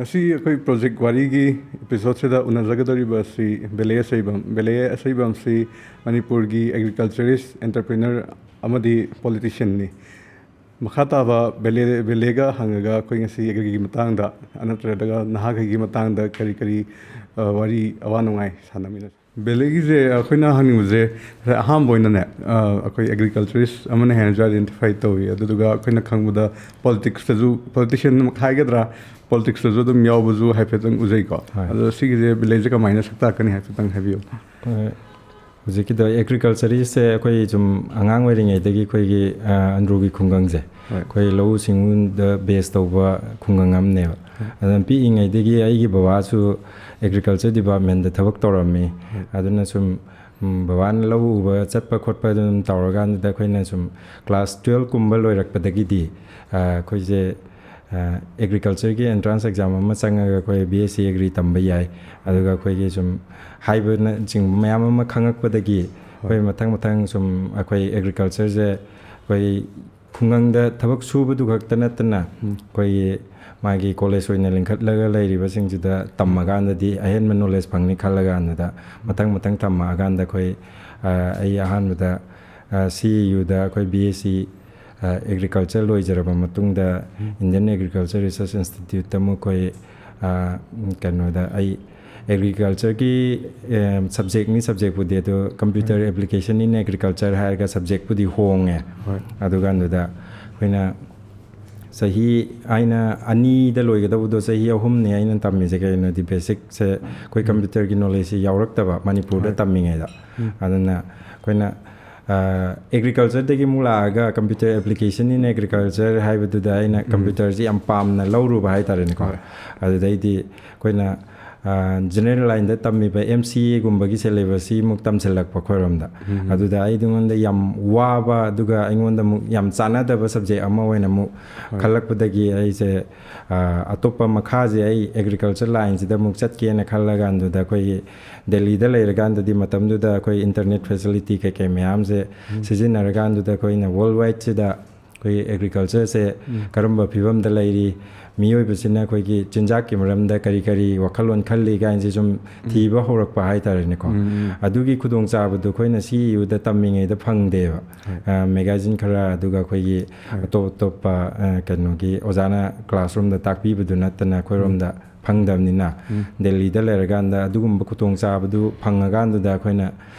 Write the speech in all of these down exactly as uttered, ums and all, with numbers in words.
ꯉꯁꯤ ꯑꯩꯈꯣꯏ ꯄ꯭ꯔꯣꯖꯦꯛ ꯋꯥꯔꯤꯒꯤ ꯑꯦꯄꯤꯁꯣꯗꯁꯤꯗ ꯎꯅꯖꯒꯗꯧꯔꯤꯕ ꯑꯁꯤ ꯕꯦꯂꯦ ꯑꯁꯩꯕꯝ꯫ ꯕꯦꯂꯦ ꯑꯁꯩꯕꯝꯁꯤ ꯃꯅꯤꯄꯨꯔꯒꯤ ꯑꯦꯒ꯭ꯔꯤꯀꯜꯆꯔꯤꯁ, ꯑꯦꯟꯇꯔꯄ꯭ꯔꯤꯅꯔ ꯑꯃꯗꯤ ꯄꯣꯂꯤꯇꯤꯁꯤꯌꯟꯅꯤ꯫ ꯃꯈꯥ ꯇꯥꯕ ꯕꯦꯂꯦ, ꯕꯦꯂꯦꯒ ꯍꯪꯉꯒ ꯑꯩꯈꯣꯏ ꯉꯁꯤ ꯑꯦꯒ꯭ꯔꯤꯒꯤ ꯃꯇꯥꯡꯗ ꯅꯠꯇ꯭ꯔꯒ ꯅꯍꯥꯈꯩꯒꯤ ꯃꯇꯥꯡꯗ ꯀꯔꯤ ꯀꯔꯤ, ꯑ, ꯋꯥꯔꯤ ꯑꯋꯥ ꯅꯨꯡꯉꯥꯏ ꯁꯥꯟꯅꯃꯤꯟꯅꯁꯤ꯫ ꯕꯦꯂꯦꯒꯤꯁꯦ ꯑꯩꯈꯣꯏꯅ ꯍꯪꯅꯤꯡꯕꯁꯦ, ꯉꯁꯥꯏ ꯑꯍꯥꯟꯕ ꯑꯣꯏꯅꯅꯦ, ꯑ, ꯑꯩꯈꯣꯏ ꯑꯦꯒ꯭ꯔꯤꯀꯜꯆꯔꯤꯁ ꯑꯃꯅ ꯍꯦꯟꯅꯁꯨ ꯑꯥꯏꯗꯦꯟꯇꯤꯐꯥꯏ ꯇꯧꯏ꯫ ꯑꯗꯨꯗꯨꯒ ꯑꯩꯈꯣꯏꯅ ꯈꯪꯕꯗ ꯄꯣꯂꯤꯇꯤꯛꯁꯇꯁꯨ, ꯄꯣꯂꯤꯇꯤꯁꯤꯌꯟ ꯍꯥꯏꯒꯗ꯭ꯔꯥ, ꯄꯣꯂꯤꯇꯤꯛꯁꯇꯁꯨ ꯑꯗꯨꯝ ꯌꯥꯎꯕꯁꯨ ꯍꯥꯏꯐꯦꯠꯇꯪ ꯎꯖꯩꯀꯣ꯫ ꯍꯣꯏ꯫ ꯑꯗꯣ ꯁꯤꯒꯤꯁꯦ ꯕꯦꯂꯦꯁꯦ ꯀꯃꯥꯏꯅ ꯁꯛ ꯇꯥꯛꯀꯅꯤ ꯍꯥꯏꯐꯦꯠꯇꯪ ꯍꯥꯏꯕꯤꯌꯨ꯫ ꯍꯣꯏ꯫ ꯍꯧꯖꯤꯛꯀꯤꯗꯣ ꯑꯦꯒ꯭ꯔꯤꯀꯜꯆꯔꯤꯁꯁꯦ ꯑꯩꯈꯣꯏ ꯁꯨꯝ ꯑꯉꯥꯡ ꯑꯣꯏꯔꯤꯉꯩꯗꯒꯤ ꯑꯩꯈꯣꯏꯒꯤ, ꯑ, ꯑꯟꯗ꯭ꯔꯣꯒꯤ ꯈꯨꯡꯒꯪꯁꯦ ꯍꯣꯏ꯫ ꯑꯩꯈꯣꯏ ꯂꯧꯎ ꯁꯤꯡꯎꯗ ꯕꯦꯁ ꯇꯧꯕ ꯈꯨꯡꯒꯪ ꯑꯃꯅꯦꯕ꯫ ꯍꯣꯏ꯫ ꯑꯗꯨꯅ ꯄꯤꯛꯏꯉꯩꯗꯒꯤ ꯑꯩꯒꯤ ꯕꯕꯥꯁꯨ ꯑꯦꯒ꯭ꯔꯤꯀꯜꯆꯔ ꯗꯤꯄꯥꯔꯠꯃꯦꯟꯗ ꯊꯕꯛ ꯇꯧꯔꯝꯃꯤ꯫ ꯍꯣꯏ꯫ ꯑꯗꯨꯅ ꯁꯨꯝ, ꯎꯝ, ꯕꯕꯥꯅ ꯂꯧ ꯎꯕ ꯆꯠꯄ ꯈꯣꯠꯄ ꯑꯗꯨꯝ ꯇꯧꯔꯀꯥꯟꯗꯨꯗ ꯑꯩꯈꯣꯏꯅ ꯁꯨꯝ ꯀ꯭ꯂꯥꯁ ꯇꯨꯌꯦꯜꯞ ꯀꯨꯝꯕ ꯂꯣꯏꯔꯛꯄꯗꯒꯤꯗꯤ, ꯑ, ꯑꯩꯈꯣꯏꯁꯦ, ꯑ, ꯑꯦꯒ꯭ꯔꯤꯀꯜꯆꯔꯒꯤ ꯑꯦꯟꯇ꯭ꯔꯥꯟꯁ ꯑꯦꯛꯖꯥꯝ ꯑꯃ ꯆꯪꯉꯒ ꯑꯩꯈꯣꯏ ꯕꯤ ꯑꯦꯁ ꯁꯤ ꯑꯦꯒ꯭ꯔꯤ ꯇꯝꯕ ꯌꯥꯏ꯫ ꯑꯗꯨꯒ ꯑꯩꯈꯣꯏꯒꯤ ꯁꯨꯝ ꯍꯥꯏꯕꯅꯆꯤꯡꯕ ꯃꯌꯥꯝ ꯑꯃ ꯈꯪꯉꯛꯄꯗꯒꯤ ꯑꯩꯈꯣꯏ ꯍꯣꯏ꯫ ꯃꯊꯪ ꯃꯊꯪ ꯁꯨꯝ ꯑꯩꯈꯣꯏ ꯑꯦꯒ꯭ꯔꯤꯀꯜꯆꯔꯁꯦ ꯑꯩꯈꯣꯏ ꯈꯨꯡꯒꯪꯗ ꯊꯕꯛ ꯁꯨꯕꯗꯨ ꯈꯛꯇ ꯅꯠꯇꯅ ꯎꯝ꯫ ꯑꯩꯈꯣꯏꯒꯤ ꯃꯥꯒꯤ ꯀꯣꯂꯦꯖ ꯑꯣꯏꯅ ꯂꯤꯡꯈꯠꯂꯒ ꯂꯩꯔꯤꯕꯁꯤꯡꯁꯤꯗ ꯇꯝꯃꯀꯥꯟꯗꯗꯤ ꯑꯍꯦꯟꯕ ꯅꯣꯂꯦꯖ ꯐꯪꯅꯤ ꯈꯜꯂꯀꯥꯟꯗꯨꯗ ꯃꯊꯪ ꯃꯊꯪ ꯇꯝꯃꯛꯑꯀꯥꯟꯗ ꯑꯩꯈꯣꯏ, ꯑ, ꯑꯩ ꯑꯍꯥꯟꯕꯗ, ꯑ, ꯁꯤ ꯌꯨꯗ ꯑꯩꯈꯣꯏ ꯕꯤ ꯑꯦꯁ ꯁꯤ, ꯑ, ꯑꯦꯒ꯭ꯔꯤꯀꯜꯆꯔ ꯂꯣꯏꯖꯔꯕ ꯃꯇꯨꯡꯗ ꯎꯝ꯫ ꯏꯟꯗꯤꯌꯟ ꯑꯦꯒ꯭ꯔꯤꯀꯜꯆꯔ ꯔꯤꯁꯔꯁ ꯏꯟꯁꯇꯤꯇ꯭ꯌꯨꯠꯇ ꯑꯃꯨꯛ ꯑꯩꯈꯣꯏ, ꯑ, ꯀꯩꯅꯣꯗ ꯑꯩ ꯑꯦꯒ꯭ꯔꯤꯀꯜꯆꯔꯒꯤ, ꯑ, ꯁꯕꯖꯦꯛꯅꯤ, ꯁꯕꯖꯦꯛꯄꯨꯗꯤ, ꯑꯗꯣ computer um. Application in Agriculture ꯍꯥꯏꯔꯒ ꯁꯕꯖꯦꯛꯄꯨꯗꯤ ꯍꯣꯡꯉꯦ꯫ ꯍꯣꯏ꯫ ꯑꯗꯨꯀꯥꯟꯗꯨꯗ ꯑꯩꯈꯣꯏꯅ ꯆꯍꯤ ꯑꯩꯅ ꯑꯅꯤꯗ ꯂꯣꯏꯒꯗꯧꯕꯗꯣ ꯆꯍꯤ ꯑꯍꯨꯝꯅꯤ ꯑꯩꯅ ꯇꯝꯃꯤꯁꯦ꯫ ꯀꯩꯒꯤꯅꯣꯗꯤ ꯕꯦꯁꯤꯛꯁꯦ ꯑꯩꯈꯣꯏ ꯎꯝ꯫ ꯀꯝꯄ꯭ꯌꯨꯇꯔꯒꯤ ꯅꯣꯂꯦꯖꯁꯦ ꯌꯥꯎꯔꯛꯇꯕ ꯃꯅꯤꯄꯨꯔꯗ ꯍꯣꯏ꯫ ꯇꯝꯃꯤꯉꯩꯗ꯫ ꯎꯝ꯫ ꯑꯗꯨꯅ ꯑꯩꯈꯣꯏꯅ, ꯑ, ꯑꯦꯒ꯭ꯔꯤꯀꯜꯆꯔꯗꯒꯤ ꯑꯃꯨꯛ ꯂꯥꯛꯑꯒ computer application in agriculture ꯍꯥꯏꯕꯗꯨꯗ ꯑꯩꯅ ꯎꯝ꯫ ꯀꯝꯄ꯭ꯌꯨꯇꯔꯁꯤ ꯌꯥꯝ ꯄꯥꯝꯅ ꯂꯧꯔꯨꯕ ꯍꯥꯏꯇꯥꯔꯦꯅꯦꯀꯣ꯫ ꯍꯣꯏ꯫ ꯑꯗꯨꯗꯩꯗꯤ ꯑꯩꯈꯣꯏꯅ, ꯑ, ꯖꯦꯅꯔꯦꯜ ꯂꯥꯏꯟꯗ ꯇꯝꯃꯤꯕ ꯑꯦꯝ ꯁꯤ ꯑꯦꯒꯨꯝꯕꯒꯤ ꯁꯦꯂꯦꯕꯁꯁꯤ ꯑꯃꯨꯛ ꯇꯝꯁꯤꯜꯂꯛꯄ ꯑꯩꯈꯣꯏꯔꯣꯝꯗ꯫ ꯎꯝ꯫ ꯑꯗꯨꯗ ꯑꯩꯉꯣꯟꯗ ꯌꯥꯝ ꯋꯥꯕ, ꯑꯗꯨꯒ ꯑꯩꯉꯣꯟꯗ ꯑꯃꯨꯛ ꯌꯥꯝ ꯆꯥꯟꯅꯗꯕ ꯁꯕꯖꯦꯛ ꯑꯃ ꯑꯣꯏꯅ ꯑꯃꯨꯛ ꯍꯣꯏ꯫ ꯈꯜꯂꯛꯄꯗꯒꯤ ꯑꯩꯁꯦ, ꯑ, ꯑꯇꯣꯞꯄ ꯃꯈꯥꯁꯦ ꯑꯩ ꯑꯦꯒ꯭ꯔꯤꯀꯜꯆꯔ ꯂꯥꯏꯟꯁꯤꯗ ꯑꯃꯨꯛ ꯆꯠꯀꯦꯅ ꯈꯜꯂꯀꯥꯟꯗꯨꯗ ꯑꯩꯈꯣꯏꯒꯤ ꯗꯦꯜꯂꯤꯗ ꯂꯩꯔꯀꯥꯟꯗꯗꯤ ꯃꯇꯝꯗꯨꯗ ꯑꯩꯈꯣꯏ ꯏꯟꯇꯔꯅꯦꯠ ꯐꯦꯁꯤꯂꯤꯇꯤ ꯀꯩꯀꯩ ꯃꯌꯥꯝꯁꯦ ꯎꯝ꯫ ꯁꯤꯖꯤꯟꯅꯔꯀꯥꯟꯗꯨꯗ ꯑꯩꯈꯣꯏꯅ ꯋꯥꯔꯜ ꯋꯥꯏꯗꯁꯤꯗ ꯑꯩꯈꯣꯏꯒꯤ ꯑꯦꯒ꯭ꯔꯤꯀꯜꯆꯔꯁꯦ ꯀꯔꯝꯕ ꯐꯤꯕꯝꯗ ꯂꯩꯔꯤ, ꯃꯤꯑꯣꯏꯕꯁꯤꯅ ꯑꯩꯈꯣꯏꯒꯤ ꯆꯤꯟꯖꯥꯛꯀꯤ ꯃꯔꯝꯗ ꯀꯔꯤ ꯀꯔꯤ ꯋꯥꯈꯜꯂꯣꯟ ꯈꯜꯂꯤ ꯀꯥꯏꯅꯁꯦ ꯁꯨꯝ ꯊꯤꯕ ꯍꯧꯔꯛꯄ ꯍꯥꯏꯇꯥꯔꯦꯅꯦꯀꯣ꯫ ꯑꯗꯨꯒꯤ ꯈꯨꯗꯣꯡꯆꯥꯕꯗꯣ ꯑꯩꯈꯣꯏꯅ ꯁꯤ ꯏ ꯌꯨꯗ ꯇꯝꯃꯤꯉꯩꯗ ꯐꯪꯗꯦꯕ꯫ ꯃꯦꯒꯥꯖꯤꯟ ꯈꯔ, ꯑꯗꯨꯒ ꯑꯩꯈꯣꯏꯒꯤ ꯑꯇꯣꯞ ꯑꯇꯣꯞꯄ, ꯑ, ꯀꯩꯅꯣꯒꯤ ꯑꯣꯖꯥꯅ ꯀ꯭ꯂꯥꯁꯔꯨꯝꯗ ꯇꯥꯛꯄꯤꯕꯗꯨ ꯅꯠꯇꯅ ꯑꯩꯈꯣꯏꯔꯣꯝꯗ ꯐꯪꯗꯕꯅꯤꯅ, ꯗꯦꯜꯂꯤꯗ ꯂꯩꯔꯀꯥꯟꯗ ꯑꯗꯨꯒꯨꯝꯕ ꯈꯨꯗꯣꯡꯆꯥꯕꯗꯨ ꯐꯪꯉꯀꯥꯟꯗꯨꯗ ꯑꯩꯈꯣꯏꯅ,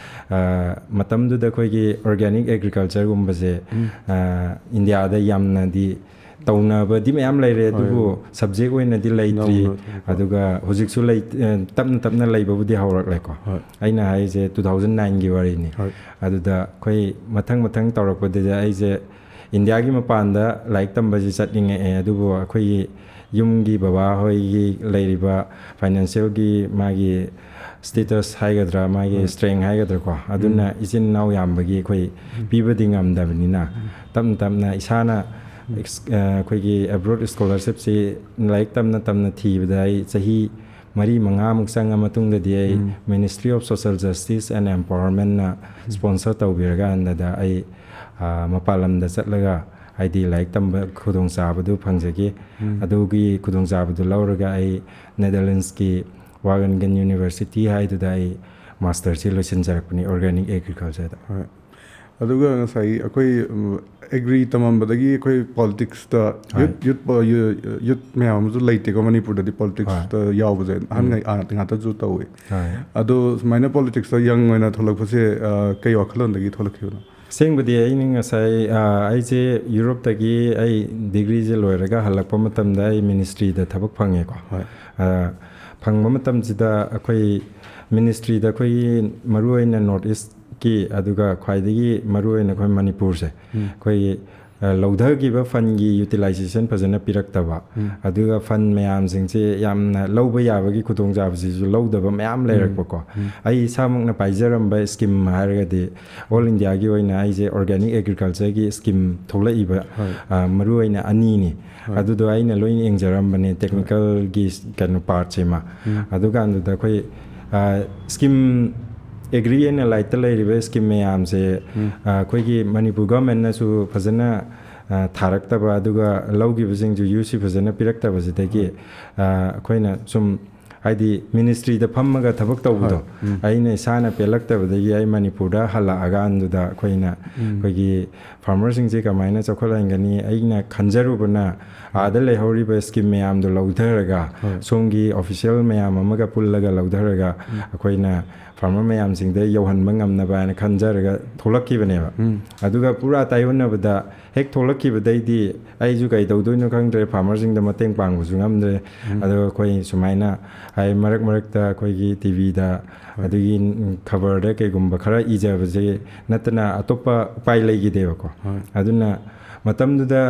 ꯑ, ꯃꯇꯝꯗꯨꯗ ꯑꯩꯈꯣꯏꯒꯤ ꯑꯣꯔꯒꯥꯅꯤꯛ ꯑꯦꯒ꯭ꯔꯤꯀꯜꯆꯔꯒꯨꯝꯕꯁꯦ, ꯑ, ꯏꯟꯗꯤꯌꯥꯗ ꯌꯥꯝꯅꯗꯤ ꯇꯧꯅꯕꯗꯤ ꯃꯌꯥꯝ ꯂꯩꯔꯦ, ꯑꯗꯨꯕꯨ ꯁꯕꯖꯦꯛ ꯑꯣꯏꯅꯗꯤ ꯂꯩꯇ꯭ꯔꯤ꯫ ꯅꯧꯅ ꯊꯣꯛꯄ꯫ ꯑꯗꯨꯒ ꯍꯧꯖꯤꯛꯁꯨ ꯂꯩ-, ꯑ, ꯇꯞꯅ ꯇꯞꯅ ꯂꯩꯕꯕꯨꯗꯤ ꯍꯧꯔꯛꯂꯦꯀꯣ꯫ ꯍꯣꯏ꯫ ꯑꯩꯅ ꯍꯥꯏꯁꯦ ꯇꯨ ꯊꯥꯎꯖꯟ ꯅꯥꯏꯟꯒꯤ ꯋꯥꯔꯤꯅꯤ꯫ ꯍꯣꯏ꯫ ꯑꯗꯨꯗ ꯑꯩꯈꯣꯏ ꯃꯊꯪ ꯃꯊꯪ ꯇꯧꯔꯛꯄꯗꯨꯗ ꯑꯩꯁꯦ ꯏꯟꯗꯤꯌꯥꯒꯤ ꯃꯄꯥꯟꯗ ꯂꯥꯏꯔꯤꯛ ꯇꯝꯕꯁꯤ ꯆꯠꯅꯤꯡꯉꯛꯑꯦ, ꯑꯗꯨꯕꯨ ꯑꯩꯈꯣꯏꯒꯤ ꯌꯨꯝꯒꯤ ꯕꯕꯥ ꯍꯣꯏꯒꯤ ꯂꯩꯔꯤꯕ ꯐꯥꯏꯅꯥꯟꯁꯤꯌꯦꯜꯒꯤ ꯃꯥꯒꯤ ꯁ꯭ꯇꯦꯇꯁ ꯍꯥꯏꯒꯗ꯭ꯔꯥ, ꯃꯥꯒꯤ ꯍꯣꯏ꯫ ꯁ꯭ꯇꯔꯦꯡ ꯍꯥꯏꯒꯗ꯭ꯔꯥꯀꯣ, ꯑꯗꯨꯅ ꯎꯝ꯫ ꯏꯆꯤꯟ ꯏꯅꯥꯎ ꯌꯥꯝꯕꯒꯤ ꯑꯩꯈꯣꯏ ꯎꯝ꯫ ꯄꯤꯕꯗꯤ ꯉꯝꯗꯕꯅꯤꯅ, ꯎꯝ꯫ ꯇꯞꯅ ꯇꯞꯅ ꯏꯁꯥꯅ ꯎꯝ꯫ ꯑꯦꯛꯁ-, ꯑ, ꯑꯩꯈꯣꯏꯒꯤ ꯑꯦꯕ꯭ꯔꯣꯗ ꯁ꯭ꯀꯣꯂꯔꯁꯤꯞꯁꯤ ꯂꯥꯏꯔꯤꯛ ꯇꯞꯅ ꯇꯞꯅ ꯊꯤꯕꯗ ꯑꯩ ꯆꯍꯤ ꯃꯔꯤ ꯃꯉꯥꯃꯨꯛ ꯆꯪꯉ ꯃꯇꯨꯡꯗꯗꯤ ꯑꯩ um. Ministry of Social Justice and Empowermentꯅ ꯎꯝ꯫ ꯁ꯭ꯄꯣꯟꯁꯔ ꯇꯧꯕꯤꯔꯀꯥꯟꯗꯗ ꯑꯩ, ꯑ, ꯃꯄꯥꯟ ꯂꯝꯗ ꯆꯠꯂꯒ, ꯍꯥꯏꯗꯤ, ꯂꯥꯏꯔꯤꯛ ꯇꯝꯕ ꯈꯨꯗꯣꯡꯆꯥꯕꯗꯨ ꯐꯪꯖꯈꯤ꯫ ꯎꯝ꯫ ꯑꯗꯨꯒꯤ ꯈꯨꯗꯣꯡꯆꯥꯕꯗꯨ ꯂꯧꯔꯒ ꯑꯩ ꯅꯦꯗꯔꯂꯦꯟꯁꯀꯤ ꯋꯥꯒꯟꯒꯟ ꯌꯨꯅꯤꯚꯔꯁꯤꯇꯤ ꯍꯥꯏꯗꯨꯗ ꯑꯩ ꯃꯥꯁꯇꯔꯁꯤ ꯂꯣꯏꯁꯤꯟꯖꯔꯛꯄꯅꯤ ꯑꯣꯔꯒꯥꯅꯤꯛ ꯑꯦꯒ꯭ꯔꯤꯀꯜꯆꯔꯗ꯫ ꯍꯣꯏ꯫ ꯑꯗꯨꯒ ꯉꯁꯥꯏꯒꯤ ꯑꯩꯈꯣꯏ, ꯎꯝ, ꯑꯦꯒ꯭ꯔꯤ ꯇꯝꯃꯝꯕꯗꯒꯤ ꯑꯩꯈꯣꯏ ꯄꯣꯂꯤꯇꯤꯛꯁꯇ ꯍꯣꯏ꯫ ꯌꯨꯠ, ꯌꯨꯠ, ꯌꯨ-, ꯌꯨꯠ ꯃꯌꯥꯝ ꯑꯃꯁꯨ ꯂꯩꯇꯦꯀꯣ ꯃꯅꯤꯄꯨꯔꯗꯗꯤ ꯄꯣꯂꯤꯇꯤꯛꯁꯇ ꯍꯣꯏ꯫ ꯌꯥꯎꯕꯁꯦ꯫ ꯎꯝ꯫ ꯑꯍꯟꯉꯩ ꯑꯥ ꯉꯥꯛꯇꯁꯨ ꯇꯧꯋꯤ꯫ ꯍꯣꯏ꯫ ꯑꯗꯣ ꯁꯨꯃꯥꯏꯅ ꯄꯣꯂꯤꯇꯤꯛꯁꯇ ꯌꯪ ꯑꯣꯏꯅ ꯊꯣꯛꯂꯛꯄꯁꯦ, ꯑ, ꯀꯩ ꯋꯥꯈꯜꯂꯣꯟꯗꯒꯤ ꯊꯣꯛꯂꯛꯈꯤꯕꯅꯣ? ꯑꯁꯦꯡꯕꯗꯤ ꯑꯩꯅ ꯉꯁꯥꯏ, ꯑ, ꯑꯩꯁꯦ ꯌꯨꯔꯣꯞꯇꯒꯤ ꯑꯩ ꯗꯤꯒ꯭ꯔꯤꯁꯦ ꯂꯣꯏꯔꯒ ꯍꯜꯂꯛꯄ ꯃꯇꯝꯗ ꯑꯩ ꯃꯤꯅꯤꯁꯇ꯭ꯔꯤꯗ ꯊꯕꯛ ꯐꯪꯉꯦꯀꯣ꯫ ꯍꯣꯏ꯫ ꯑ, ꯐꯪꯕ ꯃꯇꯝꯁꯤꯗ ꯑꯩꯈꯣꯏ ꯃꯤꯅꯤꯁꯇ꯭ꯔꯤꯗ ꯑꯩꯈꯣꯏꯒꯤ ꯃꯔꯨꯑꯣꯏꯅ ꯅꯣꯔꯠ ꯏꯁꯀꯤ, ꯑꯗꯨꯒ ꯈ꯭ꯋꯥꯏꯗꯒꯤ ꯃꯔꯨꯑꯣꯏꯅ ꯑꯩꯈꯣꯏ ꯃꯅꯤꯄꯨꯔꯁꯦ, ꯎꯝ꯫ ꯑꯩꯈꯣꯏꯒꯤ, ꯑ, ꯂꯧꯊꯈꯤꯕ ꯐꯟꯒꯤ ꯌꯨꯇꯤꯂꯥꯏꯖꯦꯁꯟ ꯐꯖꯅ ꯄꯤꯔꯛꯇꯕ, ꯎꯝ꯫ ꯑꯗꯨꯒ ꯐꯟ ꯃꯌꯥꯝꯁꯤꯡꯁꯦ ꯌꯥꯝꯅ ꯂꯧꯕ ꯌꯥꯕꯒꯤ ꯈꯨꯗꯣꯡꯆꯥꯕꯁꯤꯁꯨ ꯂꯧꯗꯕ ꯃꯌꯥꯝ ꯎꯝ꯫ ꯂꯩꯔꯛꯄꯀꯣ꯫ ꯎꯝ꯫ ꯑꯩ ꯏꯁꯥꯃꯛꯅ ꯄꯥꯏꯖꯔꯝꯕ ꯁ꯭ꯀꯤꯝ ꯍꯥꯏꯔꯒꯗꯤ ꯑꯣꯜ ꯏꯟꯗꯤꯌꯥꯒꯤ ꯑꯣꯏꯅ ꯑꯩꯁꯦ ꯑꯣꯔꯒꯥꯅꯤꯛ ꯑꯦꯒ꯭ꯔꯤꯀꯜꯆꯔꯒꯤ ꯁ꯭ꯀꯤꯝ ꯊꯣꯛꯂꯛꯏꯕ, ꯍꯣꯏ꯫ ꯑ, ꯃꯔꯨꯑꯣꯏꯅ ꯑꯅꯤꯅꯤ꯫ ꯍꯣꯏ꯫ ꯑꯗꯨꯗꯣ ꯑꯩꯅ ꯂꯣꯏꯅ ꯌꯦꯡꯖꯔꯝꯕꯅꯦ, ꯍꯣꯏ꯫ ꯇꯦꯛꯅꯤꯀꯦꯜꯒꯤ ꯀꯩꯅꯣ ꯄꯥꯔꯠꯁꯤꯃ꯫ ꯎꯝ꯫ ꯑꯗꯨꯀꯥꯟꯗꯨꯗ ꯑꯩꯈꯣꯏ, ꯑ, ꯁ꯭ꯀꯤꯝ, ꯑꯦꯒ꯭ꯔꯤ ꯑꯦꯟ ꯑꯦꯂꯥꯏꯠꯇ ꯂꯩꯔꯤꯕ ꯁ꯭ꯀꯤꯝ ꯃꯌꯥꯝꯁꯦ, ꯎꯝ꯫ ꯑ, ꯑꯩꯈꯣꯏꯒꯤ ꯃꯅꯤꯄꯨꯔ ꯒꯚꯔꯟꯃꯦꯟꯠꯅꯁꯨ ꯐꯖꯅ ꯑ, ꯊꯥꯔꯛꯇꯕ, ꯑꯗꯨꯒ ꯂꯧꯈꯤꯕꯁꯤꯡꯁꯨ use ꯐꯖꯅ ꯄꯤꯔꯛꯇꯕꯁꯤꯗꯒꯤ, ꯑ, ꯑꯩꯈꯣꯏꯅ ꯁꯨꯝ, ꯍꯥꯏꯗꯤ, ministry ꯗ ꯐꯝꯃꯒ ꯊꯕꯛ ꯇꯧꯕꯗꯣ, ꯍꯣꯏ, ꯎꯝ꯫ ꯑꯩꯅ ꯏꯁꯥꯅ ꯄꯦꯜꯂꯛꯇꯕꯗꯒꯤ ꯑꯩ ꯃꯅꯤꯄꯨꯔꯗ ꯍꯜꯂꯛꯑꯀꯥꯟꯗꯨꯗ ꯑꯩꯈꯣꯏꯅ, ꯎꯝ꯫ ꯑꯩꯈꯣꯏꯒꯤ farmer ꯁꯤꯡꯁꯦ ꯀꯃꯥꯏꯅ ꯆꯥꯎꯈꯠꯍꯟꯒꯅꯤ? ꯑꯩꯅ ꯈꯟꯖꯔꯨꯕꯅ, ꯑꯥꯗ ꯂꯩꯍꯧꯔꯤꯕ scheme ꯃꯌꯥꯝꯗꯣ ꯂꯧꯊꯔꯒ, ꯍꯣꯏ꯫ ꯁꯣꯝꯒꯤ official ꯃꯌꯥꯝ ꯑꯃꯒ ꯄꯨꯜꯂꯒ ꯂꯧꯊꯔꯒ, ꯎꯝ꯫ ꯑꯩꯈꯣꯏꯅ farmer ꯃꯌꯥꯝꯁꯤꯡꯗ ꯌꯧꯍꯟꯕ ꯉꯝꯅꯕ ꯍꯥꯏꯅ ꯈꯟꯖꯔꯒ ꯊꯣꯛꯂꯛꯈꯤꯕꯅꯦꯕ꯫ ꯎꯝ꯫ ꯑꯗꯨꯒ ꯄꯨꯔꯥ ꯇꯥꯏꯑꯣꯟꯅꯕꯗ, ꯍꯦꯛ ꯊꯣꯛꯂꯛꯈꯤꯕꯗꯩꯗꯤ ꯑꯩꯁꯨ ꯀꯩ ꯇꯧꯗꯣꯏꯅꯣ ꯈꯪꯗ꯭ꯔꯦ, farmer ꯁꯤꯡꯗ ꯃꯇꯦꯡ ꯄꯥꯡꯕꯁꯨ ꯉꯝꯗ꯭ꯔꯦ꯫ ꯎꯝ꯫ ꯑꯗꯣ ꯑꯩꯈꯣꯏ ꯁꯨꯃꯥꯏꯅ, ꯍꯥꯏ, ꯃꯔꯛ ꯃꯔꯛꯇ ꯑꯩꯈꯣꯏꯒꯤ T V ꯗ, ꯍꯣꯏ꯫ ꯑꯗꯒꯤ, ꯎꯝ, ꯈꯕꯔꯗ ꯀꯩꯒꯨꯝꯕ ꯈꯔ ꯏꯖꯕꯁꯦ ꯅꯠꯇꯅ ꯑꯇꯣꯞꯄ ꯎꯄꯥꯏ ꯂꯩꯈꯤꯗꯦꯕꯀꯣ꯫ ꯍꯣꯏ꯫ ꯑꯗꯨꯅ ꯃꯇꯝꯗꯨꯗ,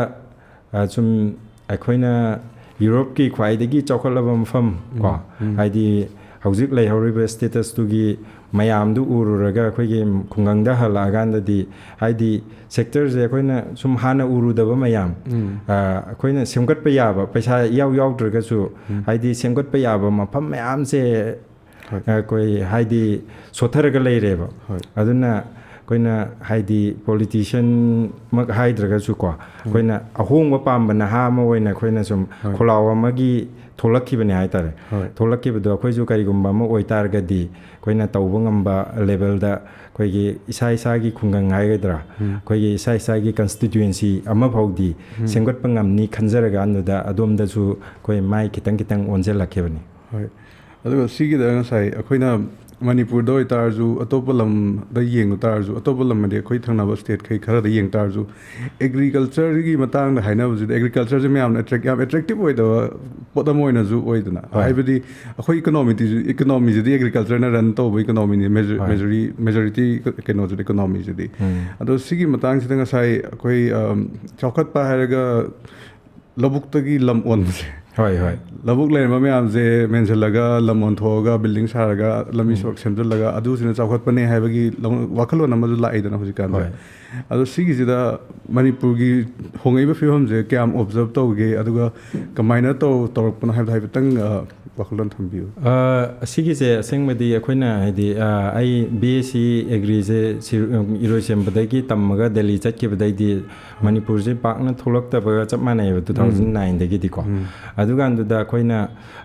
ꯑ, ꯁꯨꯝ ꯑꯩꯈꯣꯏꯅ Europe ꯀꯤ ꯈ꯭ꯋꯥꯏꯗꯒꯤ ꯆꯥꯎꯈꯠꯂꯕ ꯃꯐꯝ, ꯎꯝ, ꯀꯣ, ꯎꯝ꯫ ꯍꯥꯏꯗꯤ ꯍꯧꯖꯤꯛ ꯂꯩꯍꯧꯔꯤꯕ status ꯇꯨꯒꯤ ꯃꯌꯥꯝꯗꯨ ꯎꯔꯨꯔꯒ ꯑꯩꯈꯣꯏꯒꯤ ꯈꯨꯡꯒꯪꯗ ꯍꯜꯂꯛꯑꯀꯥꯟꯗꯗꯤ, ꯍꯥꯏꯗꯤ sector ꯁꯦ ꯑꯩꯈꯣꯏꯅ ꯁꯨꯝ ꯍꯥꯟꯅ ꯎꯔꯨꯗꯕ ꯃꯌꯥꯝ, ꯎꯝ꯫ ꯑ, ꯑꯩꯈꯣꯏꯅ ꯁꯦꯝꯒꯠꯄ ꯌꯥꯕ, ꯄꯩꯁꯥ ꯏꯌꯥꯎ ꯌꯥꯎꯗ꯭ꯔꯒꯁꯨ, ꯎꯝ꯫ ꯍꯥꯏꯗꯤ ꯁꯦꯝꯒꯠꯄ ꯌꯥꯕ ꯃꯐꯝ ꯃꯌꯥꯝꯁꯦ ꯍꯣꯏ꯫ ꯑꯩꯈꯣꯏ, ꯍꯥꯏꯗꯤ, ꯁꯣꯠꯊꯔꯒ ꯂꯩꯔꯦꯕ꯫ ꯍꯣꯏ꯫ ꯑꯗꯨꯅ ꯑꯩꯈꯣꯏꯅ, ꯍꯥꯏꯗꯤ, politician ꯃꯛ ꯍꯥꯏꯗ꯭ꯔꯒꯁꯨꯀꯣ, ꯎꯝ꯫ ꯑꯩꯈꯣꯏꯅ ꯑꯍꯣꯡꯕ ꯄꯥꯝꯕ ꯅꯍꯥ ꯑꯃ ꯑꯣꯏꯅ ꯑꯩꯈꯣꯏꯅ ꯁꯨꯝ ꯍꯣꯏ꯫ ꯈꯣꯜꯂꯥꯎ ꯑꯃꯒꯤ ꯊꯣꯛꯂꯛꯈꯤꯕꯅꯦ ꯍꯥꯏꯇꯥꯔꯦ꯫ ꯍꯣꯏ꯫ ꯊꯣꯛꯂꯛꯈꯤꯕꯗꯣ ꯑꯩꯈꯣꯏꯁꯨ ꯀꯔꯤꯒꯨꯝꯕ ꯑꯃ ꯑꯣꯏꯇꯥꯔꯒꯗꯤ, ꯑꯩꯈꯣꯏꯅ ꯇꯧꯕ ꯉꯝꯕ level ꯗ ꯑꯩꯈꯣꯏꯒꯤ ꯏꯁꯥ ꯏꯁꯥꯒꯤ ꯈꯨꯡꯒꯪ ꯍꯥꯏꯒꯗ꯭ꯔꯥ, ꯎꯝ꯫ ꯑꯩꯈꯣꯏꯒꯤ ꯏꯁꯥ ꯏꯁꯥꯒꯤ constituency ꯑꯃ ꯐꯥꯎꯗꯤ ꯎꯝ꯫ ꯁꯦꯝꯒꯠꯄ ꯉꯝꯅꯤ ꯈꯟꯖꯔꯀꯥꯟꯗꯨꯗ ꯑꯗꯣꯝꯗꯁꯨ ꯑꯩꯈꯣꯏ ꯃꯥꯏ ꯈꯤꯇꯪ ꯈꯤꯇꯪ ꯑꯣꯟꯁꯤꯜꯂꯛꯈꯤꯕꯅꯤ꯫ ꯍꯣꯏ꯫ ꯑꯗꯨꯒ ꯁꯤꯒꯤꯗ ꯉꯁꯥꯏ ꯑꯩꯈꯣꯏꯅ ꯃꯅꯤꯄꯨꯔꯗ ꯑꯣꯏꯇꯥꯔꯁꯨ, ꯑꯇꯣꯞꯄ ꯂꯝꯗ ꯌꯦꯡꯉꯨ ꯇꯥꯔꯁꯨ, ꯑꯇꯣꯞꯄ ꯂꯝ ꯍꯥꯏꯗꯤ ꯑꯩꯈꯣꯏ ꯊꯪꯅꯕ state ꯈꯩ ꯈꯔꯗ ꯌꯦꯡ ꯇꯥꯔꯁꯨ, agriculture ꯒꯤ ꯃꯇꯥꯡꯗ ꯍꯥꯏꯅꯕꯁꯤꯗ, agriculture ꯁꯦ ꯃꯌꯥꯝꯅ attract-, ꯌꯥꯝ attractive ꯑꯣꯏꯗꯕ ꯄꯣꯠ ꯑꯃ ꯑꯣꯏꯅꯁꯨ ꯑꯣꯏꯗꯅ꯫ ꯍꯣꯏ꯫ ꯍꯥꯏꯕꯗꯤ ꯑꯩꯈꯣꯏ economy ꯗꯤꯁꯨ, economy ꯁꯤꯗꯤ agriculture ꯅ run ꯇꯧꯕ economy ꯅꯤ, major-, ꯍꯣꯏ꯫ majority, majority ꯀꯩꯅꯣꯁꯤꯗꯤ, economy ꯁꯤꯗꯤ꯫ ꯎꯝ꯫ ꯑꯗꯣ ꯁꯤꯒꯤ ꯃꯇꯥꯡꯁꯤꯗ ꯉꯁꯥꯏ ꯑꯩꯈꯣꯏ, ꯑꯝ, ꯆꯥꯎꯈꯠꯄ ꯍꯥꯏꯔꯒ ꯂꯧꯕꯨꯛꯇꯒꯤ ꯂꯝ ꯑꯣꯟꯕꯁꯦ꯫ ꯍꯣꯏ, ꯍꯣꯏ꯫ ꯂꯧꯕꯨꯛ ꯂꯩꯔꯝꯕ ꯃꯌꯥꯝꯁꯦ ꯃꯦꯟꯁꯤꯜꯂꯒ, ꯂꯝ ꯑꯣꯟꯊꯣꯛꯑꯒ, building ꯁꯥꯔꯒ, ꯂꯝꯕꯤ ꯎꯝ꯫ ꯁꯣꯔꯣꯛ ꯁꯦꯝꯖꯤꯜꯂꯒ, ꯑꯗꯨꯁꯤꯅ ꯆꯥꯎꯈꯠꯄꯅꯦ ꯍꯥꯏꯕꯒꯤ ꯂꯧ-, ꯋꯥꯈꯜꯂꯣꯟ ꯑꯃꯁꯨ ꯂꯥꯛꯏꯗꯅ ꯍꯧꯖꯤꯛꯀꯥꯟꯁꯦ꯫ ꯍꯣꯏ꯫ ꯑꯗꯣ ꯁꯤꯒꯤꯁꯤꯗ ꯃꯅꯤꯄꯨꯔꯒꯤ ꯍꯣꯡꯉꯛꯏꯕ ꯐꯤꯕꯝꯁꯦ ꯀꯌꯥꯝ observe ꯇꯧꯒꯦ, ꯑꯗꯨꯒ ꯀꯃꯥꯏꯅ ꯇꯧ-, ꯇꯧꯔꯛꯄꯅꯣ ꯍꯥꯏꯕꯗꯣ ꯍꯥꯏꯐꯦꯠꯇꯪ, ꯑ, ꯋꯥꯈꯜꯂꯣꯟ ꯊꯝꯕꯤꯌꯨ꯫ ꯑ, ꯑꯁꯤꯒꯤꯁꯦ ꯑꯁꯦꯡꯕꯗꯤ ꯑꯩꯈꯣꯏꯅ ꯍꯥꯏꯗꯤ, ꯑ, ꯑꯩ ꯕꯤ ꯑꯦꯁ ꯁꯤ ꯑꯦꯒ꯭ꯔꯤꯁꯦ ꯁꯤ-, ꯎꯝ, ꯏꯔꯣꯏꯁꯦꯝꯕꯗꯒꯤ ꯇꯝꯃꯒ ꯗꯦꯜꯂꯤ ꯆꯠꯈꯤꯕꯗꯩꯗꯤ ꯃꯅꯤꯄꯨꯔꯁꯦ ꯄꯥꯛꯅ ꯊꯣꯛꯂꯛꯇꯕꯒ ꯆꯞ ꯃꯥꯟꯅꯩꯑꯕ, ꯇꯨ ꯊꯥꯎꯖꯟ ꯅꯥꯏꯟꯗꯒꯤꯗꯤꯀꯣ꯫ ꯑꯗꯨꯀꯥꯟꯗꯨꯗ ꯑꯩꯈꯣꯏꯅ,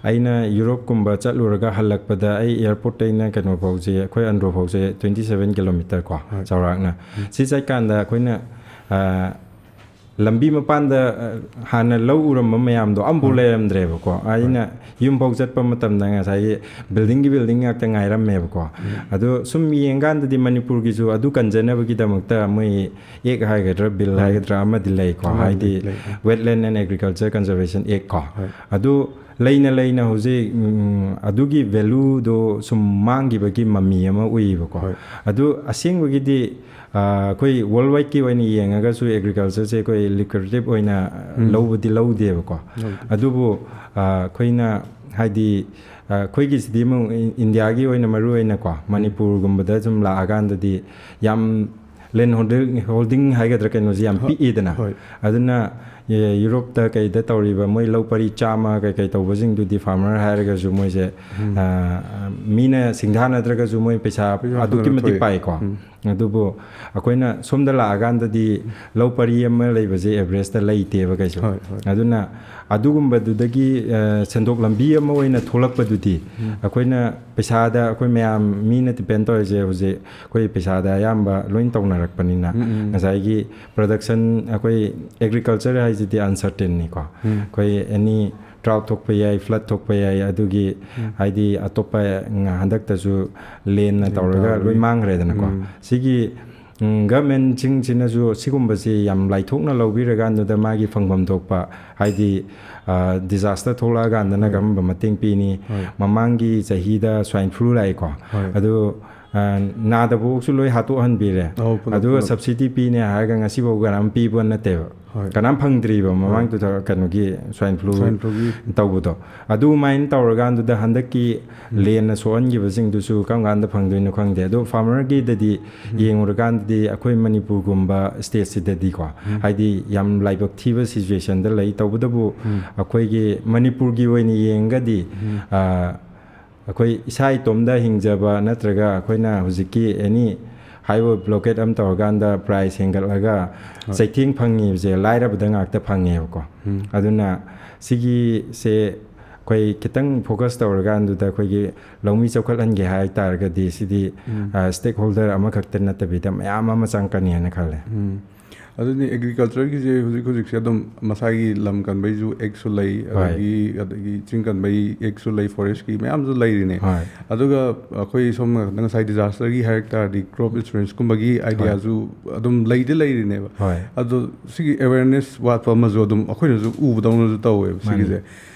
ꯑꯩꯅ ꯌꯨꯔꯣꯞꯀꯨꯝꯕ ꯆꯠꯂꯨꯔꯒ ꯍꯜꯂꯛꯄꯗ ꯑꯩ ꯑꯦꯌꯥꯔꯄꯣꯔꯠꯇꯩꯅ ꯀꯩꯅꯣ ꯐꯥꯎꯁꯦ, ꯑꯩꯈꯣꯏ ꯑꯟꯗ꯭ꯔꯣ ꯐꯥꯎꯁꯦ ꯇ꯭ꯋꯦꯟꯇꯤ ꯁꯚꯦꯟ ꯀꯤꯂꯣꯃꯤꯇꯔ ꯀꯣ, ꯆꯥꯎꯔꯥꯛꯅ꯫ ꯁꯤ ꯆꯠꯀꯥꯟꯗ ꯑꯩꯈꯣꯏꯅ, ꯑ, ꯂꯝꯕꯤ ꯃꯄꯥꯟꯗ, ꯑ, ꯍꯥꯟꯅ ꯂꯧ ꯎꯔꯝꯕ ꯃꯌꯥꯝꯗꯣ ꯑꯝꯐꯥꯎ ꯂꯩꯔꯝꯗ꯭ꯔꯦꯕꯀꯣ꯫ ꯑꯩꯅ ꯌꯨꯝꯐꯥꯎ ꯆꯠꯄ ꯃꯇꯝꯗ ꯉꯁꯥꯏꯒꯤ ꯕꯤꯜꯗꯤꯡꯒꯤ ꯕꯤꯜꯗꯤꯡ ꯉꯥꯛꯇ ꯉꯥꯏꯔꯝꯃꯦꯕꯀꯣ꯫ ꯑꯗꯣ ꯁꯨꯝ ꯌꯦꯡꯀꯥꯟꯗꯗꯤ ꯃꯅꯤꯄꯨꯔꯒꯤꯁꯨ ꯑꯗꯨ ꯀꯟꯖꯅꯕꯒꯤꯗꯃꯛꯇ ꯃꯣꯏ ꯑꯦꯛ ꯍꯥꯏꯒꯗ꯭ꯔꯥ, ꯕꯤꯜ ꯍꯥꯏꯒꯗ꯭ꯔꯥ, ꯑꯃꯗꯤ ꯂꯩꯀꯣ꯫ ꯑꯃꯗꯤ ꯍꯥꯏꯗꯤ ꯂꯩ, ꯂꯩ꯫ Wetland and Agriculture Conservation Act ꯀꯣ꯫ ꯑꯗꯨ ꯂꯩꯅ ꯂꯩꯅ ꯍꯧꯖꯤꯛ, ꯎꯝ, ꯑꯗꯨꯒꯤ ꯚꯦꯂꯨꯗꯣ ꯁꯨꯝ ꯃꯥꯡꯈꯤꯕꯒꯤ ꯃꯃꯤ ꯑꯃ ꯎꯏꯌꯦꯕꯀꯣ꯫ ꯑꯗꯨ ꯑꯁꯦꯡꯕꯒꯤꯗꯤ, ꯑ, ꯑꯩꯈꯣꯏ ꯋꯥꯔꯜ ꯋꯥꯏꯗꯀꯤ ꯑꯣꯏꯅ ꯌꯦꯡꯉꯒꯁꯨ ꯑꯦꯒ꯭ꯔꯤꯀꯜꯆꯔꯁꯦ ꯑꯩꯈꯣꯏ ꯂꯨꯀ꯭ꯔꯦꯇꯤꯞ ꯑꯣꯏꯅ ꯂꯧꯕꯗꯤ ꯂꯧꯗꯦꯕꯀꯣ꯫ ꯑꯗꯨꯕꯨ, ꯑ, ꯑꯩꯈꯣꯏꯅ ꯍꯥꯏꯗꯤ, ꯑ, ꯑꯩꯈꯣꯏꯒꯤꯁꯤꯗꯤ ꯑꯃꯨꯛ ꯏꯟꯗꯤꯌꯥꯒꯤ ꯑꯣꯏꯅ ꯃꯔꯨ ꯑꯣꯏꯅꯀꯣ, ꯃꯅꯤꯄꯨꯔꯒꯨꯝꯕꯗ ꯁꯨꯝ ꯂꯥꯛꯑꯀꯥꯟꯗꯗꯤ ꯌꯥꯝ ꯂꯦꯟ ꯍꯣꯜꯗꯤꯡ, ꯍꯣꯜꯗꯤꯡ ꯍꯥꯏꯒꯗ꯭ꯔꯥ, ꯀꯩꯅꯣꯁꯦ ꯌꯥꯝ ꯄꯤꯛꯏꯗꯅ꯫ ꯑꯗꯨꯅ, ꯑꯦ, ꯌꯨꯔꯣꯞꯇ ꯀꯩꯗ ꯇꯧꯔꯤꯕ ꯃꯣꯏ ꯂꯧ ꯄꯔꯤ ꯆꯥꯝꯃ ꯀꯩ ꯀꯩ ꯇꯧꯕꯁꯤꯡꯗꯨꯗꯤ, ꯐꯥꯔꯃꯔ ꯍꯥꯏꯔꯒꯁꯨ ꯃꯣꯏꯁꯦ, ꯑ, ꯃꯤꯅ ꯁꯤꯡꯊꯥꯅꯗ꯭ꯔꯒꯁꯨ ꯃꯣꯏ ꯄꯩꯁꯥ ꯄꯩꯁꯥ ꯑꯗꯨꯛꯀꯤ ꯐꯪꯅꯕ ꯃꯇꯤꯛ ꯊꯣꯛꯏ꯫ ꯄꯥꯏꯀꯣ꯫ ꯑꯗꯨꯕꯨ ꯑꯩꯈꯣꯏꯅ ꯁꯣꯝꯗ ꯂꯥꯛꯑꯀꯥꯟꯗꯗꯤ ꯂꯧ ꯄꯔꯤ ꯑꯃ ꯂꯩꯕꯁꯦ ꯑꯦꯚꯔꯦꯖꯇ ꯂꯩꯇꯦꯕ ꯀꯩꯁꯨ꯫ ꯍꯣꯏ, ꯍꯣꯏ꯫ ꯑꯗꯨꯅ ꯑꯗꯨꯒꯨꯝꯕꯗꯨꯗꯒꯤ, ꯑ, ꯁꯦꯟꯊꯣꯛ ꯂꯝꯕꯤ ꯑꯃ ꯑꯣꯏꯅ ꯊꯣꯛꯂꯛꯄꯗꯨꯗꯤ, ꯑꯩꯈꯣꯏꯅ ꯄꯩꯁꯥꯗ, ꯑꯩꯈꯣꯏ ꯃꯌꯥꯝ ꯃꯤꯅ ꯗꯤꯄꯦꯟ ꯇꯧꯔꯤꯁꯦ ꯍꯧꯖꯤꯛ ꯑꯩꯈꯣꯏ ꯄꯩꯁꯥꯗ ꯑꯌꯥꯝꯕ ꯂꯣꯏ ꯇꯧꯅꯔꯛꯄꯅꯤꯅ, ꯉꯁꯥꯏꯒꯤ ꯄ꯭ꯔꯗꯛꯁꯟ, ꯑꯩꯈꯣꯏ ꯑꯦꯒ꯭ꯔꯤꯀꯜꯆꯔ ꯍꯥꯏꯁꯤꯗꯤ ꯑꯟꯁꯔꯇꯦꯟꯅꯤꯀꯣ꯫ ꯑꯩꯈꯣꯏ ꯑꯦꯅꯤ ꯗ꯭ꯔꯥꯎꯠ ꯊꯣꯛꯄ ꯌꯥꯏ, ꯐ꯭ꯂꯠ ꯊꯣꯛꯄ ꯌꯥꯏ, ꯑꯗꯨꯒꯤ ꯍꯥꯏꯗꯤ ꯑꯇꯣꯞꯄ ꯉ-, ꯍꯟꯗꯛꯇꯁꯨ ꯂꯦꯟꯅ ꯇꯧꯔꯒ ꯂꯣꯏ ꯃꯥꯡꯈ꯭ꯔꯦꯗꯅꯀꯣ꯫ ꯁꯤꯒꯤ, ꯎꯝ, ꯒꯚꯔꯟꯃꯦꯟꯁꯤꯡꯁꯤꯅꯁꯨ ꯁꯤꯒꯨꯝꯕꯁꯤ ꯌꯥꯝ ꯂꯥꯏꯊꯣꯛꯅ ꯂꯧꯕꯤꯔꯀꯥꯟꯗꯨꯗ ꯃꯥꯒꯤ ꯐꯪꯐꯝ ꯊꯣꯛꯄ, ꯍꯥꯏꯗꯤ, ꯑ, ꯗꯤꯖꯥꯁꯇꯔ ꯊꯣꯛꯂꯛꯑꯀꯥꯟꯗꯅ ꯀꯔꯝꯕ ꯃꯇꯦꯡ ꯄꯤꯅꯤ? ꯃꯃꯥꯡꯒꯤ ꯆꯍꯤꯗ ꯁ꯭ꯋꯥꯏꯟ ꯐ꯭ꯂꯨ ꯂꯥꯛꯏꯀꯣ꯫ ꯑꯗꯨ, ꯑ, ꯅꯥꯗꯕꯐꯥꯎꯁꯨ ꯂꯣꯏ ꯍꯥꯠꯇꯣꯛꯍꯟꯕꯤꯔꯦ꯫ ꯑꯧ, ꯄꯨꯂꯞ, ꯑꯗꯨꯒ ꯄꯨꯂꯞ꯫ ꯁꯕꯁꯤꯗꯤ ꯄꯤꯅꯦ ꯍꯥꯏꯔꯒ ꯉꯁꯤꯐꯥꯎ ꯀꯅꯥꯝ ꯄꯤꯕ ꯅꯠꯇꯦꯕ꯫ ꯍꯣꯏ꯫ ꯀꯅꯥꯝ ꯐꯪꯗ꯭ꯔꯤꯕ ꯃꯃꯥꯡ ꯇꯨ ꯊꯥꯎ- ꯀꯩꯅꯣꯒꯤ ꯁ꯭ꯋꯥꯏꯟ ꯐ꯭ꯂꯨ ꯁ꯭ꯋꯥꯏꯟ ꯐ꯭ꯂꯨꯒꯤ ꯇꯧꯕꯗꯣ꯫ ꯑꯗꯨꯃꯥꯏꯅ ꯇꯧꯔꯀꯥꯟꯗꯨꯗ ꯍꯟꯗꯛꯀꯤ ꯂꯦꯟꯅ ꯁꯣꯛꯍꯟꯈꯤꯕꯁꯤꯡꯗꯨꯁꯨ ꯀꯔꯝ ꯀꯥꯟꯗ ꯐꯪꯗꯣꯏꯅꯣ ꯈꯪꯗꯦ꯫ ꯑꯗꯣ ꯐꯥꯔꯃꯔꯒꯤꯗꯗꯤ ꯌꯦꯡꯉꯨꯔꯀꯥꯟꯗꯗꯤ ꯑꯩꯈꯣꯏ ꯃꯅꯤꯄꯨꯔꯒꯨꯝꯕ ꯁ꯭ꯇꯦꯠꯁꯤꯗꯗꯤꯀꯣ, ꯍꯥꯏꯗꯤ ꯌꯥꯝ ꯂꯥꯏꯕꯛ ꯊꯤꯕ ꯁꯤꯆꯨꯋꯦꯁꯟꯗ ꯂꯩ꯫ ꯇꯧꯕꯇꯕꯨ ꯑꯩꯈꯣꯏꯒꯤ ꯃꯅꯤꯄꯨꯔꯒꯤ ꯑꯣꯏꯅ ꯌꯦꯡꯉꯒꯗꯤ, ꯑ, ꯑꯩꯈꯣꯏ ꯏꯁꯥ ꯏꯇꯣꯝꯗ ꯍꯤꯡꯖꯕ ꯅꯠꯇ꯭ꯔꯒ ꯑꯩꯈꯣꯏꯅ ꯍꯧꯖꯤꯛꯀꯤ ꯑꯦꯅꯤ ꯍꯥꯏꯋꯦ ꯕ꯭ꯂꯣꯀꯦꯠ ꯑꯃ ꯇꯧꯔꯀꯥꯟꯗ ꯄ꯭ꯔꯥꯏꯁ ꯍꯦꯟꯒꯠꯂꯒ ꯆꯩꯊꯦꯡ ꯐꯪꯉꯤꯕꯁꯦ ꯂꯥꯏꯔꯕꯗ ꯉꯥꯛꯇ ꯐꯪꯉꯦꯕꯀꯣ꯫ ꯑꯗꯨꯅ ꯁꯤꯒꯤꯁꯦ ꯑꯩꯈꯣꯏ ꯈꯤꯇꯪ ꯐꯣꯀꯁ ꯇꯧꯔꯀꯥꯟꯗꯨꯗ ꯑꯩꯈꯣꯏꯒꯤ ꯂꯧꯃꯤ ꯆꯥꯎꯈꯠꯍꯟꯒꯦ ꯍꯥꯏ ꯇꯥꯔꯒꯗꯤ ꯁꯤꯗꯤ ꯁ꯭ꯇꯦꯛ ꯍꯣꯜꯗꯔ ꯑꯃꯈꯛꯇ ꯅꯠꯇꯕꯤꯗ ꯃꯌꯥꯝ ꯑꯃ ꯆꯪꯉꯛꯀꯅꯤꯅ ꯈꯜꯂꯦ꯫ ꯑꯗꯨꯅꯤ, ꯑꯦꯒ꯭ꯔꯤꯀꯜꯆꯔꯒꯤꯁꯦ ꯍꯧꯖꯤꯛ ꯍꯧꯖꯤꯛꯁꯦ ꯑꯗꯨꯝ ꯃꯁꯥꯒꯤ ꯂꯝ ꯀꯟꯕꯩꯁꯨ ꯑꯦꯛꯁꯨ ꯂꯩ, ꯍꯣꯏ꯫ ꯑꯗꯒꯤ ꯑꯗꯒꯤ ꯆꯤꯡ ꯀꯟꯕꯩ ꯑꯦꯛꯁꯨ ꯂꯩ, ꯐꯣꯔꯦꯁꯀꯤ ꯃꯌꯥꯝꯁꯨ ꯂꯩꯔꯤꯅꯦ꯫ ꯍꯣꯏ꯫ ꯑꯗꯨꯒ ꯑꯩꯈꯣꯏ ꯁꯣꯝ ꯅꯥꯀꯟꯗ ꯉꯁꯥꯏ ꯗꯤꯖꯥꯁꯇꯔꯒꯤ ꯍꯥꯏꯔꯛ ꯇꯥꯔꯗꯤ ꯀ꯭ꯔꯣꯞ ꯏꯟꯁꯨꯔꯦꯟꯁꯀꯨꯝꯕꯒꯤ ꯑꯥꯏꯗꯤꯌꯥꯁꯨ ꯑꯗꯨꯝ ꯂꯩꯗꯤ ꯂꯩꯔꯤꯅꯦꯕ꯫ ꯍꯣꯏ꯫ ꯑꯗꯣ ꯁꯤꯒꯤ ꯑꯦꯋꯦꯔꯅꯦꯁ ꯋꯥꯠꯄ ꯑꯃꯁꯨ ꯑꯗꯨꯝ ꯑꯩꯈꯣꯏꯅꯁꯨ ꯎꯕꯗꯧꯅꯁꯨ ꯇꯧꯋꯦꯕ ꯃꯥꯅꯤ꯫ ꯁꯤꯒꯤꯁꯦ꯫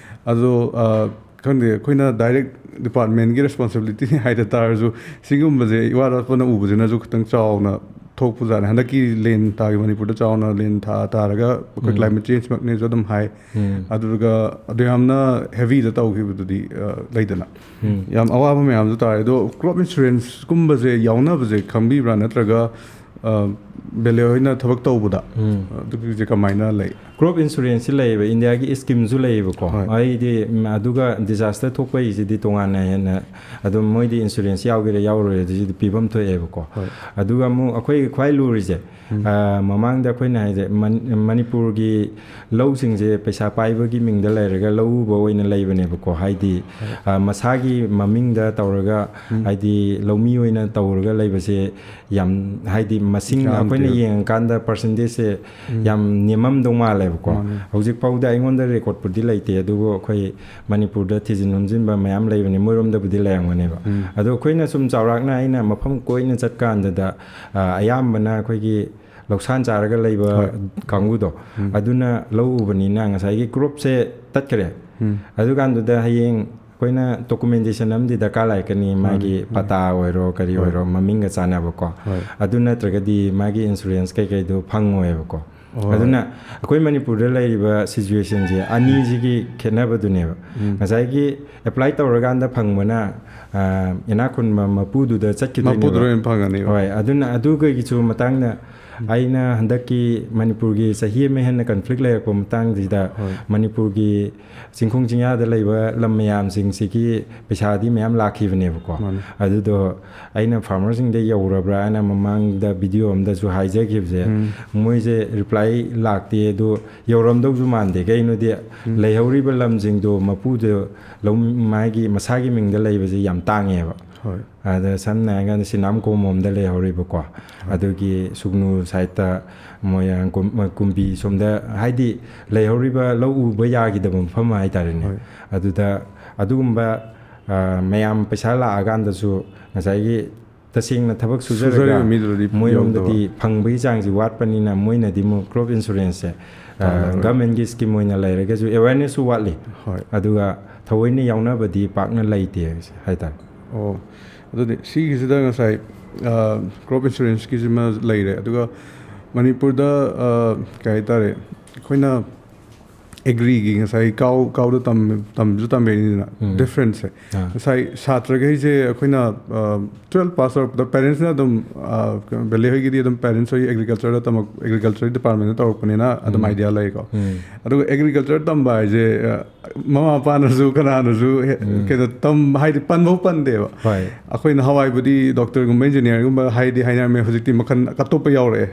ꯑꯗꯣ, ꯑ, ꯈꯪꯗꯦ, ꯑꯩꯈꯣꯏꯅ ꯗꯥꯏꯔꯦꯛ ꯗꯤꯄꯥꯔꯠꯃꯦꯟꯒꯤ ꯔꯦꯁꯄꯣꯟꯁꯤꯕꯤꯂꯤꯇꯤꯅꯤ ꯍꯥꯏꯗ ꯇꯥꯔꯁꯨ, ꯁꯤꯒꯨꯝꯕꯁꯦ ꯏꯋꯥꯠ ꯋꯥꯠꯄꯅ ꯎꯕꯁꯤꯅꯁꯨ ꯈꯤꯇꯪ ꯆꯥꯎꯅ ꯊꯣꯛꯄꯖꯥꯠꯅꯤ꯫ ꯍꯟꯗꯛꯀꯤ ꯂꯦꯟ ꯇꯥꯈꯤꯕ ꯃꯅꯤꯄꯨꯔꯗ ꯆꯥꯎꯅ ꯂꯦꯟ ꯊꯥ ꯇꯥꯔꯒ ꯑꯩꯈꯣꯏ ꯀ꯭ꯂꯥꯏꯃꯦꯠ ꯆꯦꯟꯖꯃꯛꯅꯦꯁꯨ ꯑꯗꯨꯝ ꯍꯥꯏ꯫ ꯑꯗꯨꯒ ꯑꯗꯨ ꯌꯥꯝꯅ ꯍꯦꯚꯤꯗ ꯇꯧꯈꯤꯕꯗꯨꯗꯤ, ꯑ, ꯂꯩꯗꯅ꯫ ꯌꯥꯝ ꯑꯋꯥꯕ ꯃꯌꯥꯝꯁꯨ ꯇꯥꯔꯦ꯫ ꯑꯗꯣ ꯀ꯭ꯔꯣꯞ ꯏꯟꯁꯨꯔꯦꯟꯁꯀꯨꯝꯕꯁꯦ ꯌꯥꯎꯅꯕꯁꯦ ꯈꯪꯕꯤꯕ꯭ꯔꯥ? ꯅꯠꯇ꯭ꯔꯒ, ꯑ, ꯕꯦꯂꯦ ꯍꯣꯏꯅ ꯊꯕꯛ ꯇꯧꯕꯗ, ꯑꯗꯨꯒꯤꯁꯦ ꯀꯃꯥꯏꯅ ꯂꯩ? ꯀ꯭ꯔꯣꯞ ꯏꯟꯁꯨꯔꯦꯟꯁꯁꯤ ꯂꯩꯌꯦꯕ, ꯏꯟꯗꯤꯌꯥꯒꯤ ꯁ꯭ꯀꯤꯝꯁꯨ ꯂꯩꯌꯦꯕꯀꯣ꯫ ꯍꯣꯏ꯫ ꯑꯩꯗꯤ, ꯎꯝ, ꯑꯗꯨꯒ ꯗꯤꯖꯥꯁꯇꯔ ꯊꯣꯛꯄꯒꯤꯁꯤꯗꯤ ꯇꯣꯉꯥꯟꯅ ꯍꯦꯟꯅ ꯑꯗꯨꯝ ꯃꯣꯏꯗꯤ ꯏꯟꯁꯨꯔꯦꯟꯁ ꯌꯥꯎꯒꯦꯔꯥ ꯌꯥꯎꯔꯣꯏꯔꯥ ꯑꯗꯨꯁꯤꯗꯤ ꯄꯤꯐꯝ ꯊꯣꯛꯑꯦꯕꯀꯣ꯫ ꯍꯣꯏ꯫ ꯑꯗꯨꯒ ꯑꯃꯨꯛ ꯑꯩꯈꯣꯏꯒꯤ ꯈ꯭ꯋꯥꯏ ꯂꯨꯔꯤꯁꯦ, ꯑ, ꯃꯃꯥꯡꯗ ꯑꯩꯈꯣꯏꯅ ꯍꯥꯏꯁꯦ ꯃꯟ-, ꯃꯅꯤꯄꯨꯔꯒꯤ ꯂꯧꯁꯤꯡꯁꯦ ꯄꯩꯁꯥ ꯄꯥꯏꯕꯒꯤ ꯃꯤꯡꯗ ꯂꯩꯔꯒ ꯂꯧ ꯎꯕ ꯑꯣꯏꯅ ꯂꯩꯕꯅꯦꯕꯀꯣ꯫ ꯍꯥꯏꯗꯤ, ꯑ, ꯃꯁꯥꯒꯤ ꯃꯃꯤꯡꯗ ꯇꯧꯔꯒ, ꯍꯥꯏꯗꯤ ꯂꯧꯃꯤ ꯑꯣꯏꯅ ꯇꯧꯔꯒ ꯂꯩꯕꯁꯦ ꯌꯥꯝ, ꯍꯥꯏꯗꯤ ꯃꯁꯤꯡ ꯌꯥꯝꯗꯦ꯫ ꯑꯩꯈꯣꯏꯅ ꯌꯦꯡꯉꯀꯥꯟꯗ ꯄꯥꯔꯁꯦꯟꯇꯦꯖꯁꯦ ꯌꯥꯝ ꯅꯦꯝꯃꯝꯗꯧ ꯃꯥꯜꯂꯦꯕꯀꯣ꯫ ꯃꯥꯅꯦ꯫ ꯍꯧꯖꯤꯛ ꯐꯥꯎꯗ ꯑꯩꯉꯣꯟꯗ ꯔꯦꯀꯣꯔꯠꯄꯨꯗꯤ ꯂꯩꯇꯦ, ꯑꯗꯨꯕꯨ ꯑꯩꯈꯣꯏ ꯃꯅꯤꯄꯨꯔꯗ ꯊꯤꯖꯤꯟ ꯍꯨꯝꯖꯤꯟꯕ ꯃꯌꯥꯝ ꯂꯩꯕꯅꯤ, ꯃꯣꯏꯔꯣꯝꯗꯕꯨꯗꯤ ꯂꯩꯔꯝꯒꯅꯦꯕ꯫ ꯑꯗꯣ ꯑꯩꯈꯣꯏꯅ ꯁꯨꯝ ꯆꯥꯎꯔꯥꯛꯅ ꯑꯩꯅ ꯃꯐꯝ ꯀꯣꯏꯅ ꯆꯠꯀꯥꯟꯗꯗ, ꯑ, ꯑꯌꯥꯝꯕꯅ ꯑꯩꯈꯣꯏꯒꯤ ꯂꯧꯁꯥꯟ ꯆꯥꯔꯒ ꯂꯩꯕ ꯍꯣꯏ꯫ ꯀꯥꯡꯕꯨꯗꯣ, ꯑꯗꯨꯅ ꯂꯧ ꯎꯕꯅꯤꯅ ꯉꯁꯥꯏꯒꯤ ꯀ꯭ꯔꯣꯞꯁꯦ ꯇꯠꯈ꯭ꯔꯦ꯫ ꯑꯗꯨꯀꯥꯟꯗꯨꯗ ꯍꯌꯦꯡ ꯑꯩꯈꯣꯏꯅ ꯗꯣꯀꯨꯃꯦꯟꯇꯦꯁꯟ ꯑꯃꯗꯤ ꯗꯔꯀꯥꯔ ꯂꯥꯛꯀꯅꯤ, ꯃꯥꯒꯤ ꯄꯇꯥ ꯑꯣꯏꯔꯣ ꯀꯔꯤ ꯑꯣꯏꯔꯣ, ꯃꯃꯤꯡꯒ ꯆꯥꯟꯅꯕꯀꯣ꯫ ꯑꯗꯨ ꯅꯠꯇ꯭ꯔꯒꯗꯤ ꯃꯥꯒꯤ ꯏꯟꯁꯨꯔꯦꯟꯁ ꯀꯩꯀꯩꯗꯨ ꯐꯪꯉꯣꯏꯕꯀꯣ꯫ ꯑꯗꯨꯅ ꯑꯩꯈꯣꯏ ꯃꯅꯤꯄꯨꯔꯗ ꯂꯩꯔꯤꯕ ꯁꯤꯆꯨꯋꯦꯁꯟꯁꯦ ꯑꯅꯤꯁꯤꯒꯤ ꯈꯦꯠꯅꯕꯗꯨꯅꯦꯕ꯫ ꯉꯁꯥꯏꯒꯤ ꯑꯦꯄ꯭ꯂꯥꯏ ꯇꯧꯔꯀꯥꯟꯗ ꯐꯪꯕꯅ, ꯑ, ꯏꯅꯥꯛ ꯈꯨꯟꯕ ꯃꯄꯨꯗꯨꯗ ꯆꯠꯈꯤꯗꯣꯏꯅꯦꯕ꯫ ꯃꯄꯨꯗꯨꯗ ꯑꯣꯏꯅ ꯐꯪꯒꯅꯦꯕ꯫ ꯍꯣꯏ, ꯑꯗꯨꯅ ꯑꯗꯨꯒꯤꯁꯨ ꯃꯇꯥꯡꯗ ꯑꯩꯅ ꯍꯟꯗꯛꯀꯤ ꯃꯅꯤꯄꯨꯔꯒꯤ ꯆꯍꯤ ꯑꯃ ꯍꯦꯟꯅ ꯀꯟꯐ꯭ꯂꯤꯛ ꯂꯩꯔꯛꯄ ꯃꯇꯥꯡꯁꯤꯗ, ꯃꯅꯤꯄꯨꯔꯒꯤ ꯆꯤꯡꯈꯣꯡ ꯆꯤꯡꯌꯥꯗ ꯂꯩꯕ ꯂꯝ ꯃꯌꯥꯝꯁꯤꯡꯁꯤꯒꯤ ꯄꯩꯁꯥꯗꯤ ꯃꯌꯥꯝ ꯂꯥꯛꯈꯤꯕꯅꯦꯕꯀꯣ꯫ ꯑꯗꯨꯗꯣ ꯑꯩꯅ ꯐꯥꯔꯃꯔꯁꯤꯡꯗ ꯌꯧꯔꯕ꯭ꯔꯥ ꯍꯥꯏꯅ ꯃꯃꯥꯡꯗ ꯚꯤꯗꯤꯑꯣ ꯑꯃꯗꯁꯨ ꯍꯥꯏꯖꯈꯤꯕꯁꯦ, ꯃꯣꯏꯁꯦ ꯔꯤꯄ꯭ꯂꯥꯏ ꯂꯥꯛꯇꯦ꯫ ꯑꯗꯨ ꯌꯧꯔꯝꯗꯧꯁꯨ ꯃꯥꯟꯗꯦ꯫ ꯀꯩꯒꯤꯅꯣꯗꯤ ꯂꯩꯍꯧꯔꯤꯕ ꯂꯝꯁꯤꯡꯗꯣ ꯃꯄꯨꯗꯣ ꯂꯧ-, ꯃꯥꯒꯤ ꯃꯁꯥꯒꯤ ꯃꯤꯡꯗ ꯂꯩꯕꯁꯦ ꯌꯥꯝ ꯇꯥꯡꯉꯦꯕ꯫ ꯑꯗ ꯁꯝꯅ ꯍꯥꯏꯔꯀꯥꯟꯗ ꯁꯤꯅꯥꯝ ꯀꯣꯝ ꯑꯃꯗ ꯂꯩꯍꯧꯔꯤꯕꯀꯣ꯫ ꯑꯗꯨꯒꯤ ꯁꯨꯒꯅꯨ ꯁꯥꯏꯠꯇ, ꯃꯣꯏꯔꯥꯡ, ꯀꯨꯝ-, ꯀꯨꯝꯕꯤ ꯁꯣꯝꯗ, ꯍꯥꯏꯗꯤ ꯂꯩꯍꯧꯔꯤꯕ ꯂꯧ ꯎꯕ ꯌꯥꯈꯤꯗꯕ ꯃꯐꯝ ꯍꯥꯏꯇꯥꯔꯦꯅꯦ꯫ ꯑꯗꯨꯗ ꯑꯗꯨꯒꯨꯝꯕ, ꯑ, ꯃꯌꯥꯝ ꯄꯩꯁꯥ ꯂꯥꯛꯑꯀꯥꯟꯗꯁꯨ ꯉꯁꯥꯏꯒꯤ ꯇꯁꯦꯡꯅ ꯊꯕꯛ ꯁꯨꯖꯔꯒ ꯁꯨꯖꯔꯤꯕ ꯃꯤꯗꯨꯗꯗꯤ ꯃꯣꯏꯔꯣꯝꯗꯗꯤ ꯌꯧꯗꯕ꯫ ꯐꯪꯕꯒꯤ ꯆꯥꯡꯁꯤ ꯋꯥꯠꯄꯅꯤꯅ ꯃꯣꯏꯅꯗꯤ ꯑꯃꯨꯛ ꯀ꯭ꯔꯣꯞ ꯏꯟꯁꯨꯔꯦꯟꯁꯁꯦ, ꯑ, ꯇꯥꯗꯕ꯫ ꯒꯚꯔꯟꯃꯦꯟꯒꯤ ꯁ꯭ꯀꯤꯝ ꯑꯣꯏꯅ ꯂꯩꯔꯒꯁꯨ ꯑꯦꯋꯦꯔꯅꯦꯁꯁꯨ ꯋꯥꯠꯂꯤ꯫ ꯍꯣꯏ꯫ ꯑꯗꯨꯒ ꯊꯑꯣꯏꯅ ꯌꯥꯎꯅꯕꯗꯤ ꯄꯥꯛꯅ ꯂꯩꯇꯦ ꯍꯥꯏꯇꯥꯔꯦ꯫ ꯑꯣ, ꯑꯗꯨꯗꯤ ꯁꯤꯒꯤꯁꯤꯗ ꯉꯁꯥꯏ, ꯑ, ꯀ꯭ꯔꯣꯞ ꯏꯟꯁꯨꯔꯦꯟꯁꯀꯤꯁꯤꯃ ꯂꯩꯔꯦ, ꯑꯗꯨꯒ ꯃꯅꯤꯄꯨꯔꯗ, ꯑ, ꯀꯩ ꯍꯥꯏꯇꯥꯔꯦ, ꯑꯩꯈꯣꯏꯅ ꯑꯦꯒ꯭ꯔꯤꯒꯤ ꯉꯁꯥꯏ ꯀꯥꯎ-, ꯀꯥꯎꯗ ꯇꯝ-, ꯇꯝꯁꯨ ꯇꯝꯃꯛꯏꯅꯤꯗꯅ, ꯎꯝ꯫ ꯗꯤꯐ꯭ꯔꯦꯟꯁꯁꯦ꯫ ꯑꯥ꯫ ꯉꯁꯥꯏ ꯁꯥꯇ꯭ꯔꯈꯩꯁꯦ ꯑꯩꯈꯣꯏꯅ, ꯑ, ꯇꯨꯋꯦꯜꯞ ꯄꯥꯁ ꯇꯧꯔꯛꯄꯗ ꯄꯦꯔꯦꯟꯁꯅ ꯑꯗꯨꯝ, ꯑ, ꯕꯦꯂꯦ ꯍꯣꯏꯒꯤꯗꯤ ꯑꯗꯨꯝ ꯄꯦꯔꯦꯟꯁ ꯍꯣꯏ ꯑꯦꯒ꯭ꯔꯤꯀꯜꯆꯔꯗ ꯇꯝꯃꯛ-, ꯑꯦꯒ꯭ꯔꯤꯀꯜꯆꯔ ꯗꯤꯄꯥꯔꯠꯃꯦꯟꯗ ꯇꯧꯔꯛꯄꯅꯤꯅ ꯑꯗꯨꯝ ꯎꯝ꯫ ꯑꯥꯏꯗꯤꯌꯥ ꯂꯩꯀꯣ꯫ ꯎꯝ꯫ ꯑꯗꯨꯒ ꯑꯦꯒ꯭ꯔꯤꯀꯜꯆꯔ ꯇꯝꯕ ꯍꯥꯏꯁꯦ, ꯑ, ꯃꯃꯥ ꯃꯄꯥꯅꯁꯨ ꯀꯅꯥꯅꯁꯨ ꯍꯦ-, ꯎꯝ꯫ ꯀꯩꯅꯣ ꯇꯝ-, ꯍꯥꯏꯗꯤ ꯄꯟꯐꯧ ꯄꯟꯗꯦꯕ꯫ ꯍꯣꯏ꯫ ꯑꯩꯈꯣꯏ ꯅꯍꯥꯟꯋꯥꯏꯕꯨꯗꯤ ꯗꯣꯛꯇꯔꯒꯨꯝꯕ ꯏꯟꯖꯤꯅꯤꯌꯥꯔꯒꯨꯝꯕ ꯍꯥꯏꯗꯤ ꯍꯥꯏꯅꯔꯝꯃꯦ, ꯍꯧꯖꯤꯛꯇꯤ ꯃꯈꯜ ꯑꯇꯣꯞꯄ ꯌꯥꯎꯔꯛꯑꯦ꯫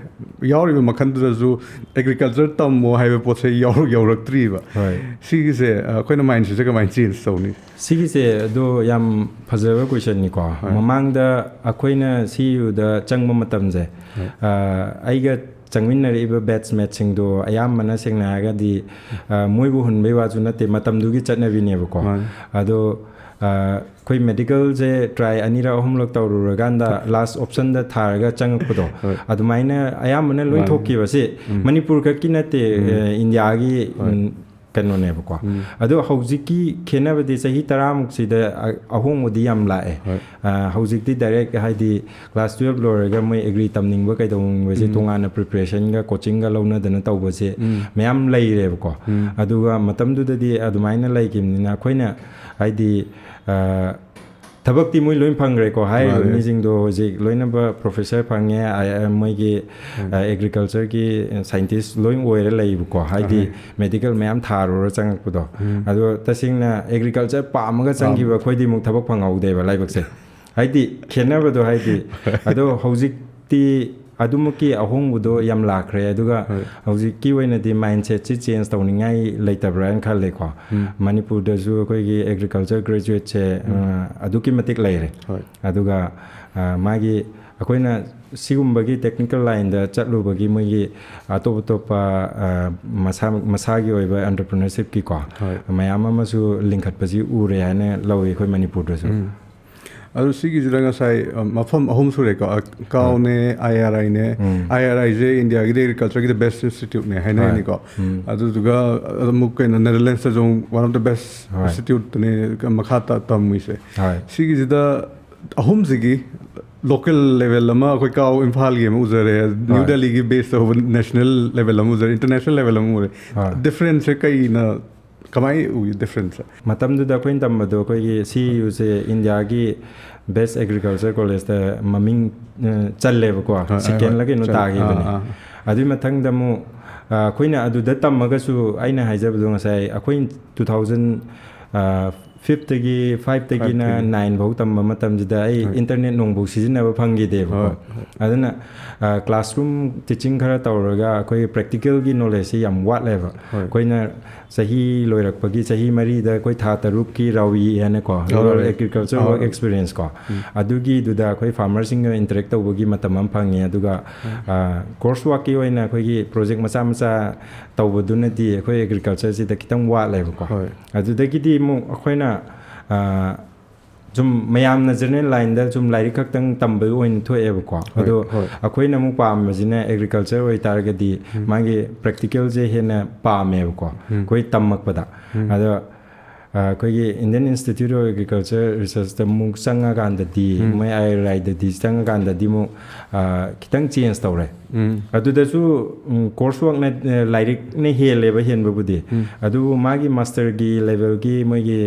ꯌꯥꯎꯔꯤꯕ ꯃꯈꯜꯗꯨꯗꯁꯨ ꯑꯦꯒ꯭ꯔꯤꯀꯜꯆꯔ ꯇꯝꯃꯣ ꯍꯥꯏꯕ ꯄꯣꯠꯁꯦ ꯌꯥꯎꯔꯛ-, ꯌꯧꯔꯛꯇ꯭ꯔꯤꯕ꯫ ꯍꯣꯏ꯫ ꯁꯤꯒꯤꯁꯦ, ꯑ, ꯑꯩꯈꯣꯏꯅ ꯃꯥꯏꯟꯁꯦꯠꯁꯦ ꯀꯃꯥꯏꯅ ꯆꯦꯟꯖ ꯇꯧꯅꯤ? ꯁꯤꯒꯤꯁꯦ ꯑꯗꯣ ꯌꯥꯝ ꯐꯖꯕ ꯀꯣꯏꯁꯟꯅꯤꯀꯣ꯫ ꯍꯣꯏ꯫ ꯃꯃꯥꯡꯗ ꯑꯩꯈꯣꯏꯅ ꯁꯤ ꯌꯨꯗ ꯆꯪꯕ ꯃꯇꯝꯁꯦ, ꯍꯣꯏ꯫ ꯑ, ꯑꯩꯒ ꯆꯪꯃꯤꯟꯅꯔꯛꯏꯕ ꯕꯦꯠꯁꯃꯦꯠꯁꯤꯡꯗꯣ ꯑꯌꯥꯝꯕꯅ ꯁꯦꯡꯅ ꯍꯥꯏꯔꯒꯗꯤ, ꯑ, ꯃꯣꯏꯕꯨ ꯍꯨꯟꯕꯩ ꯋꯥꯁꯨ ꯅꯠꯇꯦ, ꯃꯇꯝꯗꯨꯒꯤ ꯆꯠꯅꯕꯤꯅꯦꯕꯀꯣ꯫ ꯃꯥꯅꯤ꯫ ꯑꯗꯣ, ꯑ, ꯑꯩꯈꯣꯏ ꯃꯦꯗꯤꯀꯦꯜꯁꯦ ꯇ꯭ꯔꯥꯏ ꯑꯅꯤꯔꯛ ꯑꯍꯨꯝꯂꯛ ꯇꯧꯔꯨꯔꯀꯥꯟꯗ ꯂꯥꯁ ꯑꯣꯞꯁꯟꯗ ꯊꯥꯔꯒ ꯆꯪꯉꯛꯄꯗꯣ, ꯍꯣꯏ꯫ ꯑꯗꯨꯃꯥꯏꯅ ꯑꯌꯥꯝꯕꯅ ꯂꯣꯏ ꯃꯥꯅꯤ꯫ ꯊꯣꯛꯈꯤꯕꯁꯦ ꯎꯝ꯫ ꯃꯅꯤꯄꯨꯔ ꯈꯛꯀꯤ ꯅꯠꯇꯦ, ꯎꯝ꯫ ꯑ, ꯏꯟꯗꯤꯌꯥꯒꯤ, ꯍꯣꯏ꯫ ꯎꯝ, ꯀꯩꯅꯣꯅꯦꯕꯀꯣ꯫ ꯑꯗꯣ ꯍꯧꯖꯤꯛꯀꯤ ꯈꯦꯠꯅꯕꯗꯤ ꯆꯍꯤ ꯇꯔꯥꯃꯨꯛꯁꯤꯗ ꯑ- ꯑꯍꯣꯡꯕꯗꯤ ꯌꯥꯝ ꯂꯥꯛꯑꯦ꯫ ꯍꯣꯏ꯫ ꯑ, ꯍꯧꯖꯤꯛꯇꯤ ꯗꯥꯏꯔꯦꯛ ꯍꯥꯏꯗꯤ ꯀ꯭ꯂꯥꯁ ꯇꯨꯌꯦꯜꯞ ꯂꯣꯏꯔꯒ ꯃꯣꯏ ꯑꯦꯒ꯭ꯔꯤ ꯇꯝꯅꯤꯡꯕ ꯀꯩꯗꯧꯅꯤꯡꯕꯁꯦ ꯇꯣꯉꯥꯟꯅ ꯄ꯭ꯔꯤꯄꯦꯔꯦꯁꯟꯒ ꯀꯣꯆꯤꯡꯒ ꯂꯧꯅꯗꯅ ꯇꯧꯕꯁꯦ ꯃꯌꯥꯝ ꯂꯩꯔꯦꯕꯀꯣ꯫ ꯑꯗꯨꯒ ꯃꯇꯝꯗꯨꯗꯗꯤ ꯑꯗꯨꯃꯥꯏꯅ ꯂꯩꯈꯤꯕꯅꯤꯅ ꯑꯩꯈꯣꯏꯅ ꯍꯥꯏꯗꯤ ꯑ, ꯊꯕꯛꯇꯤ ꯃꯣꯏ ꯂꯣꯏ ꯐꯪꯈ꯭ꯔꯦꯀꯣ꯫ ꯍꯥꯏꯔꯤꯕ ꯃꯥꯅꯦ꯫ ꯃꯤꯁꯤꯡꯗꯣ ꯍꯧꯖꯤꯛ ꯂꯣꯏꯅꯃꯛ ꯄ꯭ꯔꯣꯐꯦꯁꯔ ꯐꯪꯉꯦ, ꯑ- ꯑ- ꯃꯣꯏꯒꯤ ꯑꯦꯒ꯭ꯔꯤꯀꯜꯆꯔꯒꯤ ꯁꯥꯏꯟꯇꯤꯁ ꯂꯣꯏ ꯑꯣꯏꯔ ꯂꯩꯕꯀꯣ꯫ ꯍꯥꯏꯗꯤ ꯃꯦꯗꯤꯀꯦꯜ ꯃꯌꯥꯝ ꯊꯥꯔꯨꯔ ꯆꯪꯉꯛꯄꯗꯣ꯫ ꯑꯗꯣ ꯇꯁꯦꯡꯅ ꯑꯦꯒ꯭ꯔꯤꯀꯜꯆꯔ ꯄꯥꯝꯃꯒ ꯆꯪꯈꯤꯕ ꯑꯩꯈꯣꯏꯗꯤ ꯑꯃꯨꯛ ꯊꯕꯛ ꯐꯪꯍꯧꯗꯦꯕ ꯂꯥꯏꯕꯛꯁꯦ꯫ ꯍꯥꯏꯗꯤ ꯈꯦꯠꯅꯕꯗꯣ ꯍꯥꯏꯗꯤ꯫ ꯑꯗꯣ ꯍꯧꯖꯤꯛꯇꯤ ꯑꯗꯨꯃꯛꯀꯤ ꯑꯍꯣꯡꯕꯗꯣ ꯌꯥꯝ ꯂꯥꯛꯈ꯭ꯔꯦ꯫ ꯑꯗꯨꯒ ꯍꯧꯖꯤꯛꯀꯤ ꯑꯣꯏꯅꯗꯤ ꯃꯥꯏꯟꯁꯦꯠꯁꯤ ꯆꯦꯟꯖ ꯇꯧꯅꯤꯡꯉꯥꯏ ꯂꯩꯇꯕ꯭ꯔꯥ ꯍꯥꯏꯅ ꯈꯜꯂꯦꯀꯣ꯫ ꯃꯅꯤꯄꯨꯔꯗꯁꯨ ꯑꯩꯈꯣꯏꯒꯤ ꯑꯦꯒ꯭ꯔꯤꯀꯜꯆꯔ ꯒ꯭ꯔꯦꯖꯨꯋꯦꯠꯁꯦ ꯑꯗꯨꯛꯀꯤ ꯃꯇꯤꯛ ꯂꯩꯔꯦ꯫ ꯍꯣꯏ꯫ ꯑꯗꯨꯒ ꯑ, ꯃꯥꯒꯤ ꯑꯩꯈꯣꯏꯅ ꯁꯤꯒꯨꯝꯕꯒꯤ ꯇꯦꯛꯅꯤꯀꯦꯜ ꯂꯥꯏꯟꯗ ꯆꯠꯂꯨꯕꯒꯤ ꯃꯣꯏꯒꯤ ꯑꯇꯣꯞ ꯑꯇꯣꯞꯄ ꯑ, ꯃꯁꯥ ꯃꯁꯥꯒꯤ ꯑꯣꯏꯕ ꯑꯦꯟꯇꯔꯄ꯭ꯔꯤꯅꯔꯁꯤꯞꯀꯤꯀꯣ ꯍꯣꯏ꯫ ꯃꯌꯥꯝ ꯑꯃꯁꯨ ꯂꯤꯡꯈꯠꯄꯁꯤ ꯎꯔꯦ ꯍꯥꯏꯅ ꯂꯧꯏ ꯑꯩꯈꯣꯏ ꯃꯅꯤꯄꯨꯔꯗꯁꯨ꯫ ꯑꯗꯨ ꯁꯤꯒꯤꯁꯤꯗ ꯉꯁꯥꯏ ꯑ, ꯃꯐꯝ ꯑꯍꯨꯝ ꯁꯨꯔꯦꯀꯣ꯫ ꯑ, ꯀꯥꯎꯅꯦ, ꯑꯥꯏ ꯑꯥꯔ ꯑꯥꯏꯅꯦ꯫ ꯑꯥꯏ ꯑꯥꯔ ꯑꯥꯏꯁꯦ ꯏꯟꯗꯤꯌꯥꯒꯤꯗꯤ ꯑꯦꯒ꯭ꯔꯤꯀꯜꯆꯔꯒꯤꯗꯤ ꯕꯦꯁ ꯏꯟꯁꯇꯤꯇ꯭ꯌꯨꯠꯅꯦ ꯍꯥꯏꯅꯩꯅꯤꯀꯣ꯫ ꯑꯗꯨꯗꯨꯒ ꯑꯃꯨꯛ ꯀꯩꯅꯣ ꯅꯦꯗꯔꯂꯦꯟꯁꯇꯁꯨ ꯑꯃꯨꯛ ꯋꯥꯟ ꯑꯣꯐ ꯗ ꯕꯦꯁ ꯍꯣꯏ꯫ ꯏꯟꯁꯇꯤꯇ꯭ꯌꯨꯠꯇꯅꯦ ꯃꯈꯥ ꯇ- ꯇꯝꯃꯤꯁꯦ꯫ ꯍꯣꯏ꯫ ꯁꯤꯒꯤꯁꯤꯗ ꯑꯍꯨꯝꯁꯤꯒꯤ ꯂꯣꯀꯦꯜ ꯂꯦꯚꯦꯜ ꯑꯃ ꯑꯩꯈꯣꯏ ꯀꯥꯎ ꯏꯝꯐꯥꯜꯒꯤ ꯑꯃ ꯎꯖꯔꯦ, ꯅ꯭ꯌꯨ ꯍꯣꯏ꯫ ꯗꯦꯜꯂꯤꯒꯤ ꯕꯦꯁ ꯇꯧꯕ ꯅꯦꯁꯅꯦꯜ ꯂꯦꯚꯦꯜ ꯑꯃ ꯎꯖꯔꯦ, ꯏꯟꯇꯔꯅꯦꯁꯅꯦꯜ ꯂꯦꯚꯦꯜ ꯑꯃ ꯎꯔꯦ꯫ ꯍꯣꯏ꯫ ꯗꯤꯐ꯭ꯔꯦꯟꯁꯁꯦ ꯀꯩꯅ ꯀꯃꯥꯏꯅ ꯎꯏ ꯗꯤꯐ꯭ꯔꯦꯟꯁꯁꯦ? ꯃꯇꯝꯗꯨꯗ ꯑꯩꯈꯣꯏꯅ ꯇꯝꯕꯗꯣ ꯑꯩꯈꯣꯏꯒꯤ ꯁꯤ ꯌꯨꯁꯦ ꯏꯟꯗꯤꯌꯥꯒꯤ ꯕꯦꯁ ꯑꯦꯒ꯭ꯔꯤꯀꯜꯆꯔ ꯀꯣꯂꯦꯖꯇ ꯃꯃꯤꯡ ꯑ, ꯆꯜꯂꯦꯕꯀꯣ꯫ ꯍꯣꯏ, ꯍꯣꯏ, ꯁꯦꯀꯦꯟꯂ ꯍꯣꯏ, ꯀꯩꯅꯣ ꯆꯜꯂꯦ꯫ ꯇꯥꯈꯤꯕꯅꯦ꯫ ꯑꯥ, ꯑꯥ꯫ ꯑꯗꯨꯒꯤ ꯃꯊꯪꯗ ꯑꯃꯨꯛ ꯑ, ꯑꯩꯈꯣꯏꯅ ꯑꯗꯨꯗ ꯇꯝꯃꯒꯁꯨ ꯑꯩꯅ ꯍꯥꯏꯖꯕꯗꯣ ꯉꯁꯥꯏ ꯑꯩꯈꯣꯏ ꯇꯨ ꯊꯥꯎꯖꯟ ꯐꯤꯐꯇꯒꯤ ꯐꯥꯏꯚꯇꯒꯤꯅ ꯐꯥꯏꯚꯇꯒꯤ꯫ ꯅꯥꯏꯟꯐꯧ ꯇꯝꯕ ꯃꯇꯝꯁꯤꯗ ꯑꯩ ꯍꯣꯏ꯫ ꯏꯟꯇꯔꯅꯦꯠ ꯅꯣꯡꯐꯧ ꯁꯤꯖꯤꯟꯅꯕ ꯐꯪꯈꯤꯗꯦꯕꯀꯣ꯫ ꯍꯣꯏ, ꯑꯗꯨꯅ ꯀ꯭ꯂꯥꯁꯔꯨꯝ ꯇꯤꯆꯤꯡ ꯈꯔ ꯇꯧꯔꯒ ꯑꯩꯈꯣꯏꯒꯤ ꯄ꯭ꯔꯦꯛꯇꯤꯀꯦꯜꯒꯤ ꯅꯣꯂꯦꯖꯁꯤ ꯌꯥꯝ ꯋꯥꯠꯂꯦꯕ꯫ ꯍꯣꯏ꯫ ꯑꯩꯈꯣꯏꯅ ꯆꯍꯤ ꯂꯣꯏꯔꯛꯄꯒꯤ ꯆꯍꯤ ꯃꯔꯤꯗ ꯑꯩꯈꯣꯏ ꯊꯥ ꯇꯔꯨꯛꯀꯤ ꯔꯥꯎꯏ ꯍꯥꯏꯅꯀꯣ, ꯍꯣꯏ, ꯔꯨꯔꯦꯜ ꯍꯣꯏ꯫ ꯑꯦꯒ꯭ꯔꯤꯀꯜꯆꯔ ꯍꯣꯏ꯫ ꯋꯥꯔꯛ ꯑꯦꯛꯁꯄꯤꯔꯤꯌꯦꯟꯁ ꯀꯣ꯫ ꯑꯗꯨꯒꯤꯗꯨꯗ ꯑꯩꯈꯣꯏ ꯐꯥꯔꯃꯔꯁꯤꯡꯒ ꯏꯟꯇꯔꯦꯛ ꯇꯧꯕꯒꯤ ꯃꯇꯝ ꯑꯃ ꯐꯪꯉꯦ꯫ ꯑꯗꯨꯒ ꯀꯣꯔꯁ ꯋꯥꯛꯀꯤ ꯑꯣꯏꯅ ꯑꯩꯈꯣꯏꯒꯤ ꯄ꯭ꯔꯣꯖꯦꯛ ꯃꯆꯥ ꯃꯆꯥ ꯇꯧꯕꯗꯨꯅꯗꯤ ꯑꯩꯈꯣꯏ ꯑꯦꯒ꯭ꯔꯤꯀꯜꯆꯔꯁꯤꯗ ꯈꯤꯇꯪ ꯋꯥꯠꯂꯦꯕꯀꯣ꯫ ꯍꯣꯏ꯫ ꯑꯗꯨꯗꯒꯤꯗꯤ ꯑꯃꯨꯛ ꯑꯩꯈꯣꯏꯅ ꯑ, ꯁꯨꯝ ꯃꯌꯥꯝꯅ ꯖꯦꯅꯔꯦꯜ ꯂꯥꯏꯟꯗ ꯁꯨꯝ ꯂꯥꯏꯔꯤꯛ ꯈꯛꯇꯪ ꯇꯝꯕ ꯑꯣꯏꯅ ꯊꯣꯛꯑꯦꯕꯀꯣ꯫ ꯍꯣꯏ, ꯑꯗꯣ ꯍꯣꯏ꯫ ꯑꯩꯈꯣꯏꯅ ꯑꯃꯨꯛ ꯄꯥꯝꯕꯁꯤꯅ ꯑꯦꯒ꯭ꯔꯤꯀꯜꯆꯔ ꯑꯣꯏꯇꯥꯔꯒꯗꯤ ꯎꯝ꯫ ꯃꯥꯒꯤ ꯄ꯭ꯔꯦꯛꯇꯤꯀꯦꯜꯁꯦ ꯍꯦꯟꯅ ꯄꯥꯝꯃꯦꯕꯀꯣ, ꯎꯝ꯫ ꯑꯩꯈꯣꯏ ꯇꯝꯃꯛꯄꯗ꯫ ꯎꯝ꯫ ꯑꯗꯣ ꯑ, ꯑꯩꯈꯣꯏꯒꯤ Indian Institute of Agriculture Researchꯇ ꯑꯃꯨꯛ ꯆꯪꯉꯀꯥꯟꯗꯗꯤ, ꯎꯝ꯫ ꯃꯣꯏ IRIꯗꯗꯤ ꯆꯪꯉꯀꯥꯟꯗꯗꯤ ꯑꯃꯨꯛ ꯑ, ꯈꯤꯇꯪ ꯆꯦꯟꯖ ꯇꯧꯔꯦ꯫ ꯎꯝ꯫ ꯑꯗꯨꯗꯁꯨ ꯎꯝ, ꯀꯣꯔꯁ ꯋꯥꯛꯅ ꯑ, ꯂꯥꯏꯔꯤꯛꯅ ꯍꯦꯜꯂꯦꯕ ꯍꯦꯟꯕꯕꯨꯗꯤ꯫ ꯎꯝ꯫ ꯑꯗꯨꯕꯨ ꯃꯥꯒꯤ ꯃꯥꯁꯇꯔꯒꯤ ꯂꯦꯚꯦꯜꯒꯤ ꯃꯣꯏꯒꯤ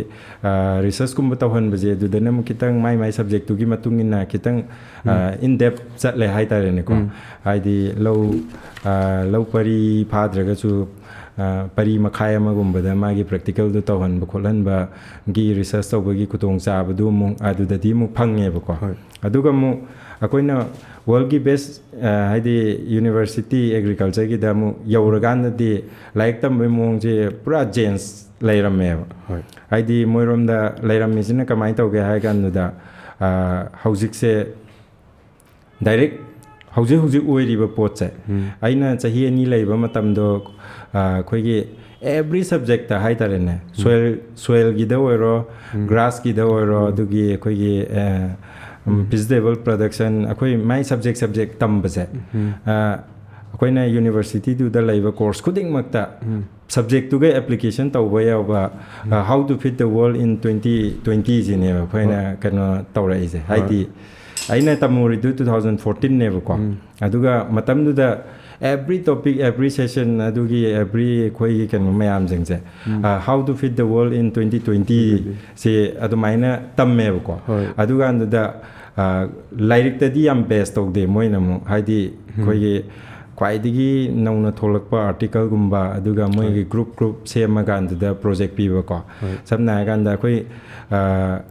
ꯑ, ꯔꯤꯁꯔꯁꯀꯨꯝꯕ ꯇꯧꯍꯟꯕꯁꯦ, ꯑꯗꯨꯗꯅ ꯑꯃꯨꯛ ꯈꯤꯇꯪ ꯃꯥꯏ ꯃꯥꯏ ꯁꯕꯖꯦꯛꯇꯨꯒꯤ ꯃꯇꯨꯡ ꯏꯟꯅ ꯈꯤꯇꯪ ꯑ, ꯎꯝ꯫ in depth ꯆꯠꯂꯦ ꯍꯥꯏꯇꯥꯔꯦꯅꯦꯀꯣ꯫ ꯎꯝ꯫ ꯍꯥꯏꯗꯤ ꯂꯧ ꯑ, ꯂꯧ ꯄꯔꯤ ꯐꯥꯗ꯭ꯔꯒꯁꯨ ꯑ, ꯄꯔꯤ ꯃꯈꯥꯏ ꯑꯃꯒꯨꯝꯕꯗ ꯃꯥꯒꯤ ꯄ꯭ꯔꯦꯛꯇꯤꯀꯦꯜꯗꯣ ꯇꯧꯍꯟꯕ ꯈꯣꯠꯍꯟꯕꯒꯤ ꯔꯤꯁꯔꯁ ꯇꯧꯕꯒꯤ ꯈꯨꯗꯣꯡꯆꯥꯕꯗꯨ ꯑꯃꯨꯛ ꯑꯗꯨꯗꯗꯤ ꯑꯃꯨꯛ ꯐꯪꯉꯦꯕꯀꯣ꯫ ꯍꯣꯏ꯫ ꯑꯗꯨꯒ ꯑꯃꯨꯛ ꯑꯩꯈꯣꯏꯅ ꯋꯥꯔꯜꯒꯤ ꯕꯦꯁ ꯍꯥꯏꯗꯤ ꯌꯨꯅꯤꯚꯔꯁꯤꯇꯤ ꯑꯦꯒ꯭ꯔꯤꯀꯜꯆꯔꯒꯤꯗ ꯑꯃꯨꯛ ꯌꯧꯔꯀꯥꯟꯗꯗꯤ ꯂꯥꯏꯔꯤꯛ ꯇꯝꯕꯒꯤ ꯃꯑꯣꯡꯁꯦ ꯄꯨꯔꯥ ꯆꯦꯟꯖ ꯂꯩꯔꯝꯃꯦꯕ꯫ ꯍꯣꯏ꯫ ꯍꯥꯏꯗꯤ ꯃꯣꯏꯔꯣꯝꯗ ꯂꯩꯔꯝꯃꯤꯁꯤꯅ ꯀꯃꯥꯏꯅ ꯇꯧꯒꯦ ꯍꯥꯏ ꯀꯥꯟꯗꯨꯗ ꯑ, ꯍꯧꯖꯤꯛꯁꯦ ꯗꯥꯏꯔꯦꯛ ꯍꯧꯖꯤꯛ ꯍꯧꯖꯤꯛ ꯑꯣꯏꯔꯤꯕ ꯄꯣꯠꯁꯦ, ꯎꯝ꯫ ꯑꯩꯅ ꯆꯍꯤ ꯑꯅꯤ ꯂꯩꯕ ꯃꯇꯝꯗꯣ ꯑ, ꯑꯩꯈꯣꯏꯒꯤ ꯑꯦꯕ꯭ꯔꯤ ꯁꯕꯖꯦꯛꯇ ꯍꯥꯏꯇꯥꯔꯦꯅꯦ, ꯁꯣꯏꯜ ꯁꯣꯏꯜꯒꯤꯗ ꯑꯣꯏꯔꯣ, ꯎꯝ꯫ ꯒ꯭ꯔꯥꯁꯀꯤꯗ ꯑꯣꯏꯔꯣ, ꯎꯝ꯫ ꯑꯗꯨꯒꯤ ꯑꯩꯈꯣꯏꯒꯤ ꯑ, ꯎꯝ, ꯎꯝ꯫ ꯚꯤꯖꯤꯇꯦꯕꯜ ꯄ꯭ꯔꯗꯛꯁꯟ, ꯑꯩꯈꯣꯏ ꯃꯥꯏ ꯁꯕꯖꯦꯛ ꯁꯕꯖꯦꯛ ꯇꯝꯕꯁꯦ, ꯎꯝ꯫ ꯑ, ꯑꯩꯈꯣꯏꯅ ꯌꯨꯅꯤꯚꯔꯁꯤꯇꯤꯗꯨꯗ ꯂꯩꯕ ꯀꯣꯔꯁ ꯈꯨꯗꯤꯡꯃꯛꯇ ꯎꯝ꯫ ꯁꯕꯖꯦꯛꯇꯨꯒ ꯑꯦꯄ꯭ꯂꯤꯀꯦꯁꯟ ꯇꯧꯕ ꯌꯥꯎꯕ, ꯎꯝ꯫ ꯑ, How to Feed the World in twenty twenty ꯁꯤꯅꯦꯕ ꯑꯩꯈꯣꯏꯅ ꯍꯣꯏ꯫ ꯀꯩꯅꯣ ꯇꯧꯔꯛꯏꯁꯦ꯫ ꯍꯣꯏ꯫ ꯍꯥꯏꯗꯤ ꯑꯩꯅ ꯇꯝꯃꯨꯔꯤꯗꯨ two thousand fourteen ꯅꯦꯕꯀꯣ꯫ ꯎꯝ꯫ ꯑꯗꯨꯒ ꯃꯇꯝꯗꯨꯗ every topic, every session, ꯑꯗꯨꯒꯤ every ꯑꯩꯈꯣꯏꯒꯤ ꯀꯩꯅꯣ ꯃꯌꯥꯝꯁꯤꯡꯁꯦ, ꯎꯝ꯫ ꯑ, How to Feed the World in twenty twenty ꯁꯤ ꯑꯗꯨꯃꯥꯏꯅ ꯇꯝꯃꯦꯕꯀꯣ꯫ ꯍꯣꯏ꯫ ꯑꯗꯨꯀꯥꯟꯗꯨꯗ ꯑ, ꯂꯥꯏꯔꯤꯛꯇꯗꯤ ꯌꯥꯝ ꯕꯦꯁ ꯇꯧꯗꯦ ꯃꯣꯏꯅ ꯑꯃꯨꯛ꯫ ꯍꯥꯏꯗꯤ ꯎꯝ꯫ ꯑꯩꯈꯣꯏꯒꯤ ꯈ꯭ꯋꯥꯏꯗꯒꯤ ꯅꯧꯅ ꯊꯣꯛꯂꯛꯄ ꯑꯥꯔꯇꯤꯀꯜꯒꯨꯝꯕ, ꯑꯗꯨꯒ ꯃꯣꯏꯒꯤ ꯍꯣꯏ꯫ ꯒ꯭ꯔꯨꯞ ꯒ꯭ꯔꯨꯞ ꯁꯦꯝꯃꯀꯥꯟꯗꯨꯗ ꯄ꯭ꯔꯣꯖꯦꯛ ꯄꯤꯕꯀꯣ꯫ ꯍꯣꯏ꯫ ꯁꯝꯅ ꯍꯥꯏꯔꯀꯥꯟꯗ ꯑꯩꯈꯣꯏ, ꯑ,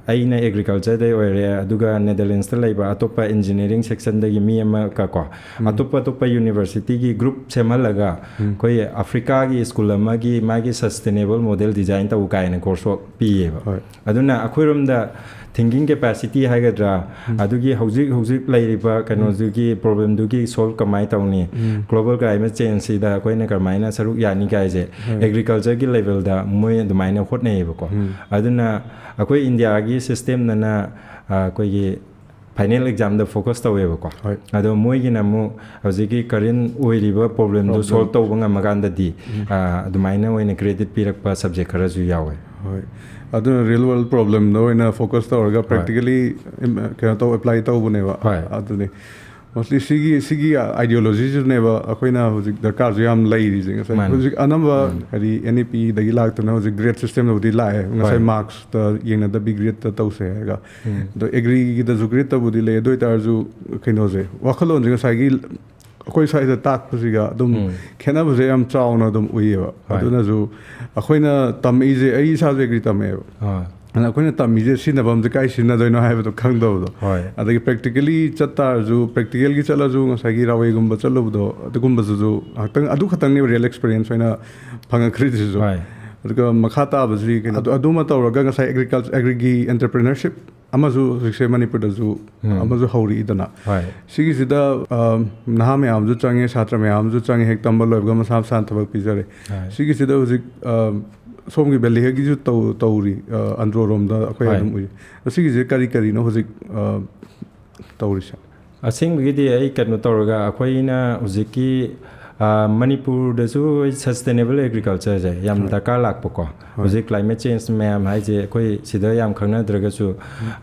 ꯑꯩꯅ ꯑꯦꯒ꯭ꯔꯤꯀꯜꯆꯔꯗꯩ ꯑꯣꯏꯔꯦ, ꯑꯗꯨꯒ ꯅꯦꯗꯔꯂꯦꯟꯁꯇ ꯂꯩꯕ ꯑꯇꯣꯞꯄ ꯏꯟꯖꯤꯅꯤꯌꯥꯔꯤꯡ ꯁꯦꯛꯁꯟꯗꯒꯤ ꯃꯤ ꯑꯃꯒ ꯀꯣ, ꯎꯝ꯫ ꯑꯇꯣꯞꯄ ꯑꯇꯣꯞꯄ ꯌꯨꯅꯤꯚꯔꯁꯤꯇꯤꯒꯤ ꯒ꯭ꯔꯨꯞ ꯁꯦꯝꯍꯜꯂꯒ ꯎꯝ꯫ ꯑꯩꯈꯣꯏ ꯑꯐ꯭ꯔꯤꯀꯥꯒꯤ ꯁ꯭ꯀꯨꯜ ꯑꯃꯒꯤ ꯃꯥꯒꯤ sustainable model design ꯇꯧ ꯀꯥꯏꯅ ꯀꯣꯔꯁ ꯋꯥꯛ ꯄꯤꯌꯦꯕ꯫ ꯍꯣꯏ꯫ ꯑꯗꯨꯅ ꯑꯩꯈꯣꯏꯔꯣꯝꯗ thinking capacity ꯍꯥꯏꯒꯗ꯭ꯔꯥ, ꯎꯝ꯫ ꯑꯗꯨꯒꯤ ꯍꯧꯖꯤꯛ ꯍꯧꯖꯤꯛ ꯂꯩꯔꯤꯕ ꯀꯩꯅꯣꯗꯨꯒꯤ ꯄ꯭ꯔꯣꯕ꯭ꯂꯦꯝꯗꯨꯒꯤ ꯁꯣꯜꯕ ꯀꯃꯥꯏꯅ ꯇꯧꯅꯤ? ꯎꯝ꯫ ꯒ꯭ꯂꯣꯕꯜ ꯀ꯭ꯂꯥꯏꯃꯦꯠ ꯆꯦꯟꯖꯁꯤꯗ ꯑꯩꯈꯣꯏꯅ ꯀꯔꯝꯍꯥꯏꯅ ꯁꯔꯨꯛ ꯌꯥꯅꯤ ꯀꯥꯏꯁꯦ ꯑꯦꯒ꯭ꯔꯤꯀꯜꯆꯔꯒꯤ ꯂꯦꯚꯦꯜꯗ ꯃꯣꯏ ꯑꯗꯨꯃꯥꯏꯅ ꯍꯣꯠꯅꯩꯌꯦꯕꯀꯣ꯫ ꯑꯗꯨꯅ ꯑꯩꯈꯣꯏ ꯏꯟꯗꯤꯌꯥꯒꯤ ꯁꯤꯁꯇꯦꯝꯗꯅ ꯑꯩꯈꯣꯏꯒꯤ ꯐꯥꯏꯅꯦꯜ ꯑꯦꯛꯖꯥꯝꯗ ꯐꯣꯀꯁ ꯇꯧꯋꯦꯕꯀꯣ꯫ ꯍꯣꯏ꯫ ꯑꯗꯣ ꯃꯣꯏꯒꯤꯅ ꯑꯃꯨꯛ ꯍꯧꯖꯤꯛꯀꯤ ꯀꯔꯦꯟ ꯑꯣꯏꯔꯤꯕ ꯄ꯭ꯔꯣꯕ꯭ꯂꯦꯝꯗꯣ Problem. ꯁꯣꯜꯕ ꯇꯧꯕ ꯉꯝꯃꯀꯥꯟꯗꯗꯤ ꯑꯗꯨꯃꯥꯏꯅ ꯑꯣꯏꯅ ꯀ꯭ꯔꯦꯗꯤꯠ ꯄꯤꯔꯛꯄ ꯁꯕꯖꯦꯛ ꯈꯔꯁꯨ ꯌꯥꯎꯋꯦ꯫ ꯍꯣꯏ꯫ ꯑꯗꯨꯅ ꯔꯤꯌꯦꯜ ꯋꯥꯔꯜ ꯄ꯭ꯔꯣꯕ꯭ꯂꯦꯝꯗ ꯑꯣꯏꯅ ꯐꯣꯀꯁ ꯇꯧꯔꯒ ꯄ꯭ꯔꯦꯛꯇꯤꯀꯦꯂꯤ ꯀꯩꯅꯣ ꯇꯧ ꯑꯦꯄ꯭ꯂꯥꯏ ꯇꯧꯕꯅꯦꯕ꯫ ꯍꯣꯏ꯫ ꯑꯗꯨꯅꯤ ꯃꯣꯁꯂꯤ ꯁꯤꯒꯤ ꯁꯤꯒꯤ ꯑꯥꯏꯗꯤꯌꯣꯂꯣꯖꯤꯁꯤꯅꯦꯕ ꯑꯩꯈꯣꯏꯅ ꯍꯧꯖꯤꯛ ꯗꯔꯀꯥꯔꯁꯨ ꯌꯥꯝ ꯂꯩꯔꯤꯁꯦ꯫ ꯉꯁꯥꯏ ꯃꯥꯅꯤ꯫ ꯍꯧꯖꯤꯛ ꯑꯅꯝꯕ ꯍꯥꯏꯗꯤ ꯑꯦꯟ ꯏ ꯄꯤꯗꯒꯤ ꯂꯥꯛꯇꯅ ꯍꯧꯖꯤꯛ ꯒ꯭ꯔꯦꯠ ꯁꯤꯁꯇꯦꯝꯗꯕꯨꯗꯤ ꯂꯥꯛꯑꯦ꯫ ꯉꯁꯥꯏ ꯍꯣꯏ꯫ ꯃꯥꯔꯛꯁꯇ ꯌꯦꯡꯅꯗꯕꯤ ꯒ꯭ꯔꯦꯠꯇ ꯇꯧꯁꯦ ꯍꯥꯏꯔꯒ꯫ ꯑꯗꯣ ꯑꯦꯒ꯭ꯔꯤꯒꯤꯗꯁꯨ ꯒ꯭ꯔꯦꯠꯇꯕꯨꯗꯤ ꯂꯩ꯫ ꯑꯗꯨ ꯑꯣꯏꯇꯥꯔꯁꯨ ꯀꯩꯅꯣꯁꯦ, ꯋꯥꯈꯜꯂꯣꯟꯁꯦ ꯉꯁꯥꯏꯒꯤ ꯑꯩꯈꯣꯏ ꯁ꯭ꯋꯥꯏꯗ ꯇꯥꯛꯄꯁꯤꯒ ꯑꯗꯨꯝ ꯈꯦꯠꯅꯕꯁꯦ ꯌꯥꯝ ꯆꯥꯎꯅ ꯑꯗꯨꯝ ꯎꯏꯌꯦꯕ꯫ ꯍꯣꯏ꯫ ꯑꯗꯨꯅꯁꯨ ꯑꯩꯈꯣꯏꯅ ꯇꯝꯃꯛꯏꯁꯦ, ꯑꯩ ꯏꯁꯥꯁꯨ ꯑꯦꯒ꯭ꯔꯤ ꯇꯝꯃꯛꯑꯦꯕ꯫ ꯍꯣꯏ꯫ ꯑꯗꯨꯅ ꯑꯩꯈꯣꯏꯅ ꯇꯝꯃꯤꯁꯦ ꯁꯤꯖꯤꯟꯅꯐꯝꯁꯦ ꯀꯥꯏ ꯁꯤꯖꯤꯟꯅꯗꯣꯏꯅꯣ ꯍꯥꯏꯕꯗꯣ ꯈꯪꯗꯕꯗꯣ꯫ ꯍꯣꯏ꯫ ꯑꯗꯒꯤ ꯄ꯭ꯔꯦꯛꯇꯤꯀꯦꯂꯤ ꯆꯠ ꯇꯥꯔꯁꯨ, ꯄ꯭ꯔꯦꯛꯇꯤꯀꯦꯜꯒꯤ ꯆꯠꯂꯁꯨ ꯉꯁꯥꯏꯒꯤ ꯔꯥꯋꯦꯒꯨꯝꯕ ꯆꯠꯂꯨꯕꯗꯣ ꯑꯗꯨꯒꯨꯝꯕꯗꯨꯁꯨ ꯉꯥꯛꯇꯪ, ꯑꯗꯨ ꯈꯛꯇꯪꯅꯦꯕ ꯔꯤꯌꯦꯜ ꯑꯦꯛꯁꯄꯤꯔꯤꯌꯦꯟꯁ ꯑꯣꯏꯅ ꯐꯪꯉꯛꯈ꯭ꯔꯤꯁꯤꯁꯨ꯫ ꯍꯣꯏ꯫ ꯑꯗꯨꯒ ꯃꯈꯥ ꯇꯥꯕꯁꯤ ꯀꯩꯅꯣ, ꯑꯗꯨ ꯑꯗꯨꯃ ꯇꯧꯔꯒ ꯉꯁꯥꯏ ꯑꯦꯒ꯭ꯔꯤꯀꯜꯆꯔ, ꯑꯦꯒ꯭ꯔꯤꯒꯤ ꯑꯦꯟꯇꯔꯄ꯭ꯔꯤꯅꯔꯁꯤꯞ ꯑꯃꯁꯨ ꯍꯧꯖꯤꯛꯁꯦ ꯃꯅꯤꯄꯨꯔꯗꯁꯨ ꯑꯃꯁꯨ ꯍꯧꯔꯛꯏꯗꯅ꯫ ꯍꯣꯏ꯫ ꯁꯤꯒꯤꯁꯤꯗ ꯑ, ꯅꯍꯥ ꯃꯌꯥꯝꯁꯨ ꯆꯪꯉꯦ, ꯁꯥꯇ꯭ꯔ ꯃꯌꯥꯝꯁꯨ ꯆꯪꯉꯦ, ꯍꯦꯛ ꯇꯝꯕ ꯂꯣꯏꯕꯒ ꯃꯁꯥ ꯃꯁꯥꯅ ꯊꯕꯛ ꯄꯤꯖꯔꯦ꯫ ꯍꯣꯏ꯫ ꯁꯤꯒꯤꯁꯤꯗ ꯍꯧꯖꯤꯛ ꯑ, ꯁꯣꯝꯒꯤ ꯚꯦꯂꯤꯍꯦꯒꯤꯁꯨ ꯇꯧ-, ꯇꯧꯔꯤ, ꯑ, ꯑꯟꯗ꯭ꯔꯣꯔꯣꯝꯗ ꯑꯩꯈꯣꯏ ꯍꯣꯏ꯫ ꯑꯗꯨꯝ ꯎꯏ꯫ ꯑꯗꯣ ꯁꯤꯒꯤꯁꯦ ꯀꯔꯤ ꯀꯔꯤꯅꯣ ꯍꯧꯖꯤꯛ ꯑ, ꯇꯧꯔꯤꯁꯦ? ꯑꯁꯦꯡꯕꯒꯤꯗꯤ ꯑꯩ ꯀꯩꯅꯣ ꯇꯧꯔꯒ ꯑꯩꯈꯣꯏꯅ ꯍꯧꯖꯤꯛꯀꯤ ꯑ, ꯃꯅꯤꯄꯨꯔꯗꯁꯨ ꯁꯁꯇꯦꯅꯦꯕꯜ ꯑꯦꯒ꯭ꯔꯤꯀꯜꯆꯔꯁꯦ ꯌꯥꯝ ꯗꯔꯀꯥꯔ ꯂꯥꯛꯄꯀꯣ꯫ ꯍꯧꯖꯤꯛ ꯀ꯭ꯂꯥꯏꯃꯦꯠ ꯆꯦꯟꯖ ꯃꯌꯥꯝ ꯍꯥꯏꯁꯦ ꯑꯩꯈꯣꯏ ꯁꯤꯗ ꯌꯥꯝ ꯈꯪꯅꯗ꯭ꯔꯒꯁꯨ